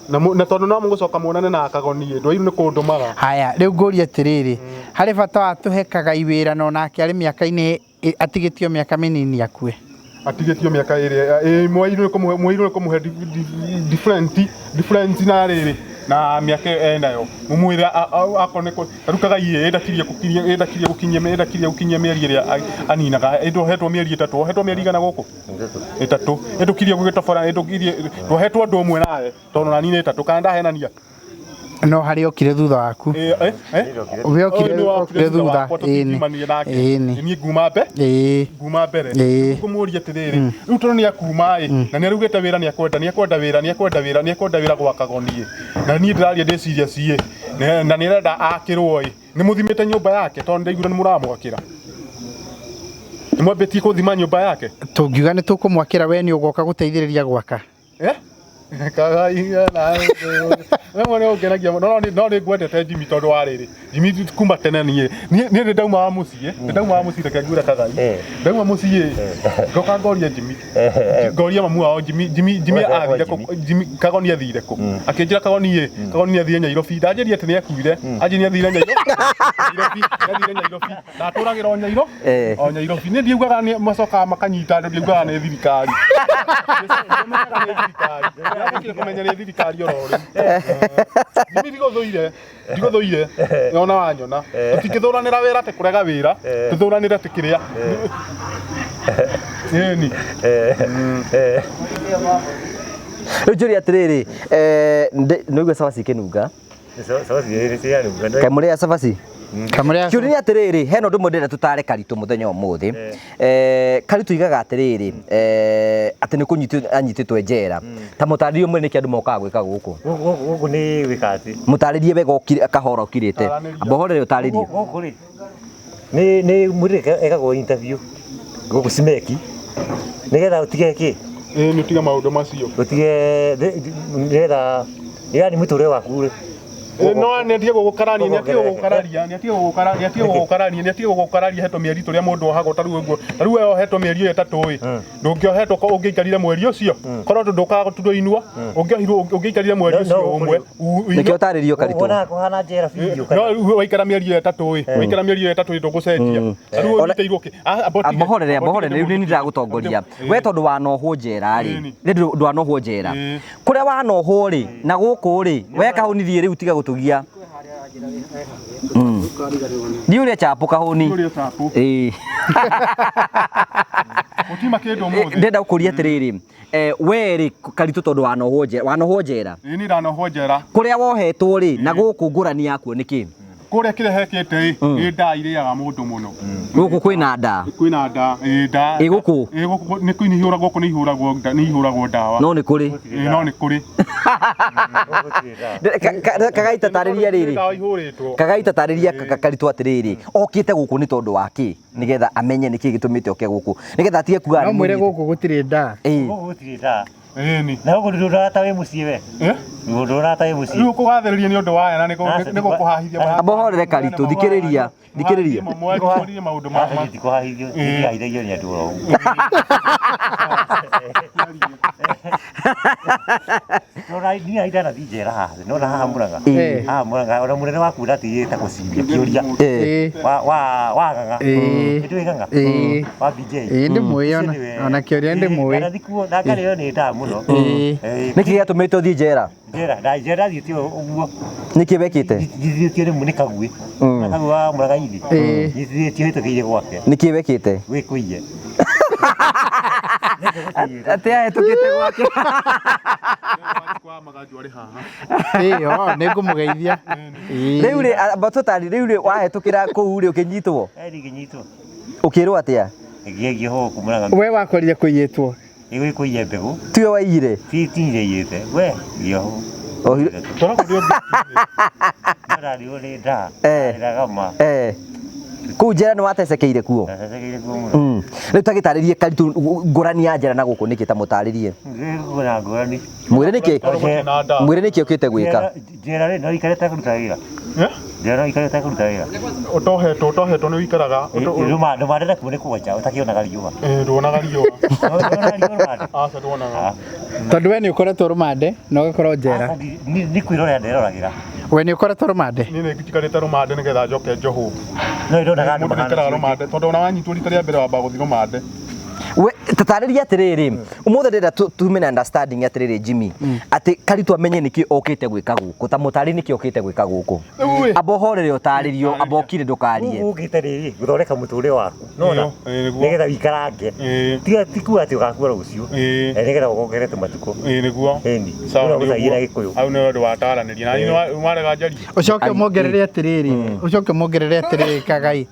S1: Na na tondũ no mũgũcoka muonane na Kagoni ĩ, ndwairu nĩ kũndũmaga.
S3: Haya, rĩu ngũrie atĩrĩrĩ, harĩ bata wa tũhe Kagai wĩra na onake arĩ mĩaka-inĩ atigĩtio mĩaka mĩnini akue?
S1: Atigĩtio mĩaka ĩrĩ, ĩ mwairu nĩ kũmũhe, mwairu nĩ kũmũhe different, different na rĩrĩ, na mĩaka ĩyo enayo. Mũmwĩre akorwo nĩ rĩu Kagai ĩ, ĩndakirie gũkinyia, ĩndakirie gũkinyia, ĩndakirie gũkinyia mĩeri ĩrĩa aninaga. Ĩ ndũhetwo mĩeri ĩtatũ, ũhetwo mĩeri igana gũkũ? Ĩtatũ. Ĩndũkirie gũgĩtobora, ĩndũkirie, ndũhetwo ũndũ ũmwe nawe, tondũ nani nĩ ĩtatũ, kana ndahenania?
S3: No harĩ okire thutha waku.
S1: Ĩ, ĩ, ĩ?
S3: We okire
S1: Ũyũ nĩ wakire
S3: okire thutha.
S1: wakwa, tũtingiumanire nake.
S3: Ĩni.
S1: Niĩ nguma mbe?
S3: Ĩĩ.
S1: Nguma mbere.
S3: Ĩĩ.
S1: Ngũmũria atĩrĩrĩ, rĩu tondũ nĩ akuma ĩ, na nĩ araugĩte wĩra nĩ akwenda, nĩ akwenda wĩra, nĩ akwenda wĩra, nĩ akwenda wĩra gwa Kagoni ĩ. Na niĩ ndĩraria ndĩciria ciĩ, na nĩ arenda akĩrwo ĩ. Nĩ mũthimĩte nyũmba yake tondũ ndaiguire nĩ mũramwakĩra. Nĩ mwambĩtie kũthima nyũmba yake?
S3: Tũngiuga nĩ tũkũmwakĩra we nĩ ũgoka gũteithĩrĩria gwaka.
S1: Eh? Kagai na rĩmwe nĩ ũngenagia mũno no no nĩ ngwendete Jimmy tondũ wa rĩrĩ Jimmy kuma tene niĩ niĩ nĩ ndaumaga mũciĩ nĩ ndaumaga mũciĩ reke ngwĩre Kagai ndauma mũciĩ ngoka ngoria Jimmy ngoria mamu wao Jimmy Jimmy Jimmy athire kũ Jimmy Kagoni athire kũ akĩnjĩra Kagoni ĩ Kagoni nĩ athire Nyairobi ndanjĩrire atĩ nĩ akuire anjĩrire nĩ athire Nyairobi Nyairobi nĩ athire Nyairobi na atũragĩra o Nyairo o Nyairobi nĩ ndiugaga nĩ macokaga makanyita andũ ndiugaga nĩ thirikari ndimenyaga nĩ thirikari ndĩrabokire kũmenya nĩ thirikari oro rĩu Jimmy ndigũthũire ndigũthũire ona wanyona tũtingĩthũranĩra wĩra atĩ kũrega wĩra tũthũranĩre atĩ kĩrĩa ĩni
S2: Rĩu njũrie atĩrĩrĩ, nĩũigua cabaci ikĩnunga? Kaĩ mũrĩa cabaci?
S3: Kamũrĩa
S2: Kĩũria nĩ atĩrĩrĩ, hena ũndũ ũmwe ndĩrenda tũtare Karitũ mũthenya ũmũthĩ. Karitũ igaga atĩrĩrĩ, atĩ nĩ kũnyitwo anyitĩtwo njera. Ta mũtarĩrie ũmwe nĩkĩ andũ mokaga gwĩka gũkũ.
S5: Gũkũ nĩ gwĩka atĩ?
S2: Mũtarĩrie wega kahora ũkirĩte. Amba ũhorere ũtarĩrie.
S5: Gũkũ rĩ, nĩ nĩ mũndũ ekagwo interview gũkũ Simeki nĩgetha ũtige kĩ?
S1: Ĩĩ nĩ ũtige maũndũ macio.
S5: Ũtige nĩgetha yani mũtũrĩre waku rĩ.
S1: No nĩ atige gũgũkararia, nĩ atige gũgũkararia, nĩ atige gũgũkararia, nĩ atige gũgũkararia, nĩ atige gũgũkararia hetwo mĩeri tũrĩa mũndũ ohagwo ta rĩu ũguo. Ta rĩu we ohetwo mĩeri ĩyo ĩtatũ ĩ, ndũngĩohetwo ũngĩaikarire mweri ũcio, korwo ndũkaga tũndũinwo, ũngĩohirwo ũngĩaikarire mweri ũcio ũmwe,
S2: Nĩkĩo ũtarĩrio Karitũ.
S5: Wonaga kũhana njera biũ
S1: No rĩu waikara mĩeri ĩyo ĩtatũ ĩ, waikara mĩeri ĩyo ĩtatũ ĩ ndũgũcenjia. Ta rĩu ũnyitĩirwo kĩ?
S2: Ambohorere, ambohorere, rĩu nĩ ndĩragũtongoria. We tondũ wanohwo njera rĩ, rĩ ndwanohwo njera. Kũrĩa wanohwo rĩ, na gũkũ rĩ, we Kahũni thiĩ rĩu tiga gũtũgia. Thiĩ ũrĩe chapo Kahũni.
S1: Ũrĩe chapo.
S2: Ĩĩ.
S1: Gũtiuma kĩndũ ũmũthĩ.
S2: Ndĩrenda gũkũria atĩrĩrĩ, we rĩ Karitũ tondũ wanohwo njera, wanohwo njera.
S1: Ĩĩ niĩ ndanohwo njera.
S2: Kũrĩa wohetwo rĩ, na gũkũ ngũrani yakuo nĩ kĩ?
S1: Kũrĩa kĩrĩa hekĩte ĩ, nĩ ndaa irĩaga mũndũ mũno.
S2: Gũkũ kwĩna ndaa.
S1: Kwĩna ndaa, ĩ ndaa.
S2: Ĩ gũkũ?
S1: Ĩ gũkũ nĩ nĩ ihũragwo gũkũ nĩ ihũragwo nĩ ihũragwo ndawa.
S2: No nĩ kũrĩ.
S1: Ĩ no nĩ kũrĩ.
S2: Kagaita tarĩria rĩrĩ.
S1: Ndawa ihũrĩtwo.
S2: Kagaita tarĩria Karitũ atĩrĩrĩ, okĩte gũkũ nĩ tondũ wa kĩ? Nĩgetha amenye nĩkĩ gĩtũmĩte oke gũkũ. Nĩgetha atige kuga
S3: No mwĩre gũkũ gũtirĩ ndaa.
S2: Ĩ.
S5: Gũkũ gũtirĩ ndaa.
S1: Ĩni.
S5: Na gũkũ ndũraga ta wĩ mũciĩ we. Ndũraga ta wĩ mũciĩ.
S1: Rĩu kũgathĩrĩria nĩ ũndũ wa aya na nĩ gũkũhahithia.
S2: Amba ũhorere Karitũ, thikĩrĩria, thikĩrĩria.
S1: Mwarĩrie maũndũ ma
S5: Tikũhahithio, tikũhahithagio nĩ andũ oro ũguo. Nona niĩ indanathiĩ njera haha nona haha Murang'a.
S2: Ĩĩ.
S5: Haha Murang'a ona mũnene waku ndatigĩte gũciria kĩũria.
S2: Eh.
S5: Wa wa wa ng'ang'a.
S3: Ĩĩ.
S5: Nĩndũĩ ng'ang'a?
S3: Ĩĩ.
S5: Wa BJ.
S3: Ĩĩ ndĩmũĩ ona
S5: Ũcio nĩwe.
S3: ona kĩũria ndĩmũĩ.
S5: Ndanathiĩ kuo na ngarĩo nĩ ndaa mũno.
S3: Ĩĩ.
S5: Ĩĩ.
S2: Nĩkĩ gĩatũmĩte ũthiĩ njera?
S5: Njera nda njera thiĩte ũguo.
S2: Nĩkĩ wekĩte?
S5: Nyitithĩtio nĩ kaguĩ. Na kaguĩ wa Murang'a-inĩ.
S3: Ĩĩ.
S5: Nyitithĩtio hĩtũkĩire gwake.
S2: Nĩkĩ wekĩte?
S5: Gwĩkũiye.
S2: Atĩ ahĩtũkĩte gwake.
S1: Kwa maganjo arĩ haha.
S3: Ĩĩ o nĩngũmũgeithia. Ĩĩ.
S2: Rĩu rĩ amba tũtarĩ rĩu rĩ wahĩtũkĩra kũu rĩ ũkĩnyitwo
S5: Ngĩnyitwo.
S2: ũkĩrwo atĩa?
S5: Ngĩohwo kũu Murang'a.
S3: We wakorire kũiyĩtwo.
S5: Ĩgwĩkũiya mbegũ.
S2: Tiwe waiyire?
S5: Ti tinjiyĩte. We ngĩohwo.
S2: Ohire-
S1: Tũragwo ndio
S5: Ndararĩo nĩ ndaa.
S2: Eh.
S5: Ndĩragama.
S2: Eh. Kũu njera nĩ watecekeire kuo?
S5: Ndacekeire kuo mũno.
S2: Rĩu ta gĩtarĩrie Karitũ ngũrani ya njera na gũkũ nĩkĩ ta mũtarĩrie.
S5: Ngĩgũra ngũrani.
S2: Mwĩre nĩkĩ
S1: Tũragwo na nda.
S2: mwĩre nĩkĩ ũkĩte gwĩka.
S5: Njera rĩ no ikare ũtekũruta wĩra.
S1: Eh?
S5: Njera no ikare ũtekũruta wĩra.
S1: Ũtohetwo ũtohetwo nĩ wĩikaraga.
S5: Ndũmande nakuo nĩ kwanja ũtakĩonaga riũa.
S1: Eh, nduonaga riũa.
S5: Ndũonaga riũa rũmande?
S1: Aca nduonaga.
S3: Tondũ we nĩ ũkoretwo rũmande na ũgakorwo njera.
S5: Aca, nĩ kwĩrorera ndĩroragĩra.
S3: We nĩ ũkoretwo rũmande.
S1: Niĩ nĩ njikarĩte rũmande nĩgetha njoke njohwo.
S5: No ndĩronaga andũ
S1: Mũndũ
S5: mahana
S1: nĩaikaraga rũmande tondũ ona wanyitwo rita rĩa mbere wambaga gũthiĩ rũmande.
S2: We tatarĩria atĩrĩrĩ ũmũthĩ ndĩrenda tume na understanding atĩrĩrĩ Jimmy atĩ Karitũ amenye nĩkĩ okĩte gwĩka gũkũ ta mũtarĩ nĩkĩ okĩte gwĩka gũkũ.
S1: Rĩu ĩ
S2: Amba ũhorere ũtarĩrio amba ũkire ndũkarie.
S5: Ũkĩte rĩrĩ gũthondeka mũtũrĩre waku. Nona
S1: Ĩyo, ĩĩ, nĩguo.
S5: nĩgetha wĩikarange.
S1: Ĩĩ.
S5: Tiga ti kuga atĩ ũgakua rũciũ.
S1: Ĩĩ.
S5: Nĩgetha wongerere tũmatukũ.
S1: Ĩĩ nĩguo.
S5: Ĩni.
S1: Sawa
S5: Ũrĩa
S1: nĩ
S5: gũcagia na
S1: ũguo.
S5: Gĩkũyũ.
S1: Hau nĩ ũndũ wataranĩria. Na niĩ warega njarie.
S3: Ũcoke ũmongerere atĩrĩrĩ, ũcoke ũmongerere atĩrĩrĩ Kagai.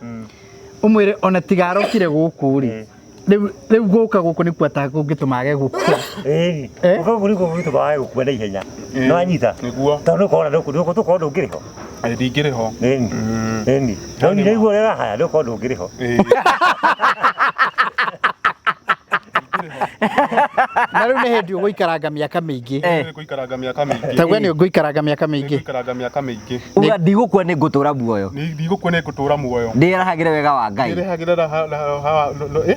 S3: Ũmwĩre ona tiga arokire gũkũ rĩ. Rĩu rĩu gũka gũkũ nĩkuo atakũngĩtũma age gũkua.
S5: Ĩni.
S3: Eh?
S5: Gũka gũkũ nĩkuo gũgĩtũma wage gũkua na ihenya.
S1: Ĩĩ.
S5: Nĩ wanyita?
S1: Nĩguo.
S5: Tondũ nĩũkona ndũgũkorwo ndũngĩrĩ ho.
S1: Ĩ ndingĩrĩ ho.
S5: Ĩni. Ĩni. No nĩ nĩguo ũrĩa ũrahaya ndũgũkorwo ndũngĩrĩ ho.
S1: Ĩĩ.
S3: Na rĩu nĩ hĩndĩ ũgũikaranga mĩaka mĩingĩ.
S1: Nĩ ngũikaranga mĩaka mĩingĩ.
S3: Ta we nĩ ũgũikaranga mĩaka mĩingĩ.
S1: Nĩngũikaranga mĩaka mĩingĩ.
S2: Uga ndigũkua nĩ ngũtũra muoyo.
S1: Nĩ ndigũkua nĩ ngũtũra muoyo.
S2: Ndĩrahagĩre wega wa Ngai.
S1: Ndĩrehagĩra raha raha ĩ?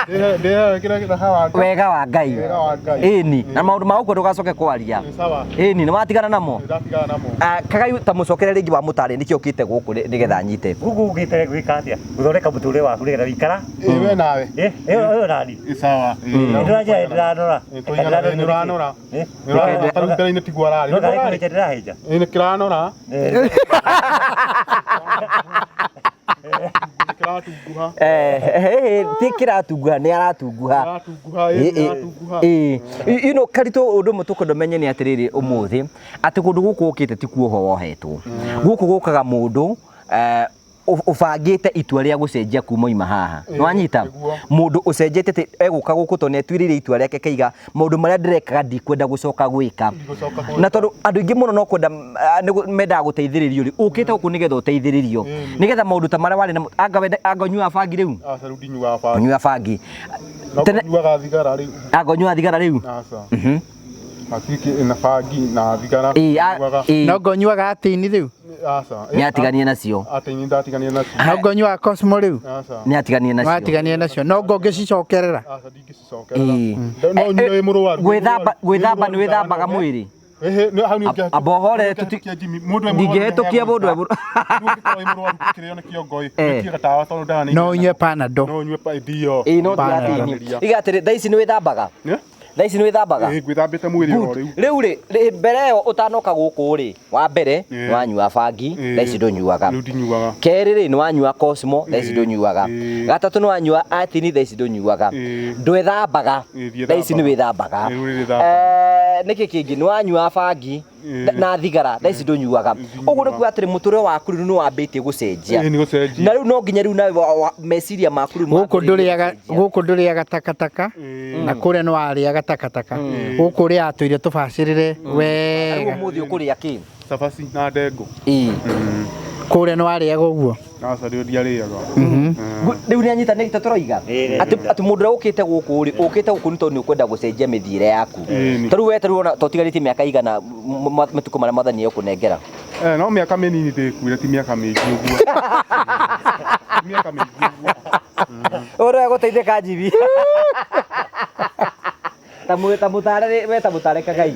S1: Ndĩrehagĩra raha wa Ngai.
S2: Wega wa Ngai.
S1: Wega wa Ngai.
S2: Ĩni na maũndũ ma gũkũ ndũgacoke kwaria.
S1: Nĩ sawa.
S2: Ĩni nĩ watigana namo.
S1: Nĩ ndatigana namo.
S2: Ah, Kagai ta mũcokere rĩngĩ wa mũtarĩ nĩkĩ ũkĩte gũkũ nĩgetha anyite.
S5: Gũkũ ũkĩte gwĩka atĩa? Gũthondeka mũtũrĩre waku nĩgetha wĩikara.
S1: Ĩ we nawe.
S5: Ĩ ĩyo nani?
S1: Ĩ sawa.
S5: Nĩ ndĩranjĩra ndĩranora.
S1: Ĩ tũigana nĩ ũranora.
S5: Ĩ?
S1: Nĩ ũranora ta rĩu mbere-inĩ tiguo ararĩ.
S5: No
S1: Nĩguo
S5: ndarĩ
S1: ararĩ.
S5: kũhĩnja ndĩrahĩnja.
S1: Ĩ nĩ kĩranora.
S5: Ĩ.
S1: Nĩ kĩratunguha.
S2: Eh, ti kĩratunguha nĩ aratunguha.
S1: Kĩratunguha ĩ kĩratunguha.
S2: Ĩ you know Karitũ ũndũ ũmwe tũkwenda ũmenye nĩ atĩrĩrĩ ũmũthĩ atĩ kũndũ gũkũ ũkĩte ti kuohwo wohetwo. Gũkũ gũkaga mũndũ ũbangĩte itua rĩa gũcenjia kuma oima haha.
S1: Ĩĩ,
S2: Nĩwanyita?
S1: nĩguo.
S2: Mũndũ ũcenjetie atĩ egũka gũkũ tondũ nĩetuĩrĩire itua rĩake kaiga maũndũ marĩa ndĩrekaga ndikwenda gũcoka gwĩka.
S1: Ndigũcoka gwĩka.
S2: Na tondũ andũ aingĩ mũno no kwenda mendaga gũteithĩrĩrio rĩ, ũkĩte gũkũ nĩgetha ũteithĩrĩrio.
S1: Ĩĩ.
S2: Nĩgetha maũndũ ta marĩa warĩ namo anga wenda anga ũnyuaga bangi rĩu?
S1: Aca rĩu ndinyuaga bangi.
S2: Ũnyuaga bangi.
S1: No
S2: Tene-
S1: kũnyuaga thigara rĩu.
S2: Anga ũnyuaga thigara rĩu?
S1: Aca. Hatirĩ na bangi na thigara.
S2: Ĩĩ, a-
S1: Nyuaga.
S2: ĩĩ.
S3: No ngonyuaga atini rĩu.
S1: Aca.
S2: Nĩ atiganie nacio.
S1: Atĩ nĩ ndatigania nacio.
S3: No ngonyuaga Cosmo rĩu.
S1: Aca.
S2: Nĩ atiganie nacio.
S3: Watiganie nacio. No ngũngĩcicokerera.
S1: Aca ndingĩcicokerera.
S2: Ĩĩ.
S1: No nyue wĩ mũrwaru.
S2: Gwĩthamba gwĩthamba nĩ wĩthambaga mwĩrĩ.
S1: Ĩhĩ, nĩ hau nĩ ũngĩahĩtũkia-
S2: Amba ũhorere tũti-
S1: ũngĩahĩtũkia Jimmy. Mũndũ e mũrwaru
S2: Ndingĩhĩtũkia mũndũ e mũrwaru.
S1: Ũngĩkorwo wĩ mũrwaru kĩrĩo nĩ kĩongo ĩ.
S2: Eh.
S1: Wĩkĩre gatawa tondũ ndawa nĩ
S3: No ũnyue Panadol.
S1: No ũnyue pa ndio.
S2: Ĩĩ no
S3: Bana.
S2: tigatini. Iga atĩrĩ thaa ici nĩ wĩthambaga?
S1: Eh?
S2: Thaa ici nĩ wĩthambaga?
S1: Ĩĩ ngwĩthambĩte mwĩrĩ oro rĩu.
S2: Rĩu rĩ mbere ĩyo ũtanoka gũkũ rĩ, wa mbere
S1: Ĩĩ.
S2: nĩ wanyua bangi,
S1: Ĩĩ.
S2: thaa ici ndũnyuaga.
S1: Rĩu ndinyuaga.
S2: Kerĩ rĩ nĩ wanyua Cosmo, thaa ici
S1: Ĩĩ.
S2: ndũnyuaga.
S1: Ĩĩ.
S2: Gatatũ nĩ wanyua Atini, thaa ici ndũnyuaga.
S1: Ĩĩ.
S2: Ndwĩthambaga,
S1: Ĩĩ,
S2: thaa ici nĩ wĩthambaga.
S1: Ĩĩ, rĩu nĩndĩthambaga.
S2: Nĩkĩ kĩngĩ nĩ wanyua bangi
S1: Ĩĩ.
S2: na thigara, thaa ici ndũnyuaga. Ũguo nĩ kuga atĩrĩ mũtũrĩre waku rĩu nĩ wambĩtie gũcenjia.
S1: Ĩĩ nĩ gũcenjia.
S2: Na rĩu no nginya rĩu nawe meciria maku rĩu
S3: Gũkũ
S2: mambĩrĩrie
S3: ndũrĩaga
S2: gũcenjia.
S3: gũkũ ndũrĩaga takataka na kũrĩa nĩ warĩaga takataka. Gũkũ ũrĩaga tũirio tũbacĩrĩre
S2: Rĩu
S3: wega.
S2: ũmũthĩ ũkũrĩa kĩ?
S1: Cabaci na ndengũ.
S2: Ĩĩ.
S3: Kũrĩa nĩ warĩaga ũguo.
S1: Aca rĩu ndiarĩaga.
S2: Rĩu nĩ anyita nĩ tũroiga
S5: Ĩĩ, nĩ
S2: atĩ
S5: anyita.
S2: atĩ mũndũ ũrĩa ũkĩte gũkũ rĩ ũkĩte gũkũ nĩ tondũ nĩ ũkwenda gũcenjia mĩthiĩre yaku
S1: Ĩĩ, nĩ.
S2: ta rĩu we ta rĩu ona tũtigarĩtie mĩaka igana matukũ marĩa mwathani ekũnengera
S1: Eh, no mĩaka mĩnini ndĩkuire ti mĩaka mĩingĩ ũguo. Ti mĩaka mĩingĩ ũguo.
S2: ũrĩa gũteithĩka njibi Ta mũtare we ta mũtare Kagai.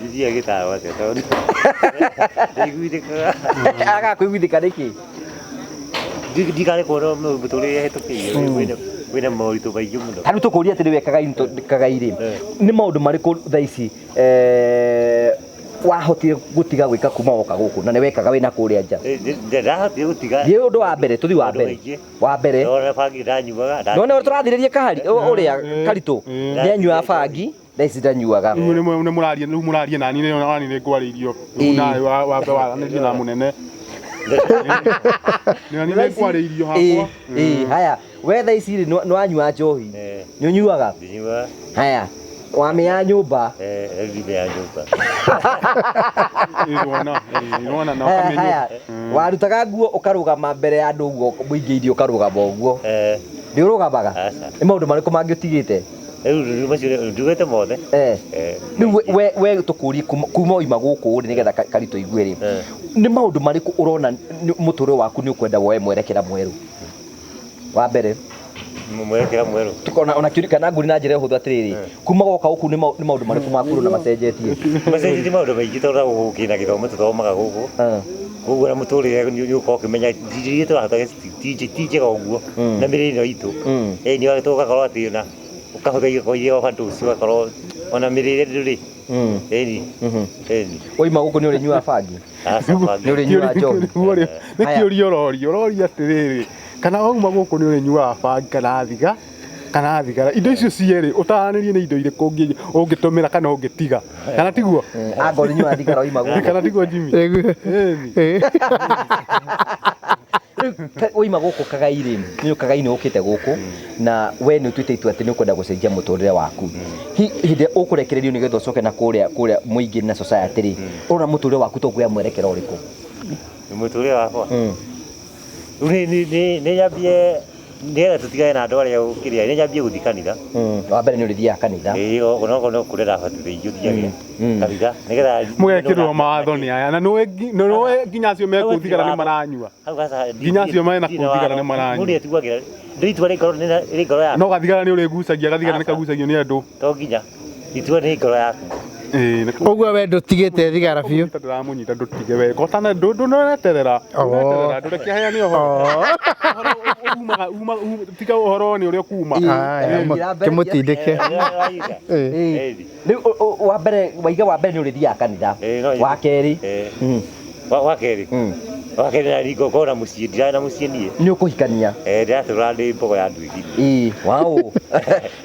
S5: Ndithiaga gĩtaro atĩa tondũ ndiguithĩkaga.
S2: Agaga kũiguithĩka nĩkĩ?
S5: Ndikarĩ kuona mũtũrĩre hĩtũkĩire wĩna moritũ maingĩ mũno.
S2: Ta rĩu tũkũria atĩrĩ we Kagai Kagai rĩ, nĩ maũndũ marĩkũ thaa ici wahotire gũtiga gwĩka kuma woka gũkũ na nĩ wekaga wĩna kũrĩa nja?
S5: Ndahotire gũtiga.
S2: Thiĩ ũndũ wa mbere, tũthiĩ wa mbere. Wa mbere.
S5: Ndona bangi ndanyuaga.
S2: None tũrathirĩria kahari ũrĩa Karitũ nĩanyuaga bangi thaa ici ndanyuaga.
S1: Rĩu nĩ mũraria rĩu mũraria nani nĩ nani nĩ ngwarĩirio. Rĩu nawe wambe waranĩrie na mũnene. Nĩ nĩ ngwarĩirio hakwa.
S2: Ĩĩ, haya we thaa ici rĩ nĩ wanyua njohi? Nĩ ũnyuaga?
S5: Ndinyuaga.
S2: Haya wamĩya nyũmba?
S5: Rĩu ndimĩaga nyũmba.
S1: Nĩwona na
S2: Haya, haya warutaga nguo ũkarũgama mbere ya andũ ũguo mũingĩ-inĩ ũkarũgama ũguo. Nĩ ũrũgamaga? Nĩ maũndũ marĩkũ mangĩ ũtigĩte?
S5: Rĩu macio ndugĩte mothe.
S2: Rĩu we tũkũrie kuma oima gũkũ rĩ nĩgetha Karitũ igue rĩ, nĩ maũndũ marĩkũ ũrona mũtũrĩre waku nĩ ũkwenda woe mwerekera mwerũ? Wa mbere.
S5: Mwerekera mwerũ.
S2: Tukona ona kĩũria kana ngũri na njĩra hũthũ atĩrĩrĩ, kuma woka gũkũ nĩ maũndũ marĩkũ maku ũrona macenjetie?
S5: Macenjetie maũndũ maingĩ tondũ gũkũ kĩna gĩthomo tũthomaga gũkũ. Koguo na mũtũrĩre nĩ ũkorwo ũkĩmenya njĩra iria tũrahota ti njega ũguo na mĩrĩre ĩno itũ. Ĩni tũgakorwo atĩ ona ũkahũthĩra irio overdose ũgakorwo ona mĩrĩre ndũrĩ. Ĩni. Ĩni.
S2: Waima gũkũ nĩ ũrĩnyuaga bangi? Nĩ ũrĩnyuaga njohi?
S1: Nĩ kĩũria ũroria ũroria atĩrĩrĩ kana wauma gũkũ nĩ ũrĩnyuaga bangi kana thiga kana thigara indo icio cierĩ ũtaranĩrie nĩ indo irĩkũ ũngĩtũmĩra kana ũngĩtiga kana tiguo?
S2: Anga ũrĩnyuaga thigara waima gũkũ?
S1: Kana tiguo Jimmy? Ĩni.
S2: Rĩu waima gũkũ Kagai rĩ, nĩ Kagai nĩ ũkĩte gũkũ na we nĩ ũtuĩte itua atĩ nĩ ũkwenda gũcenjia mũtũrĩre waku. Hĩndĩ ĩrĩa ũkũrekererio nĩgetha ũcoke na kũrĩa kũrĩa mũingĩ na society rĩ, ũrona mũtũrĩre waku ta ũkuoya mwerekero ũrĩkũ?
S5: Mũtũrĩre wakwa? Rĩu nĩ nyambie nĩgetha tũtigane na andũ arĩa ũkĩrĩa nĩ nyambie gũthiĩ kanitha.
S2: Wa mbere nĩ ũrĩthiaga kanitha.
S5: Ĩĩ onokorwo no kũrĩa ndabatithĩirio thiage kanitha nĩgetha
S1: mũgekĩrĩrwo mawatho nĩ aya na nĩũĩ nginya acio mekũu thigara nĩ maranyua. Nginya acio mena kũu thigara nĩ maranyua.
S5: Mũndũ atuagĩra ndĩ itua rĩ ngoro nĩ ngoro yaku.
S1: No gathigara nĩ ũrĩgucagia gathigara nĩ kagucagio nĩ andũ.
S5: To nginya itua nĩ ngoro yaku.
S6: Ũguo we ndũtigĩte thigara biũ?
S1: Ndĩramũnyita ndũtige we kotana ndũneterera ndũneterera ndũreke aheane ũhoro. Ũhoro tiga ũhoro nĩ ũrĩa ũkuma.
S6: Kĩmũtindĩke.
S2: Rĩu wa mbere waiga wa mbere nĩ ũrĩthiaga kanitha. Wa kerĩ.
S5: Wa kerĩ. Wa kerĩ na ngorwo na mũciĩ ndirarĩ na mũciĩ niĩ.
S2: Nĩ ũkũhikania?
S5: Ndĩratũra ndĩ mbogo ya nduĩki.
S2: Ĩĩ waũ.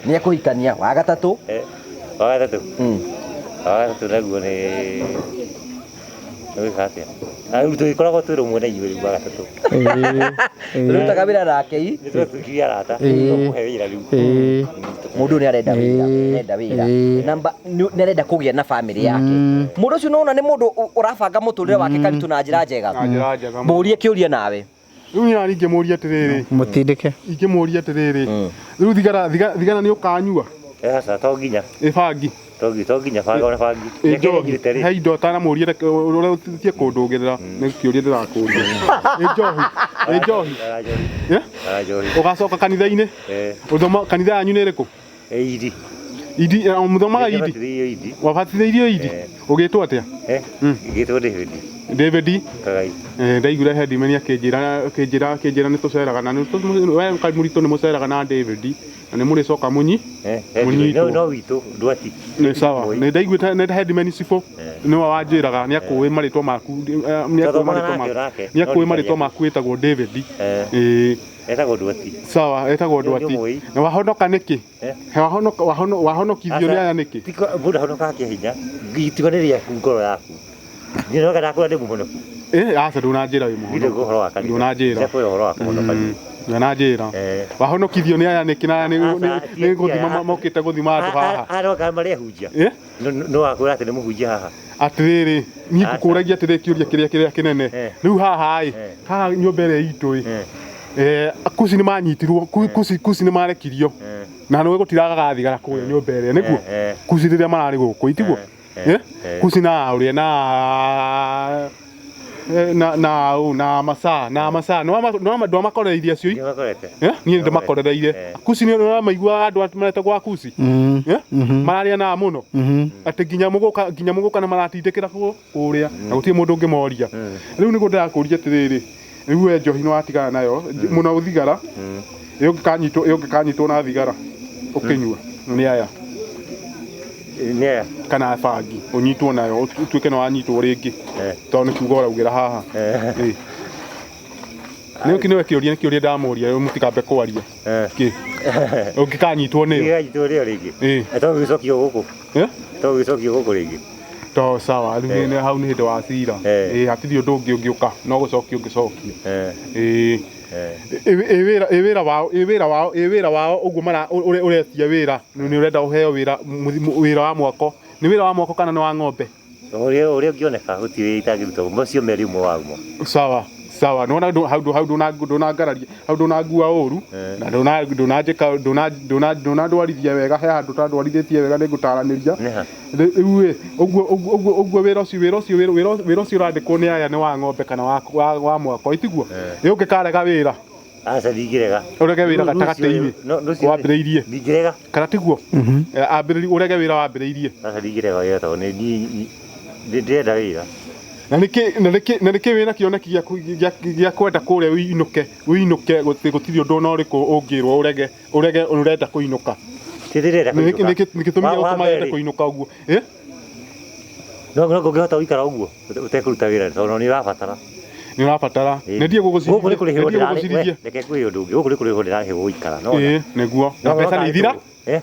S2: Nĩ ekũhikania. Wa gatatũ?
S5: Wa gatatũ. Wa gatatũ naguo nĩ gwĩka atĩa? Rĩu tũgĩkoragwo twĩ rũmwe na inyuĩ rĩu wa gatatũ.
S2: Tũrutaga wĩra nake i.
S5: Nĩ twatuĩkire arata. Tũkũhe wĩra rĩu.
S2: Mũndũ ũyũ nĩ arenda wĩra, arenda wĩra. Namba nĩ arenda kũgĩa na bamĩrĩ yake. Mũndũ ũcio nĩwona nĩ mũndũ ũrabanga mũtũrĩre wake Karitũ na njĩra njega.
S1: Na njĩra njega.
S2: Mũrie kĩũria nawe.
S1: Rĩu niĩ ingĩmũria atĩrĩrĩ.
S6: Mũtindĩke.
S1: Ingĩmũria atĩrĩrĩ. Rĩu thigara thigara nĩ ũkanyua?
S5: Aca to nginya.
S1: Ĩ bangi.
S5: To nginya banga ona bangi.
S1: Njohi. He indo ũtanamũria ũrĩa ũtige kũndũgĩrĩra nĩ kĩũria ndĩrakũria. Ĩ njohi. Ĩ njohi.
S5: Njohi.
S1: Ũgacoka kanitha-inĩ? Ũthoma kanitha yanyu nĩ ĩrĩkũ?
S5: Idi.
S1: Idi, mũthomaga Idi? Wabatithĩirio Idi? Ũgĩtwo atĩa?
S5: Ngĩtwo David.
S1: David?
S5: Kagai.
S1: Ndaiguire headman akĩnjĩra akĩnjĩra akĩnjĩra nĩ tũceraga na we Mũritũ nĩ mũceraga na David na nĩ mũrĩcoka mũnyi mũnyitwo.
S5: No witũ ndwati.
S1: Nĩ sawa. Nĩ ndaiguĩte nĩ headman cibũ nĩwe wanjĩraga nĩ akũĩ marĩtwa maku nĩ akũĩ marĩtwa maku nĩ akũĩ marĩtwa maku wĩtagwo David. Ĩĩ.
S5: Etagwo Ndwati.
S1: Sawa, etagwo Ndwati. Na wahonoka nĩkĩ? Wahonokithio nĩ aya nĩkĩ?
S5: Mũndũ ahonokaga kĩa hinya. Itua nĩ rĩaku ngoro yaku. Niĩ no kana ndakũra ndĩ mũhonoku.
S1: Aca ndũnanjĩra wĩ mũhonoku.
S5: Ndirĩ ũhoro wa kanitha.
S1: Ndũnanjĩra.
S5: Ndirakwĩra ũhoro wa kũhonoka.
S1: Ndũnanjĩra. Wahonokithio nĩ aya nĩkĩ na aya nĩ gũthima mokĩte gũthima andũ haha?
S5: Aroka marĩ ahunjia. No wakwĩra atĩ nĩ mũhunjia haha.
S1: Atĩrĩrĩ, niĩ ngũkũragia atĩrĩ kĩũria kĩrĩa kĩrĩa kĩnene. Rĩu haha ĩ, haha nyũmba ĩrĩa itũ ĩ, kuci nĩ manyitirwo, kuci kuci nĩ marekirio. Na nĩ gũtiragaga thigara kũrĩa nyũmba ĩrĩa nĩguo? Kuci rĩrĩa mararĩ gũkũ itiguo? Kuci na ũrĩa na Na na ũ na masaa na masaa nĩ ndwamakorereirie acio.
S5: Nĩmakorete.
S1: Niĩ ndĩmakorereire. Akuci nĩ ũramaigua andũ maretagwo akuci. Mararia na mũno atĩ nginya mũgũka nginya mũgũka nĩ maratindĩkĩra kũrĩa na gũtirĩ mũndũ ũngĩmoria. Rĩu nĩguo ndĩrakũria atĩrĩrĩ, rĩu we njohi nĩ watigana nayo mũno thigara, ĩ ũngĩkanyitwo na thigara ũkĩnyua nĩ aya?
S5: Nĩ aya.
S1: Kana bangi ũnyitwo nayo ũtuĩke nĩ wanyitwo rĩngĩ tondũ nĩ kuga ũraugĩra haha. Ĩ. Nĩ nĩwe kĩũria, nĩ kĩũria ndamũria, rĩu mũtikambe kwaria. Kĩ ũngĩkanyitwo nĩyo?
S5: Ingĩkanyitwo nĩyo rĩngĩ.
S1: Ĩ.
S5: To gũgĩcokio gũkũ. To gũgĩcokio gũkũ rĩngĩ.
S1: To sawa, rĩu nĩ hau nĩ hĩndĩ wa cira. Ĩ hatirĩ ũndũ ũngĩ ũngĩũka no gũcokio ũngĩcokio. Ĩ. Ĩ wĩra ĩ wĩra wao ĩ wĩra wao ĩ wĩra wao ũguo mara ũretia wĩra nĩ ũrenda ũheo wĩra wĩra wa mwako, nĩ wĩra wa mwako kana nĩ wa ng'ombe?
S5: Ũrĩa ũrĩa ũngĩoneka gũtirĩ itangĩruta macio merĩ ũmwe wamo.
S1: Sawa sawa, nĩwona hau hau ndũnangararia, hau ndũnangua ũru na ndũnanjĩka ndũnandwarithia wega, he handũ ũtandwarithĩtie wega nĩngũtaranĩria. Rĩu ĩ ũguo ũguo ũguo wĩra ũcio wĩra ũcio wĩra ũcio ũrandĩkwo nĩ aya nĩ wa ng'ombe kana wa mwako itiguo? Ĩ ũngĩkarega wĩra?
S5: Aca ndingĩrega.
S1: Ũrege wĩra gatagatĩ-inĩ wambĩrĩirie.
S5: Ndingĩrega.
S1: Kana tiguo? Ambĩrĩrie ũrege wĩra wambĩrĩirie.
S5: Aca ndingĩrega wĩra tondũ nĩ ndĩrenda wĩra.
S1: Na nĩkĩ na nĩkĩ na nĩkĩ wĩna kĩoneki gĩa kwenda kũrĩa ũinũke ũinũke gũtirĩ ũndũ ona ũrĩkũ ũngĩrwo ũrege ũrege ũrenda kũinũka.
S5: Ndĩrenda kũinũka.
S1: Nĩkĩ gĩtũmi gĩa gũtũma wende kũinũka ũguo?
S5: No ngũngĩhota gũikara ũguo ũtekũruta wĩra tondũ nĩ ũrabatara.
S1: Nĩ ũrabatara. Nĩ ndiĩ gũgũcirithia.
S5: Gũkũ nĩ kũrĩhĩrwo ndĩrarĩhwo. Reke ngwĩre ũndũ ũngĩ. Gũkũ nĩ kũrĩhĩrwo ndĩrarĩhĩrwo gũikara.
S1: Ĩĩ nĩguo. Na mbeca nĩ ithira?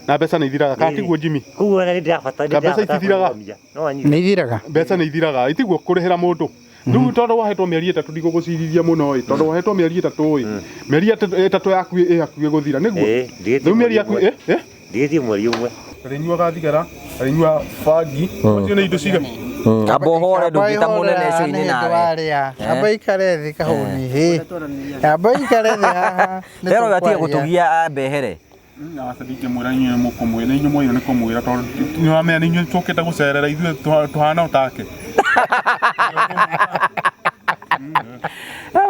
S1: Na mbeca nĩ ithiraga. Kana tiguo Jimmy?
S5: Koguo nĩ ndĩrabatara.
S1: Mbeca itithiraga.
S6: Nĩ ithiraga.
S1: Mbeca nĩ ithiraga. Itiguo kũrĩhĩra mũndũ. Rĩu tondũ wahetwo mĩeri ĩtatũ ndigũgũcirithia mũno ĩ, tondũ wahetwo mĩeri ĩtatũ ĩ, mĩeri ĩtatũ yaku ĩ hakuhĩ gũthira nĩguo? Rĩu mĩeri yaku ĩ
S5: Ndigĩtie mweri ũmwe.
S1: Ndarĩnyuaga thigara, ndarĩnyua bangi, icio nĩ indo ciga.
S2: Amba ũhore ndũngĩta mũnene ũcio-inĩ nawe.
S6: Amba ikare thĩ kahũni hĩ. Amba ikare thĩ haha.
S2: Rero we atige gũtũgia ambehere.
S1: Aca ndingĩmwĩra inyuĩ mũkũmwĩra, inyuĩ mwagĩrĩirwo nĩ kũmwĩra tondũ nĩũramenya nĩ inyuĩ tũkĩte gũcerera ithuĩ tũhana o take.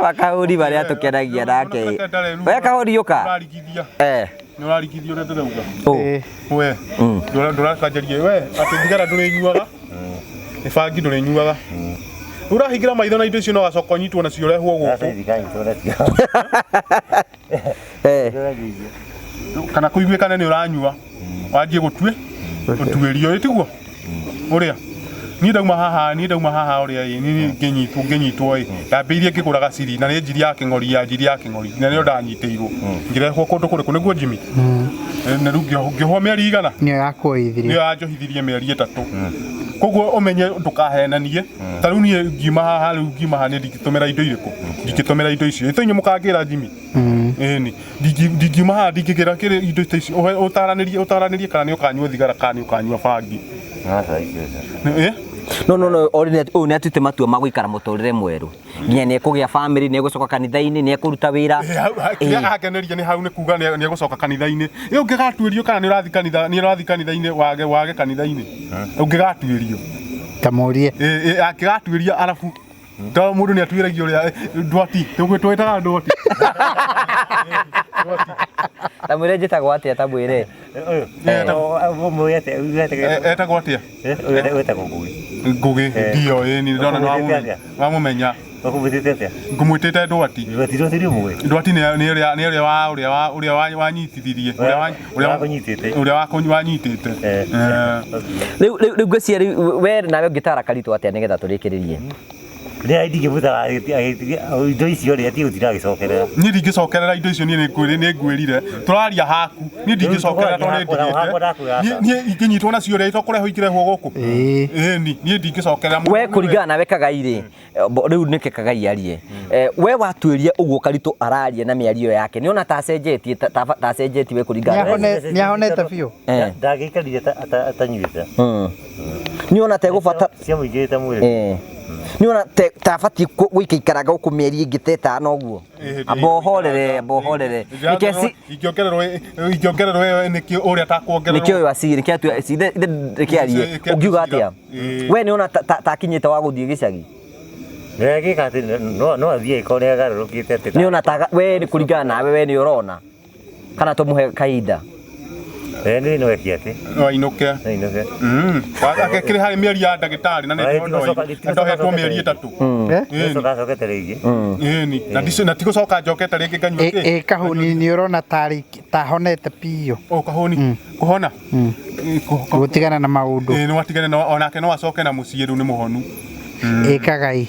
S2: Makahũri marĩa tũkenagia nake. We kahũri ũka.
S1: Ũrarigithia.
S2: Eh.
S1: Nĩ ũrarigithia ũrĩa ndĩrauga.
S2: Ũ.
S1: We. Ndũrakanjaria we atĩ thigara ndũrĩnyuaga. Nĩ bangi ndũrĩnyuaga. Ũrahingĩra maitho na indo icio no wacoka ũnyitwo nacio ũrehwo gũkũ. Kana kũiguĩkane nĩ ũranyua. Wanjie gũtue. Ũtuĩrio ĩtiguo. Ũrĩa. Niĩ ndauma haha, niĩ ndauma haha ũrĩa ĩ, niĩ ngĩnyitwo ngĩnyitwo ĩ, ndambĩrĩirie ngĩgũraga ciri na nĩ njiri ya kĩng'ori ya njiri ya kĩng'ori na nĩyo ndanyitĩirwo. Ngĩrehwo kũndũ kũrĩkũ nĩguo Jimmy? Na rĩu ngĩohwo mĩeri igana?
S6: Nĩyo yakuohithirie.
S1: Nĩyo yanjohithirie mĩeri ĩtatũ. Koguo ũmenye ndũkahenanie. Ta rĩu niĩ ngiuma haha rĩu ngiuma haha niĩ ndingĩtũmĩra indo irĩkũ? Ndingĩtũmĩra indo icio. Ĩtũ inyuĩ mũkangĩra Jimmy? Ĩni. Ndingiuma haha ndingĩgĩra kĩrĩ indo ta icio. Ũtaranĩrie ũtaranĩrie kana nĩ ũkanyua thigara kana nĩ ũkanyua bangi.
S2: No no no ũyũ nĩ atuĩte matua ma gũikara mũtũrĩre mwerũ. Nginya nĩ ekũgĩa family, nĩ egũcoka kanitha-inĩ, nĩ ekũruta wĩra.
S1: Kĩrĩa angeneria nĩ hau nĩ kuga nĩ egũcoka kanitha-inĩ. Ĩ ũngĩgatuĩrio kana nĩ ũrathiĩ kanitha, nĩ ũrathiĩ kanitha-inĩ wage wage kanitha-inĩ. Ũngĩgatuĩrio.
S6: Ta mũrie.
S1: Ĩ angĩgatuĩria arabu. Tondũ mũndũ nĩ atuĩragio ũrĩa ndwati, twĩtaga ndwati.
S2: Ta mwĩre njĩtagwo atĩa ta mwĩre.
S1: Etagwo atĩa?
S5: Wetagwo Ngũgĩ.
S1: Ngũgĩ, ndio ĩ ni ndona nĩ wamũmenya.
S5: Ũkũmwĩtĩte atĩa?
S1: Ngũmwĩtĩte Ndwati.
S5: Ndwati Ndwati nĩ ũmũĩ?
S1: Ndwati nĩ nĩ ũrĩa nĩ ũrĩa wa ũrĩa wa ũrĩa wanyitithirie. Ũrĩa wa ũrĩa
S5: wakũnyitĩte.
S1: Ũrĩa wanyitĩte.
S2: Rĩu rĩu ngwĩciria rĩu we nawe ũngĩtara Karitũ atĩa nĩgetha tũrĩkĩrĩrie?
S5: Rĩrĩa ndingĩmũtara indo icio rĩ atige gũtinda agĩcokerera.
S1: Niĩ ndingĩcokerera indo icio niĩ nĩ ngwĩrire tũraria haku niĩ ndingĩcokerera tondũ nĩ ndigĩte niĩ ingĩnyitwo nacio rĩ tokũrehwo ingĩrehwo gũkũ. Ĩni niĩ ndingĩcokerera.
S2: We kũringana nawe Kagai rĩ, rĩu nĩke Kagai arie. We watuĩria ũguo Karitũ araria na mĩario yake nĩ ona ta acenjetie ta acenjetie we kũringana
S6: nawe. Nĩ ahonete biũ.
S5: Ndangĩikarire atanyuĩte.
S2: Nĩ ona tegũbata
S5: ciamũingĩrĩte mwĩrĩ.
S2: Nĩ ona ta abatiĩ gũikaikaranga gũkũ mĩeri ĩngĩ ta ĩtano ũguo. Amba ũhorere, amba ũhorere.
S1: Ingĩongererwo ingĩongererwo ĩyo nĩkĩ ũrĩa takuongererwo.
S2: Nĩkĩ ũyũ aciri, nĩkĩ atue nĩkĩ arie. Ũngiuga atĩa? We nĩ ona ta akinyĩte wa gũthiĩ gĩcagi?
S5: Nĩagĩka atĩ no athiĩ angĩkorwo nĩagarũrũkĩte atĩ
S2: Nĩ ona ta we nĩ kũringana nawe, we nĩ ũrona kana tũmũhe kahinda?
S5: Nĩ no eke atĩ
S1: No ainũke.
S5: No ainũke.
S1: Akĩrĩ harĩ mĩeri ya ndagĩtarĩ na
S5: Ĩĩ, tigũcoka
S1: nĩ mĩeri 3.
S5: Eh? Tigũcoka acokete rĩngĩ.
S1: Ĩni na ndigũcoka njokete rĩngĩ nganyua kĩ.
S6: Ĩ kahũni nĩ ũrona tarĩ tahonete biũ.
S1: O kahũni kũhona.
S6: Gũtigana na maũndũ.
S1: Ĩĩ no atigane na onake no acoke na mũciĩ rĩu nĩ mũhonu.
S6: Ĩ Kagai.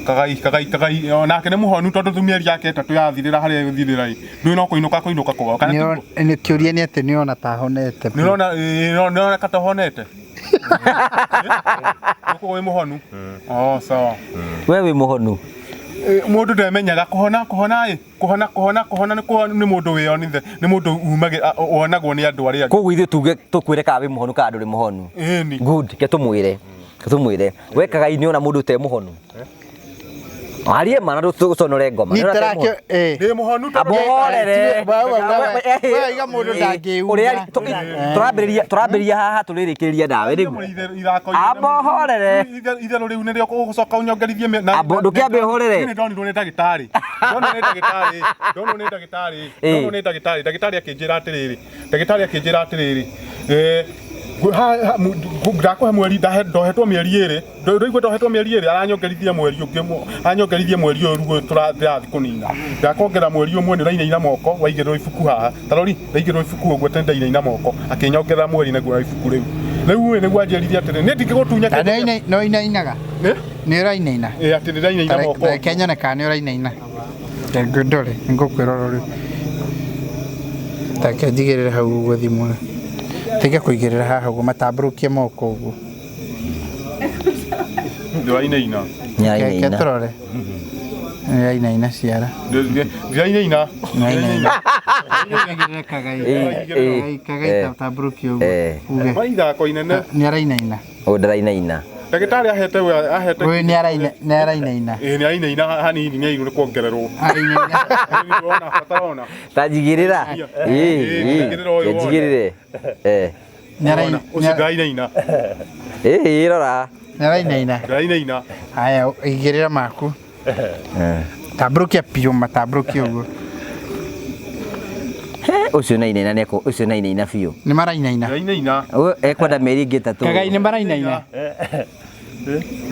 S1: Kagai Kagai Kagai onake nĩ mũhonu tondũ tu mĩeri yake 3 yathirĩra harĩa ĩgũthirĩra ĩ. Ndũĩ no kũinũka kũinũka kwao kana tiguo?
S6: Nĩ kĩũria nĩ atĩ nĩ ona tahonete.
S1: Nĩ ũrona nĩ ũrona tahonete. Ũkũ wĩ mũhonu. Oh sawa.
S2: We wĩ mũhonu.
S1: Mũndũ ndemenyaga kũhona kũhona ĩ kũhona kũhona kũhona nĩ kũhona nĩ mũndũ wĩyonithe nĩ mũndũ umagĩra wonagwo nĩ andũ arĩa angĩ.
S2: Koguo ithuĩ tuge tũkwĩre kana wĩ mũhonu kana ndũrĩ mũhonu.
S1: Ĩni.
S2: Good, ke tũmwĩre. Ke tũmwĩre. We Kagai nĩ ona mũndũ ũtarĩ mũhonu. Arie ma na ndũgũconore ngoma.
S6: Nĩ tarakĩo ĩ.
S1: Ndĩ mũhonu tondũ
S2: Amba ũhorere.
S6: We iga mũndũ ndangĩuna.
S2: Tũrambĩrĩria tũrambĩrĩria haha tũrĩrĩkĩrĩria nawe rĩu. Amba ũhorere.
S1: Itherũ rĩu nĩrĩo ũgũcoka ũnyongerithie
S2: Amba ndũkĩambe ũhorere.
S1: Niĩ nĩndonirwo nĩ ndagĩtarĩ. Ndonwo nĩ ndagĩtarĩ. Ndonwo nĩ ndagĩtarĩ. Ndonwo nĩ ndagĩtarĩ. Ndagĩtarĩ akĩnjĩra atĩrĩrĩ. Ndagĩtarĩ akĩnjĩra atĩrĩrĩ. Ndakũhe mweri ndohetwo mĩeri 2. Ndũigua ndohetwo mĩeri 2 aranyongerithia mweri ũngĩ anyongerithie mweri ũyũ rĩu tũrathiĩ kũnina. Ndakongerera mweri ũmwe nĩ ũrainaina moko waigĩrĩrwo ibuku haha. Ta rori ndaigĩrĩrwo ibuku ũguo atĩ ndainaina moko akĩnyongerera mweri naguo ibuku rĩu. Rĩu ĩ nĩguo anjĩrire atĩrĩ niĩ ndingĩgũtunya kĩndũ.
S6: No inainaga. Nĩ ũrainaina.
S1: Ĩ atĩ ndĩrainaina moko.
S6: Reke nyone kana nĩ ũrainaina. Ndore ngũkwĩra oro rĩu. Reke njigĩrĩre hau ũguo thimũ. Tiga kũigĩrĩra haha ũguo matambũrũkie moko ũguo.
S1: Ndĩrainaina.
S6: Reke tũrore. Nĩũrainaina ciara.
S1: Ndĩrainaina.
S6: Nĩũrainaina. Kagai. Kagai tambũrũkie ũguo.
S1: Uge. Ithako inene.
S6: Nĩarainaina.
S2: Ũyũ ndarainaina.
S1: Ndagĩtarĩ ahete ahete.
S6: Ũyũ nĩarainaina.
S1: Ĩĩ nĩarainaina hanini nĩ airwo nĩ kwongererwo. Arainaina.
S2: Ta njigĩrĩra. Ĩĩ njigĩrĩre.
S1: Ũcio ndarainaina.
S2: Ĩĩ rora.
S6: Nĩarainaina.
S1: Ndarainaina.
S6: Haya igĩrĩra maku. Tambũrũkia biũ matambũrũkie ũguo.
S2: Ũcio nainaina nĩ ũcio nainaina biũ.
S6: Nĩ marainaina.
S1: Ndarainaina.
S2: Ekwenda mĩeri ĩngĩ 3.
S6: Kagai nĩ marainaina.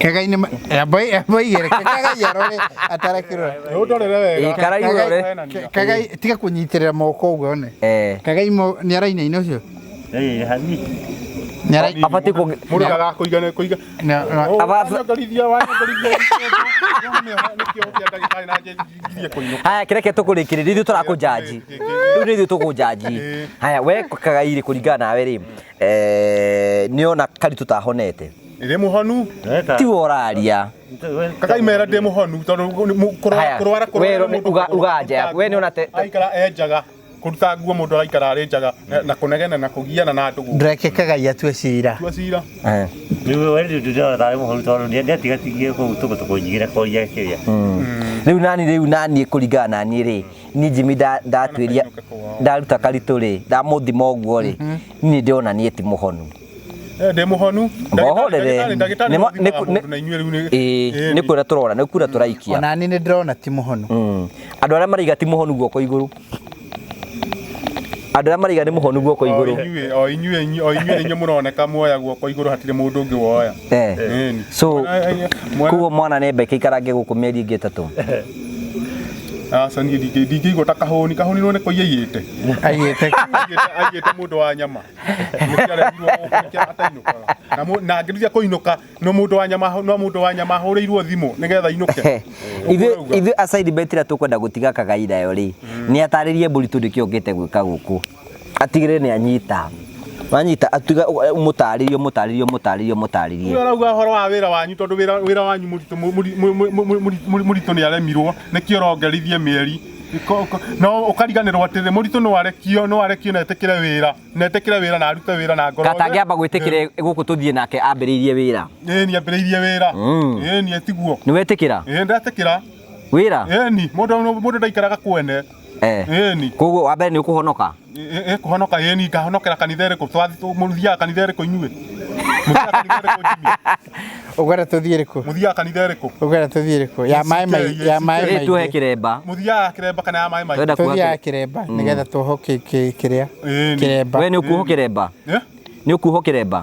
S6: Kagai nĩ amba igĩrĩ Kagai arore atarakĩrora.
S1: Ũndorere wega.
S2: Karai ũrore.
S6: Kagai tiga kũnyitĩrĩra moko ũguo one. Kagai nĩ arainaina ũcio.
S2: Abatiĩ
S1: mũndũ ndagakũiga nĩ kũiga. Wanyongerithia wanyongerithia nĩkĩo kĩa ndagĩtarĩ na njirie kũinũka.
S2: Haya kĩreke tũkũrĩkĩrĩria ithuĩ tũrakũnjanji. Rĩu nĩ ithuĩ tũkũnjanji. Haya we Kagai rĩ kũringana nawe rĩ nĩ ona Karitũ tahonete.
S1: Ndĩ mũhonu.
S2: Tiwe ũraria.
S1: Kagai mera ndĩ mũhonu tondũ kũrwara kũrwara
S2: uga nja yaku. We nĩ ona
S1: aikara enjaga kũruta nguo mũndũ araikara arĩ njaga na kũnegena na kũgiana na andũ gũkũ.
S6: Ndũreke Kagai atue cira.
S1: Tua cira.
S5: Rĩu we rĩu ndĩrona tarĩ mũhonu tondũ nĩatigatigie kũu tũkũnyigĩra koria kĩrĩa.
S2: Rĩu nani rĩu nani kũringana na niĩ rĩ niĩ Jimmy ndatuĩria ndaruta Karitũ rĩ ndamũthima ũguo rĩ niĩ ndĩrona niĩ ti mũhonu.
S1: Ndĩ mũhonu.
S2: Mohorere.
S1: Ndagĩtarĩ na inyuĩ rĩu nĩ
S2: Ĩĩ nĩ kũrĩa tũrora nĩ kura tũraikia.
S6: Ona niĩ nĩ ndĩrona ti mũhonu.
S2: Andũ arĩa maraiga ti mũhonu guoko igũrũ. Andũ arĩa maraiga nĩ mũhonu guoko igũrũ.
S1: O inyuĩ o inyuĩ inyuĩ mũroneka muoya guoko igũrũ hatirĩ mũndũ ũngĩ woya.
S2: So koguo mwana nĩ mbeke ikarange gũkũ mĩeri ĩngĩ 3.
S1: Aca niĩ ndingĩigua ta kahũni kahũni no nĩ kũiya aiyĩte.
S6: Aiyĩte.
S1: Aiyĩte mũndũ wa nyama. Nĩkĩo aremirwo gũkũ nĩkĩo atainũkaga. Na angĩrutia kũinũka no mũndũ wa nyama no mũndũ wa nyama ahũrĩirwo thimũ nĩgetha ainũke.
S2: Ithuĩ aside bet ĩrĩa tũkwenda gũtiga Kagai nayo rĩ nĩ atarĩrie Mũritũ nĩkĩo okĩte gwĩka gũkũ. Atigĩrĩre nĩ anyita. Wanyita atuga mũtarĩrie mũtarĩrie mũtarĩrie mũtarĩrie.
S1: Ũrĩa ũrauga ũhoro wa wĩra wanyu tondũ wĩra wanyu mũritũ mũritũ nĩ aremirwo nĩkĩo ũrongerithie mĩeri. No ũkariganĩrwo atĩrĩ mũritũ no arekio no arekio na etĩkĩre wĩra na etĩkĩre wĩra na arute wĩra na ngoro.
S2: Katangĩamba gwĩtĩkĩre gũkũ tũthiĩ nake ambĩrĩirie wĩra.
S1: Ĩĩ nĩ ambĩrĩirie wĩra. Ĩĩ nĩ tiguo.
S2: Nĩ wetĩkĩra?
S1: Ĩĩ ndetĩkĩra.
S2: Wĩra?
S1: Ĩĩ ni mũndũ ndaikaraga kwene. Ĩĩ ni.
S2: Koguo wa mbere nĩ ũkũhonoka?
S1: Ĩĩ kũhonoka ĩĩ ni ngahonokera kanitha ĩrĩkũ? Mũthiaga kanitha ĩrĩkũ inyuĩ? Mũthiaga kanitha ĩrĩkũ Jimmy?
S6: Ũkwenda tũthiĩ rĩkũ?
S1: Mũthiaga kanitha ĩrĩkũ?
S6: Ũkwenda tũthiĩ rĩkũ? Ya maĩ mai ya maĩ
S2: Ĩ tuohe
S6: maingĩ.
S2: kĩremba.
S1: Mũthiaga kĩremba kana ya maĩ maingĩ?
S2: Twenda kuoha
S6: Tũthiaga kĩremba nĩgetha tuoho kĩrĩa
S1: Ĩni.
S6: kĩremba.
S2: We nĩ ũkuohwo kĩremba?
S1: Eh?
S2: Nĩ ũkuohwo kĩremba?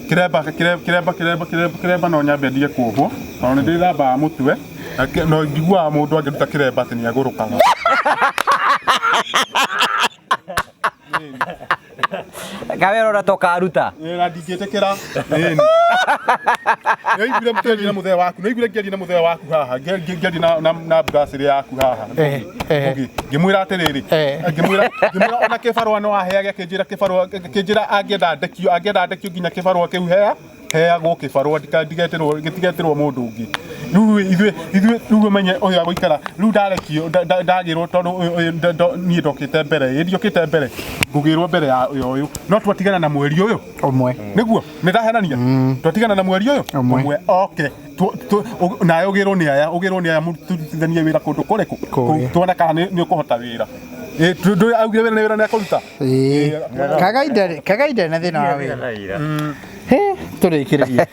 S1: Kĩremba kĩremba kĩremba kĩremba kĩremba kĩremba no nyambe ndige kuohwo tondũ nĩ ndĩthambaga mũtwe na no njiguaga mũndũ angĩruta kĩremba atĩ nĩ agũrũkaga.
S2: Kawe ũrona ta ũkaruta?
S1: Ĩ, na ndingĩtĩkĩra. Ĩni. Nĩwaiguire ngĩaria na mũthee waku, nĩwaiguire ngĩaria na mũthee waku haha, ngĩaria na mburacĩrĩ yaku haha.
S6: Eh, eh.
S1: Ngĩmwĩra atĩrĩrĩ, ngĩmwĩra ona kĩbarũa no aheage, akĩnjĩra kĩbarũa, akĩnjĩra angĩenda ndekio, angĩenda ndekio nginya kĩbarũa kĩu heagwo kĩbarũa ndigetĩrwo, gĩtigetĩrwo mũndũ ũngĩ. Rĩu ithuĩ rĩu ũmenye ũyũ agũikara, rĩu ndarekio, ndagĩrwo tondũ ũyũ niĩ ndokĩte mbere, ĩ ndiokĩte mbere, ngũgĩrwo mbere ya ũyũ. No twatigana na mweri ũyũ
S6: ũmwe.
S1: Nĩguo, nĩ ndahenania? Twatigana na mweri ũyũ
S6: Ũmwe.
S1: Ũmwe. Okay. Nawe ũgĩrwo nĩ aya, ũgĩrwo nĩ aya mũrutithanie wĩra kũndũ kũrĩkũ?
S6: Kũrĩa.
S1: Kũu, tuone kana nĩ ũkũhota wĩra. Ĩ, ndũĩ augire wĩra nĩ wĩra nĩ akũruta?
S6: Ĩĩ. Kagai ndarĩ na thĩna wa wĩra. Hĩ, tũrĩkĩrĩrie.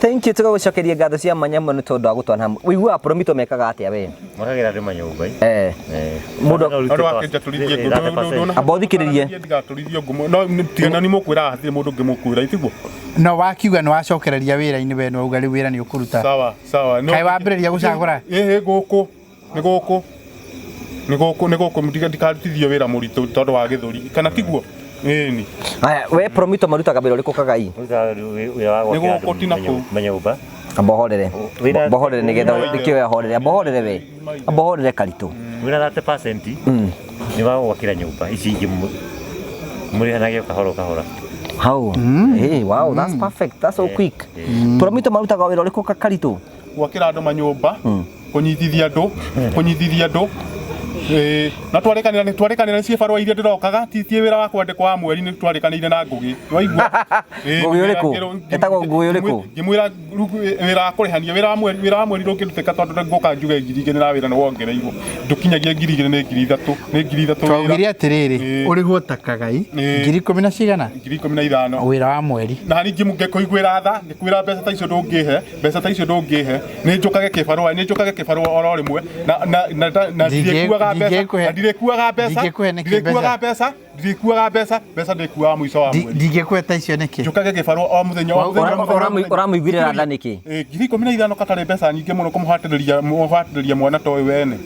S2: Thank you, tũgagũcokeria ngatho cia mwanya mũno nĩ tondũ wa gũtwana hamwe. Ũiguaga Promito mekaga atĩa we?
S5: Makagĩra andũ manyũmba.
S2: Eh. Mũndũ
S1: Andũ akĩnjatũrithie ngũ.
S2: Amba ũthikĩrĩrie.
S1: Ndigatũrithio ngũ. No tiga nĩ mũkwĩra hatirĩ mũndũ ũngĩ mũkwĩra, itiguo?
S6: No wakiuga nĩ wacokereria wĩra-inĩ we nĩ wauga rĩu wĩra nĩ ũkũruta.
S1: Sawa, sawa.
S6: Kaĩ wambĩrĩria gũcagũra?
S1: Ĩhĩ, gũkũ. Nĩ gũkũ. Nĩ gũkũ, nĩ gũkũ ndikarutithio wĩra mũritũ tondũ wa gĩthũri. Kana tiguo? Ĩni.
S2: Haya, we Promito marutaga wĩra ũrĩkũ Kagai?
S5: Wĩra wa
S1: Nĩ gũkũ ti na kũu.
S5: manyũmba.
S2: Amba ũhorere.
S5: Wĩra-
S2: Amba ũhorere nĩgetha nĩkĩo we ahorere. Amba ũhorere we. Amba ũhorere Karitũ.
S5: Wĩra 30% nĩ wa gwakĩra nyũmba ici ingĩ mũrĩhanage kahora kahora.
S2: Hau. Hey, wow, that's perfect. That's so quick. Promito marutaga wĩra ũrĩkũ Karitũ?
S1: Gwakĩra andũ manyũmba, kũnyitithia andũ, kũnyitithia andũ. Ĩĩ, na twarĩkanĩra nĩ twarĩkanĩra nĩ ciĩbarũa iria ndĩrokaga, ti wĩra wa kwandĩkwo wa mweri nĩ twarĩkanĩire na Ngũgĩ. Nĩwaigua? Ĩĩ,
S2: Ngũgĩ ũrĩkũ? Ĩtagwo Ngũgĩ ũrĩkũ?
S1: Ngĩmwĩra wĩra wa kũrĩhania, wĩra wa mweri, wĩra wa mweri ndũngĩrutĩka tondũ ngũka njuge 2,000 na wĩra nĩ wongereirwo. Ndũkinyagia 2,000 nĩ 3,000, nĩ 3,000 wĩra.
S6: Twaugire atĩrĩrĩ,
S1: Ĩĩ.
S6: ũrĩhwo ta Kagai
S1: Ĩĩ.
S6: 10,000 na cigana?
S1: 15,000.
S6: Wĩra wa mweri.
S1: Na ningĩ ngĩkũiguĩra tha, ngĩkwĩra mbeca ta icio ndũngĩhe, mbeca ta icio ndũngĩhe, nĩ njũkage kĩbarũa, nĩ njũkage kĩbarũa oro rĩmwe, na ndirĩkuaga mbeca, na ndirĩkuaga mbeca,
S6: ndingĩkũhe nĩkĩ
S1: ndirĩkuaga mbeca, ndirĩkuaga mbeca, mbeca ndĩkuaga mũico wa mweri.
S6: Ndingĩkũhe ta icio nĩkĩ?
S1: Njũkage kĩbarũa o mũthenya, o mũthenya, o mũthenya, o mũthenya.
S2: Ũramũiguĩrĩra tha nĩkĩ?
S1: Ĩ, 15,000 katarĩ mbeca nyingĩ mũno kũmũhatĩrĩria, mũhatĩrĩria mwana ta ũyũ wene.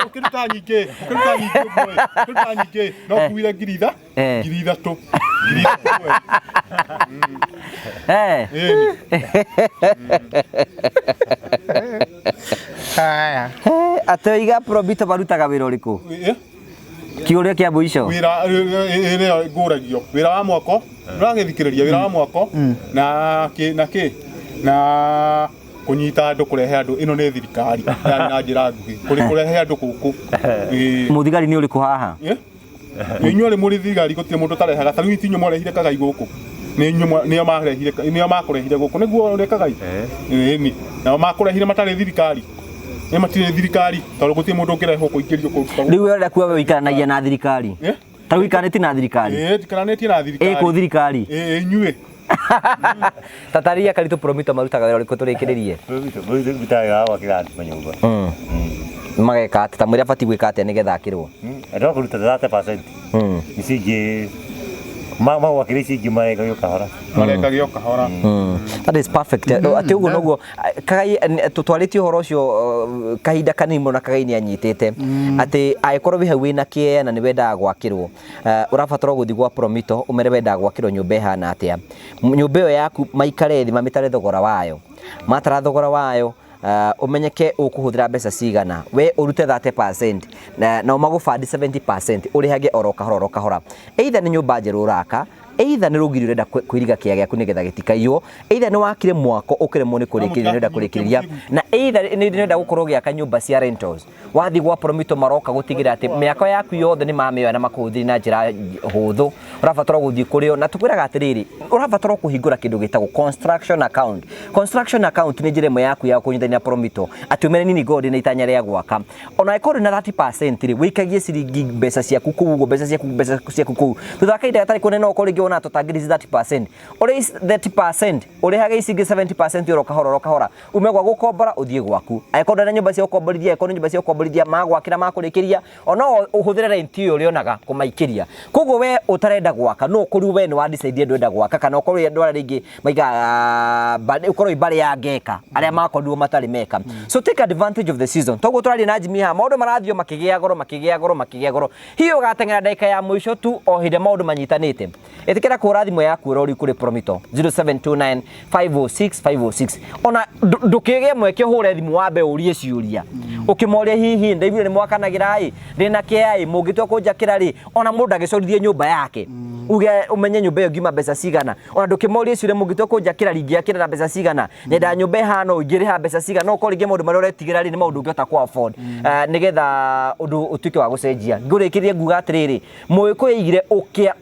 S1: Ũkĩruta nyingĩ, ũkĩruta nyingĩ ũguo ĩ, ũkĩruta nyingĩ, no kuire 3,000, 3,000, 3,000 we.
S2: Eh.
S1: Ĩni.
S6: Haya.
S2: Atĩ oiga Promito marutaga wĩra ũrĩkũ?
S1: Ĩ?
S2: Kĩũria kĩa mũico.
S1: Wĩra ĩrĩa ngũragio, wĩra wa mwako, ũragĩthikĩrĩria wĩra wa mwako na kĩ na kĩ na kũnyita andũ kũrehe andũ, ĩno nĩ thirikari yani na njĩra nguhĩ, kũrĩ kũrehe andũ gũkũ. Ĩ.
S2: Mũthigari nĩ ũrĩkũ haha?
S1: Ĩ? Inyuĩ rĩ mũrĩ thigari gũtirĩ mũndũ ũtarehaga, ta rĩu ti inyuĩ mwarehire Kagai gũkũ. Nĩ inyuĩ nĩo marehire, nĩo makũrehire gũkũ, nĩguo ũrĩ Kagai? Ĩni. Nao makũrehire matarĩ thirikari. Nĩ matirĩ thirikari, tondũ gũtirĩ mũndũ ũngĩrehwo kũingĩrio kũu.
S2: Rĩu we ũrenda kuga we ũikaranagia na thirikari?
S1: Ĩ?
S2: Ta rĩu ũikaranĩtie na thirikari?
S1: Ĩ, njikaranĩtie na thirikari.
S2: Ĩ, kũ thirikari?
S1: Ĩ, inyuĩ.
S2: Tataria Karitũ Promito marutaga wĩra ũrĩkũ tũrĩkĩrĩrie?
S5: Promito marutaga wĩra wa gwakĩra andũ manyũmba.
S2: Mageka atĩa? Ta mwĩre abatiĩ gwĩka atĩa nĩgetha akĩrwo?
S5: Andũ a kũruta 30%. Ici ingĩ magwakĩra ici ingĩ marekagio kahora.
S1: Marekagio kahora.
S2: That is perfect. Atĩ ũguo noguo Kagai tũtwarĩtie ũhoro ũcio kahinda kanini mũno na Kagai nĩ anyitĩte atĩ angĩkorwo wĩ hau wĩna kĩea na nĩ wendaga gwakĩrwo, ũrabatara gũthiĩ gwa Promito ũmere wendaga gwakĩrwo nyũmba ĩhana atĩa. Nyũmba ĩyo yaku maikare thĩ mamĩtare thogora wayo. Matara thogora wayo, ũmenyeke ũkũhũthĩra mbeca cigana, we ũrute 30% nao magũbandi 70% ũrĩhage oro kahora oro kahora. Either nĩ nyũmba njerũ ũraka, either nĩ rũgiri ũrenda kwĩriga kĩea gĩaku nĩgetha gĩtikaiywo, either nĩ wakire mwako ũkĩremwo nĩ kũrĩkĩrĩria nĩ ũrenda kũrĩkĩrĩria, na either nĩ ũrenda gũkorwo ũgĩaka nyũmba cia rentals. Wathiĩ gwa Promito maroka gũtigĩrĩra atĩ mĩako yaku yothe nĩ mamĩoya na makũhũthĩri na njĩra hũthũ. Ũrabatara gũthiĩ kũrĩ o, na tũkwĩraga atĩrĩrĩ, ũrabatara kũhingũra kĩndũ gĩtagwo construction account. Construction account nĩ njĩra ĩmwe yaku ya kũnyitanĩra na Promito atĩ ũmere nini ngorwo ndĩna itanya rĩa gwaka. Ona angĩkorwo ndũrĩ na 30% rĩ, wĩikagie ciringi mbeca ciaku kũu ũguo, mbeca ciaku, mbeca ciaku kũu. Thutha wa kahinda gatarĩ kũnene no ũkorwo rĩngĩ wonaga tũtangĩrici 30%, ũrĩhe 30%, ũrĩhage ici ingĩ 70% oro kahora oro kahora, ume gwa gũkombora ũthiĩ gwaku. Angĩkorwo ndũrĩ na nyũmba cia gũkomborithia, angĩkorwo nĩ nyũmba cia gũkomborithia, magwakĩra makũrĩkĩria, ona no ũhũthĩre rent ĩyo ũrĩonaga kũmaikĩria. Koguo we ũtarenda gwaka, no ũkorwo we nĩ wa decide ndwenda gwaka, kana ũkorwo andũ arĩa rĩngĩ maigaga ũkorwo wĩ mbarĩ ya ngeka, arĩa makorirwo matarĩ meka. So take advantage of the season. Toguo tũraria na Jimmy haha, maũndũ marathiĩ o makĩgĩa goro, makĩgĩa goro, makĩgĩa goro. Hihi ũgateng'era ndagĩka ya mũico tu o hĩndĩ maũndũ manyitanĩte. Ĩtĩkĩra kũhũra thimũ yaku oro rĩu kũrĩ Promito 0729 506 506. Ona ndũkĩgĩe mweke ũhũre thimũ wambe ũrie ciũria. Ũkĩmoria hihi ndaiguire nĩ mwakanagĩra ĩ, ndĩna kĩa ĩ, mũngĩtua kũnjakĩra rĩ, ona mũndũ agĩcorithie nyũmba yake. Uge ũmenye nyũmba ĩyo ngiuma mbeca cigana. Ona ndũkĩmorie ciũria mũngĩtua kũnjakĩra rĩ, ingĩakĩra na mbeca cigana. Nyenda nyũmba ĩhana ũũ, ingĩrĩha mbeca cigana. No ũkorwo rĩngĩ maũndũ marĩa ũretigĩra rĩ, nĩ maũndũ ũngĩhota kũ afford. Nĩgetha ũndũ ũtuĩke wa gũcenjia. Ngũrĩkĩrĩrie nguga atĩrĩrĩ, Mũgĩkũyũ aigire ũkĩa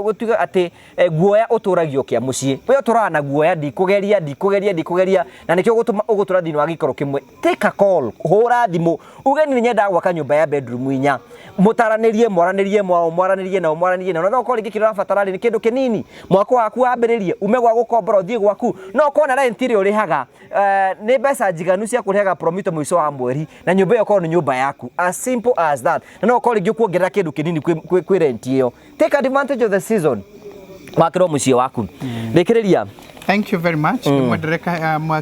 S2: gũtuĩka atĩ guoya ũtũragio ũkĩa mũciĩ. We ũtũraga na guoya, ndikũgeria, ndikũgeria, ndikũgeria, na nĩkĩo ũgũtũra thĩinĩ wa gĩikaro kĩmwe. Take a call, hũra thimũ, uge niĩ nyendaga gwaka nyũmba ya bedroom inya. Mũtaranĩrie, mwaranĩrie mwao, mwaranĩrie nao, mwaranĩrie nao. Na no ũkorwo rĩngĩ kĩrĩa ũrabatara rĩ, nĩ kĩndũ kĩnini. Mwako waku wambĩrĩrie, ume gwa gũkombora ũthiĩ gwaku. No ũkorwo na rent ĩrĩa ũrĩhaga, nĩ mbeca njiganu cia kũrĩhaga Promito mũico wa mweri, na nyũmba ĩyo ĩkorwo nĩ nyũmba yaku. As simple as that. Na no ũkorwo rĩngĩ ũkuongerera kĩndũ kĩnini kwĩ rent ĩyo. Take advantage of the season. Wakĩrwo mũciĩ waku. Rĩkĩrĩria.
S6: Thank you very much. Ndĩmwendere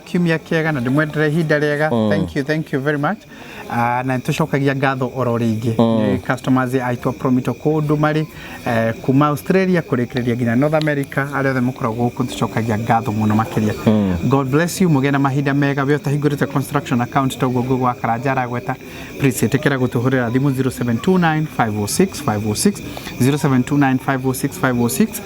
S6: kiumia kĩega na ndĩmwendere ihinda rĩega. Thank you, thank you very much. Na nĩtũcokagia ngatho oro rĩngĩ nĩ customers aitũ a Promito kũndũ marĩ kuma Australia kũrĩkĩrĩria nginya North America, arĩa othe mũkoragwo gũkũ tũcokagia ngatho mũno makĩria. God bless you, mũgĩe na mahinda mega. We ũtahingũrĩte construction account toguo Ngũgũ wa Karanja aragweta, please ĩtĩkĩra gũtũhũrĩra thimũ 0729 506 506, 0729 506 506,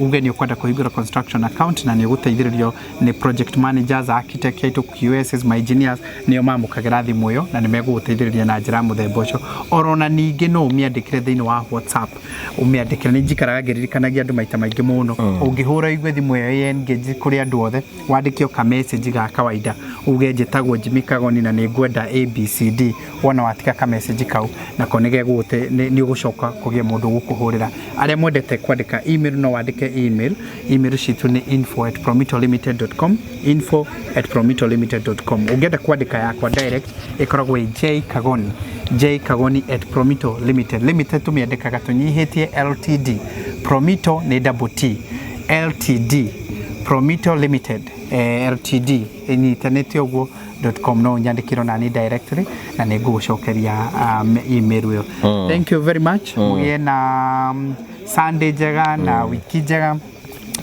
S6: uge nĩ ũkwenda kũhingũra construction account na nĩ ũgũteithĩrĩrio nĩ project managers, architect aitũ, QSs, ma engineers nĩo mamũkagĩra thimũ ĩyo na nĩ megũgũteithĩrĩria na njĩra ya mũthemba ũcio. Orona ningĩ no ũmĩandĩkĩre thĩinĩ wa WhatsApp, ũmĩandĩkĩre. Nĩ njikaraga ngĩririkanagia andũ maita maingĩ mũno, ũngĩhũra igue thimũ ĩyo ĩ engage kũrĩ andũ othe, wandĩke o ka message ga kawaida, uge njĩtagwo Jimmy Kagoni na nĩ ngwenda ABCD. Wona watiga ka message kau nako nĩ nĩ ũgũcoka kũgĩa mũndũ ũgũkũhũrĩra. Arĩa mwendete kwandĩka email no wandĩke email. Email citũ nĩ info@promitolimited.com, info@promitolimited.com. Ũngĩenda kwandĩka yakwa direct ĩkoragwo ĩ J Kagoni, J Kagoni at Promito Limited. Limited tũmĩandĩkaga tũnyihĩtie LTD, Promito nĩ double T, LTD, Promito Limited, LTD ĩnyitanĩte ũguo .com. No ũnyandĩkĩre nani directly na nĩ ngũgũcokeria email ĩyo. Thank you very much. Mũgĩe na Sunday njega na wiki njega.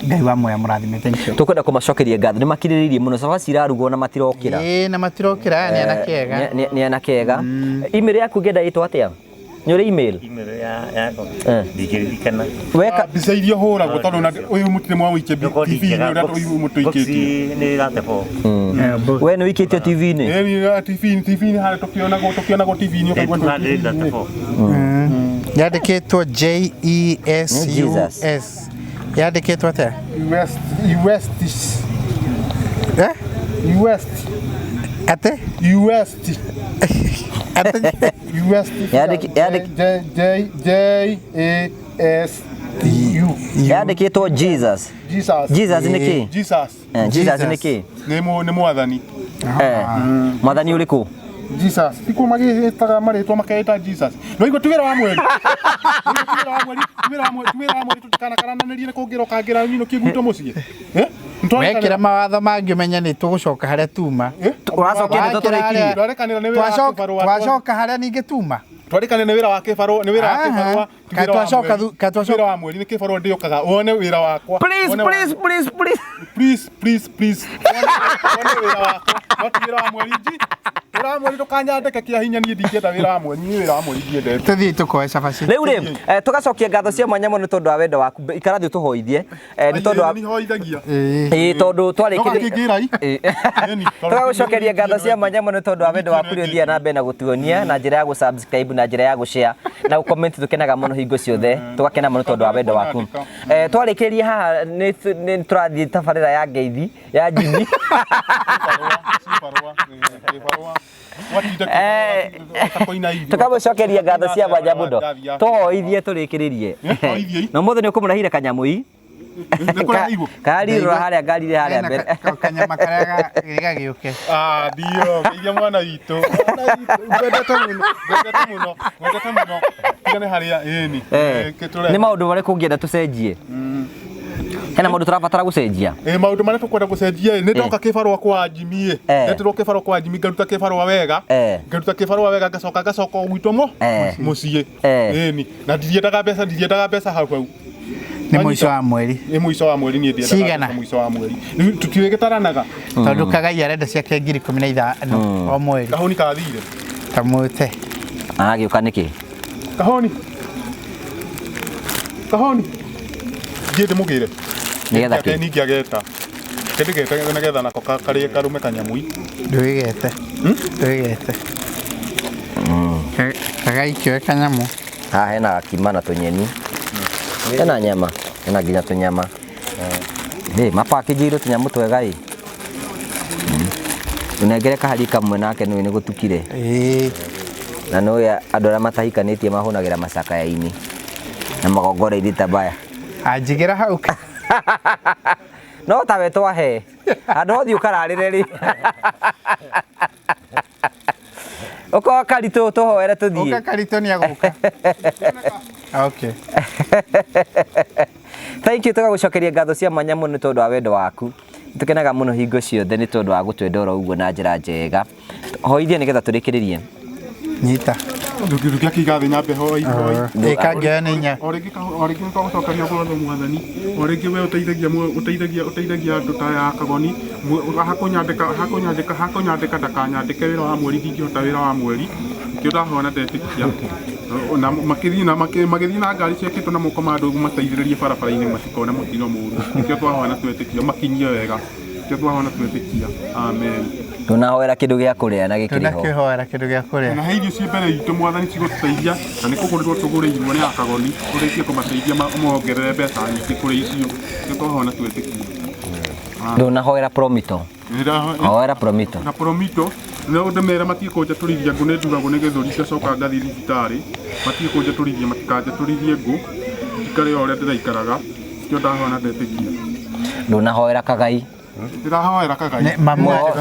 S6: Ngai wa muoya mũrathime. Thank you.
S2: Tũkwenda kũmacokeria ngatho, nĩ makirĩrĩirie mũno, cabaci irarugwo na matirokĩra.
S6: Ĩĩ, na matirokĩra, aya nĩ anake ega.
S2: Nĩ anake ega. Email yaku ũngĩenda ĩtwo atĩa? Nĩ ũrĩ email?
S5: Email yakwa ndingĩririkana.
S2: Weka
S1: Mbica iria hũragwo tondũ na ũyũ mũtirĩ mwamũikia TV-inĩ ũrĩa ũyũ mũtũikĩtie.
S5: Nĩ 34.
S2: We nĩ ũikĩtio TV-inĩ?
S1: Ĩĩ, TV-inĩ harĩa tũkĩonagwo TV-inĩ ũkaigua twĩ TV-inĩ.
S5: 234.
S6: Yandĩkĩtwo J E S U S. Yandĩkĩtwo atĩa?
S1: West West
S6: Eh?
S1: West
S6: Atĩ?
S1: West
S6: Atĩ?
S1: West J J J A S T U.
S2: Yandĩkĩtwo Jesus.
S1: Jesus.
S2: Jesus nĩ kĩ?
S1: Jesus.
S2: Jesus nĩ kĩ?
S1: Nĩ mwathani.
S2: Mwathani ũrĩkũ?
S1: Jesus. Tikuo magĩtaga marĩtwa makeĩta Jesus. No igua ti wĩra wa mweri. Ti wĩra wa mweri, ti wĩra wa mweri, ti wĩra wa mweri tũtikanakarananĩrie nĩ kũngĩra ũkangĩra nyinũkie gwitũ mũciĩ.
S6: Wekĩra mawatho mangĩ ũmenye nĩ tũgũcoka harĩa tuma.
S2: Ũracokia nĩ tũrĩkirie.
S1: Twarĩkanĩra nĩ wĩra wa kĩbarũa.
S6: Twacoka harĩa ningĩ tuma.
S1: Twarĩkanĩra nĩ wĩra wa kĩbarũa, nĩ wĩra wa kĩbarũa. Wĩra wa mweri nĩ kĩbarũa ndĩũkaga wone wĩra wakwa.
S2: Please, please, please, please.
S1: Please, please, please. Wone wĩra wakwa. No ti wĩra wa mweri nji. Wĩra wa mweri ndũkanyandĩke kĩa hinya, niĩ ndingĩenda wĩra wa mweri, niĩ wĩra wa mweri ndiendete.
S6: Tũthiĩ tũkoe cabaci.
S2: Rĩu rĩ, tũgacokia ngatho cia mwanya mũno nĩ tondũ wa wendo waku. Ikara thĩ ũtũhoithie. Nĩ tondũ wa
S1: Nĩ hoithagia.
S2: Ĩĩ, tondũ
S1: twarĩkĩrĩria.
S2: Tũgagũcokeria ngatho cia mwanya mũno nĩ tondũ wa wendo waku ũrĩa ũthiaga na mbere na gũtuonia na njĩra ya gũ-subscribe, na njĩra ya gũ-share na gũ-comment. Tũkenaga mũno hingo ciothe, tũgakena mũno tondũ wa wendo waku. Twarĩkĩrĩria haha nĩ tũrathiĩ tabarĩra ya ngeithi ya Jimmy.
S1: Watinda ũtakoina irio.
S2: Tukamũcokeria ngatho cia mwanya mũno. Tũhoithie tũrĩkĩrĩrie.
S1: Hoithiei.
S2: Na ũmũthĩ nĩ ũkũmũrehire kanyamũi.
S1: Nĩ kũraheirwo?
S2: Karirũra harĩa ngarire harĩa mbere.
S6: Kanyama karĩa gagĩũke.
S1: Ah, ndio, geithia mwana witũ. Mwana witũ, ngwendete mũno, ngwendete mũno, ngwendete mũno. Tigane harĩa, ĩni.
S2: Nĩ maũndũ marĩkũ ũngĩenda tũcenjie? Hena maũndũ tũrabatara gũcenjia?
S1: Ĩ maũndũ marĩa tũkwenda gũcenjia ĩ, nĩ ndoka kĩbarũa kwa Jimmy ĩ. Ndetirwo kĩbarũa kwa Jimmy ngaruta kĩbarũa wega. Ngaruta kĩbarũa wega ngacoka ngacoka gwitũ mo mũciĩ. Ĩni. Na ndiriendaga mbeca, ndiriendaga mbeca hau hau.
S6: Nĩ mũico wa mweri.
S1: Nĩ mũico wa mweri niĩ ndiendaga
S6: Cigana?
S1: mbeca mũico wa mweri. Rĩu tũtiũĩ gĩtaranaga.
S6: Tondũ Kagai arenda ciake 15,000 o mweri.
S1: Kahũni kathire.
S6: Kamũte.
S2: Aragĩũka nĩkĩ?
S1: Kahoni. Kahoni. Thiĩ ndĩmũgĩre.
S2: Nĩgetha kĩ?
S1: Ningĩ ageta. Kĩndĩgete nĩgetha nako karĩe karume kanyamui.
S6: Ndwĩgete. Ndwĩgete. Kagai kĩoe kanyamũ.
S2: Haha hena gakima na tũnyeni. Hena nyama, hena nginya tũnyama. Ĩ, mapakĩnjĩirwo tũnyamũ twega ĩ. Ũnengere kahari kamwe nake nĩũĩ nĩ gũtukire.
S6: Ĩĩ.
S2: Na nĩũĩ andũ arĩa matahikanĩtie mahũnagĩra macakaya-inĩ na magongona-inĩ ta maya.
S6: Anjigĩra hau.
S2: No tawe twahe. Handũ hothiĩ ũkararĩre rĩ. Ũkoa Karitũ tũhoere tũthiĩ.
S6: Ũka Karitũ nĩ agũka. Okay.
S2: Thank you, tũgagũcokeria ngatho cia mwanya mũno nĩ tondũ wa wendo waku. Nĩtũkenaga mũno hingo ciothe nĩ tondũ wa gũtwenda oro ũguo na njĩra njega. Hoithia nĩgetha tũrĩkĩrĩrie.
S6: Nyita.
S1: Ndũngĩakĩiga thĩ nyambe hoi hoi.
S6: Ĩka ngĩoya nĩ inya.
S1: O rĩngĩ o rĩngĩ nĩtwagũcokeria ngatho mwathani. O rĩngĩ we ũteithagia ũteithagia ũteithagia andũ ta ya Kagoni. Hakũnyandĩka hakũnyandĩka hakũnyandĩka ndakanyandĩke wĩra wa mweri, ndingĩhota wĩra wa mweri. Nĩkĩo ndahoya na ndetĩkia. Na makĩthiĩ na magĩthiĩ na ngari ciakĩtwo na moko ma andũ mateithĩrĩrie barabara-inĩ matikone mũtino mũru. Nĩkĩo twahoya na twetĩkia makinyie wega. Nĩkĩo twahoya na twetĩkia. Amen.
S2: Tũnahoera kĩndũ gĩa kũrĩa na gĩkĩrĩ ho.
S6: Tũnakĩhoera kĩndũ gĩa kũrĩa.
S1: Na he irio ciĩ mbere itũ mwathani cigũtũteithia na nĩ kũgũrĩrwo tũgũrĩirwo nĩ Akagoni tũrĩkie kũmateithia mongerere mbeca nyingĩ kũrĩ icio. Nĩkĩo twahoya na twetĩkia.
S2: Ndũnahoera Promito. Hoera Promito.
S1: Na Promito no ndĩmere matige kũnjatũrithia ngũ, nĩ nduragwo nĩ gĩthũri ngacoka ngathiĩ thibitarĩ. Matige kũnjatũrithia, matikanjatũrithie ngũ, njikare o ũrĩa ndĩraikaraga. Nĩkĩo ndahoya na ndetĩkia.
S2: Ndũnahoera Kagai.
S1: Ndĩrahoera Kagai.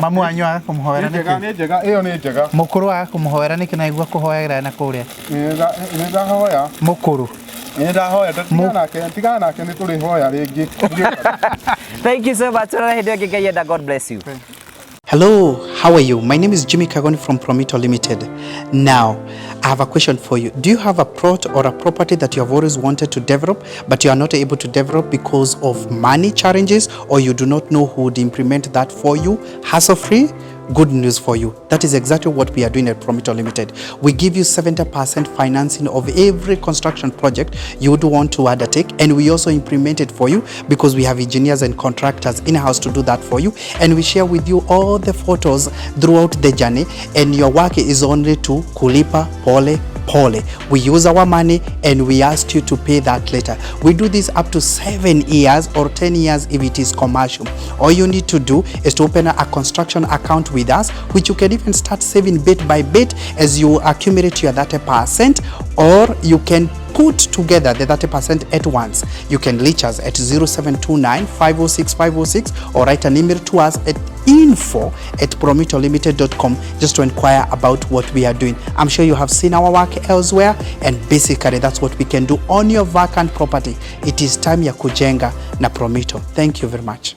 S6: Mamu wanyu aga kũmũhoera nĩkĩ?
S1: Nĩ njega, ĩyo nĩ njega.
S6: Mũkũrũ aga kũmũhoera nĩkĩ na aigua kũhoera na kũrĩa?
S1: Nĩ ndahoya.
S6: Mũkũrũ.
S1: Nĩ ndahoya, tigana nake nĩ tũrĩhoya rĩngĩ.
S2: Thank you so much. Hĩndĩ ĩngĩ Ngai enda. God bless you.
S3: Hello, how are you? My name is Jimmy Kagoni from Promito Limited. Now, I have a question for you. Do you have a plot or a property that you have always wanted to develop, but you are not able to develop because of money challenges, or you do not know who would implement that for you, hassle-free? Good news for you. That is exactly what we are doing at Promito Limited. We give you 70% financing of every construction project you would want to undertake, and we also implement it for you because we have engineers and contractors in-house to do that for you, and we share with you all the photos throughout the journey, and your work is only to kulipa pole pole. We use our money and we ask you to pay that later. We do this up to 7 years or 10 years if it is commercial. All you need to do is to open a construction account with us, which you can even start saving bit by bit as you accumulate your 30%, or you can put together the 30% at once. You can reach us at 0729 506 506 or write an email to us at info@promitolimited.com just to inquire about what we are doing. I'm sure you have seen our work elsewhere, and basically that's what we can do on your vacant property. It is time ya kujenga na Promito. Thank you very much.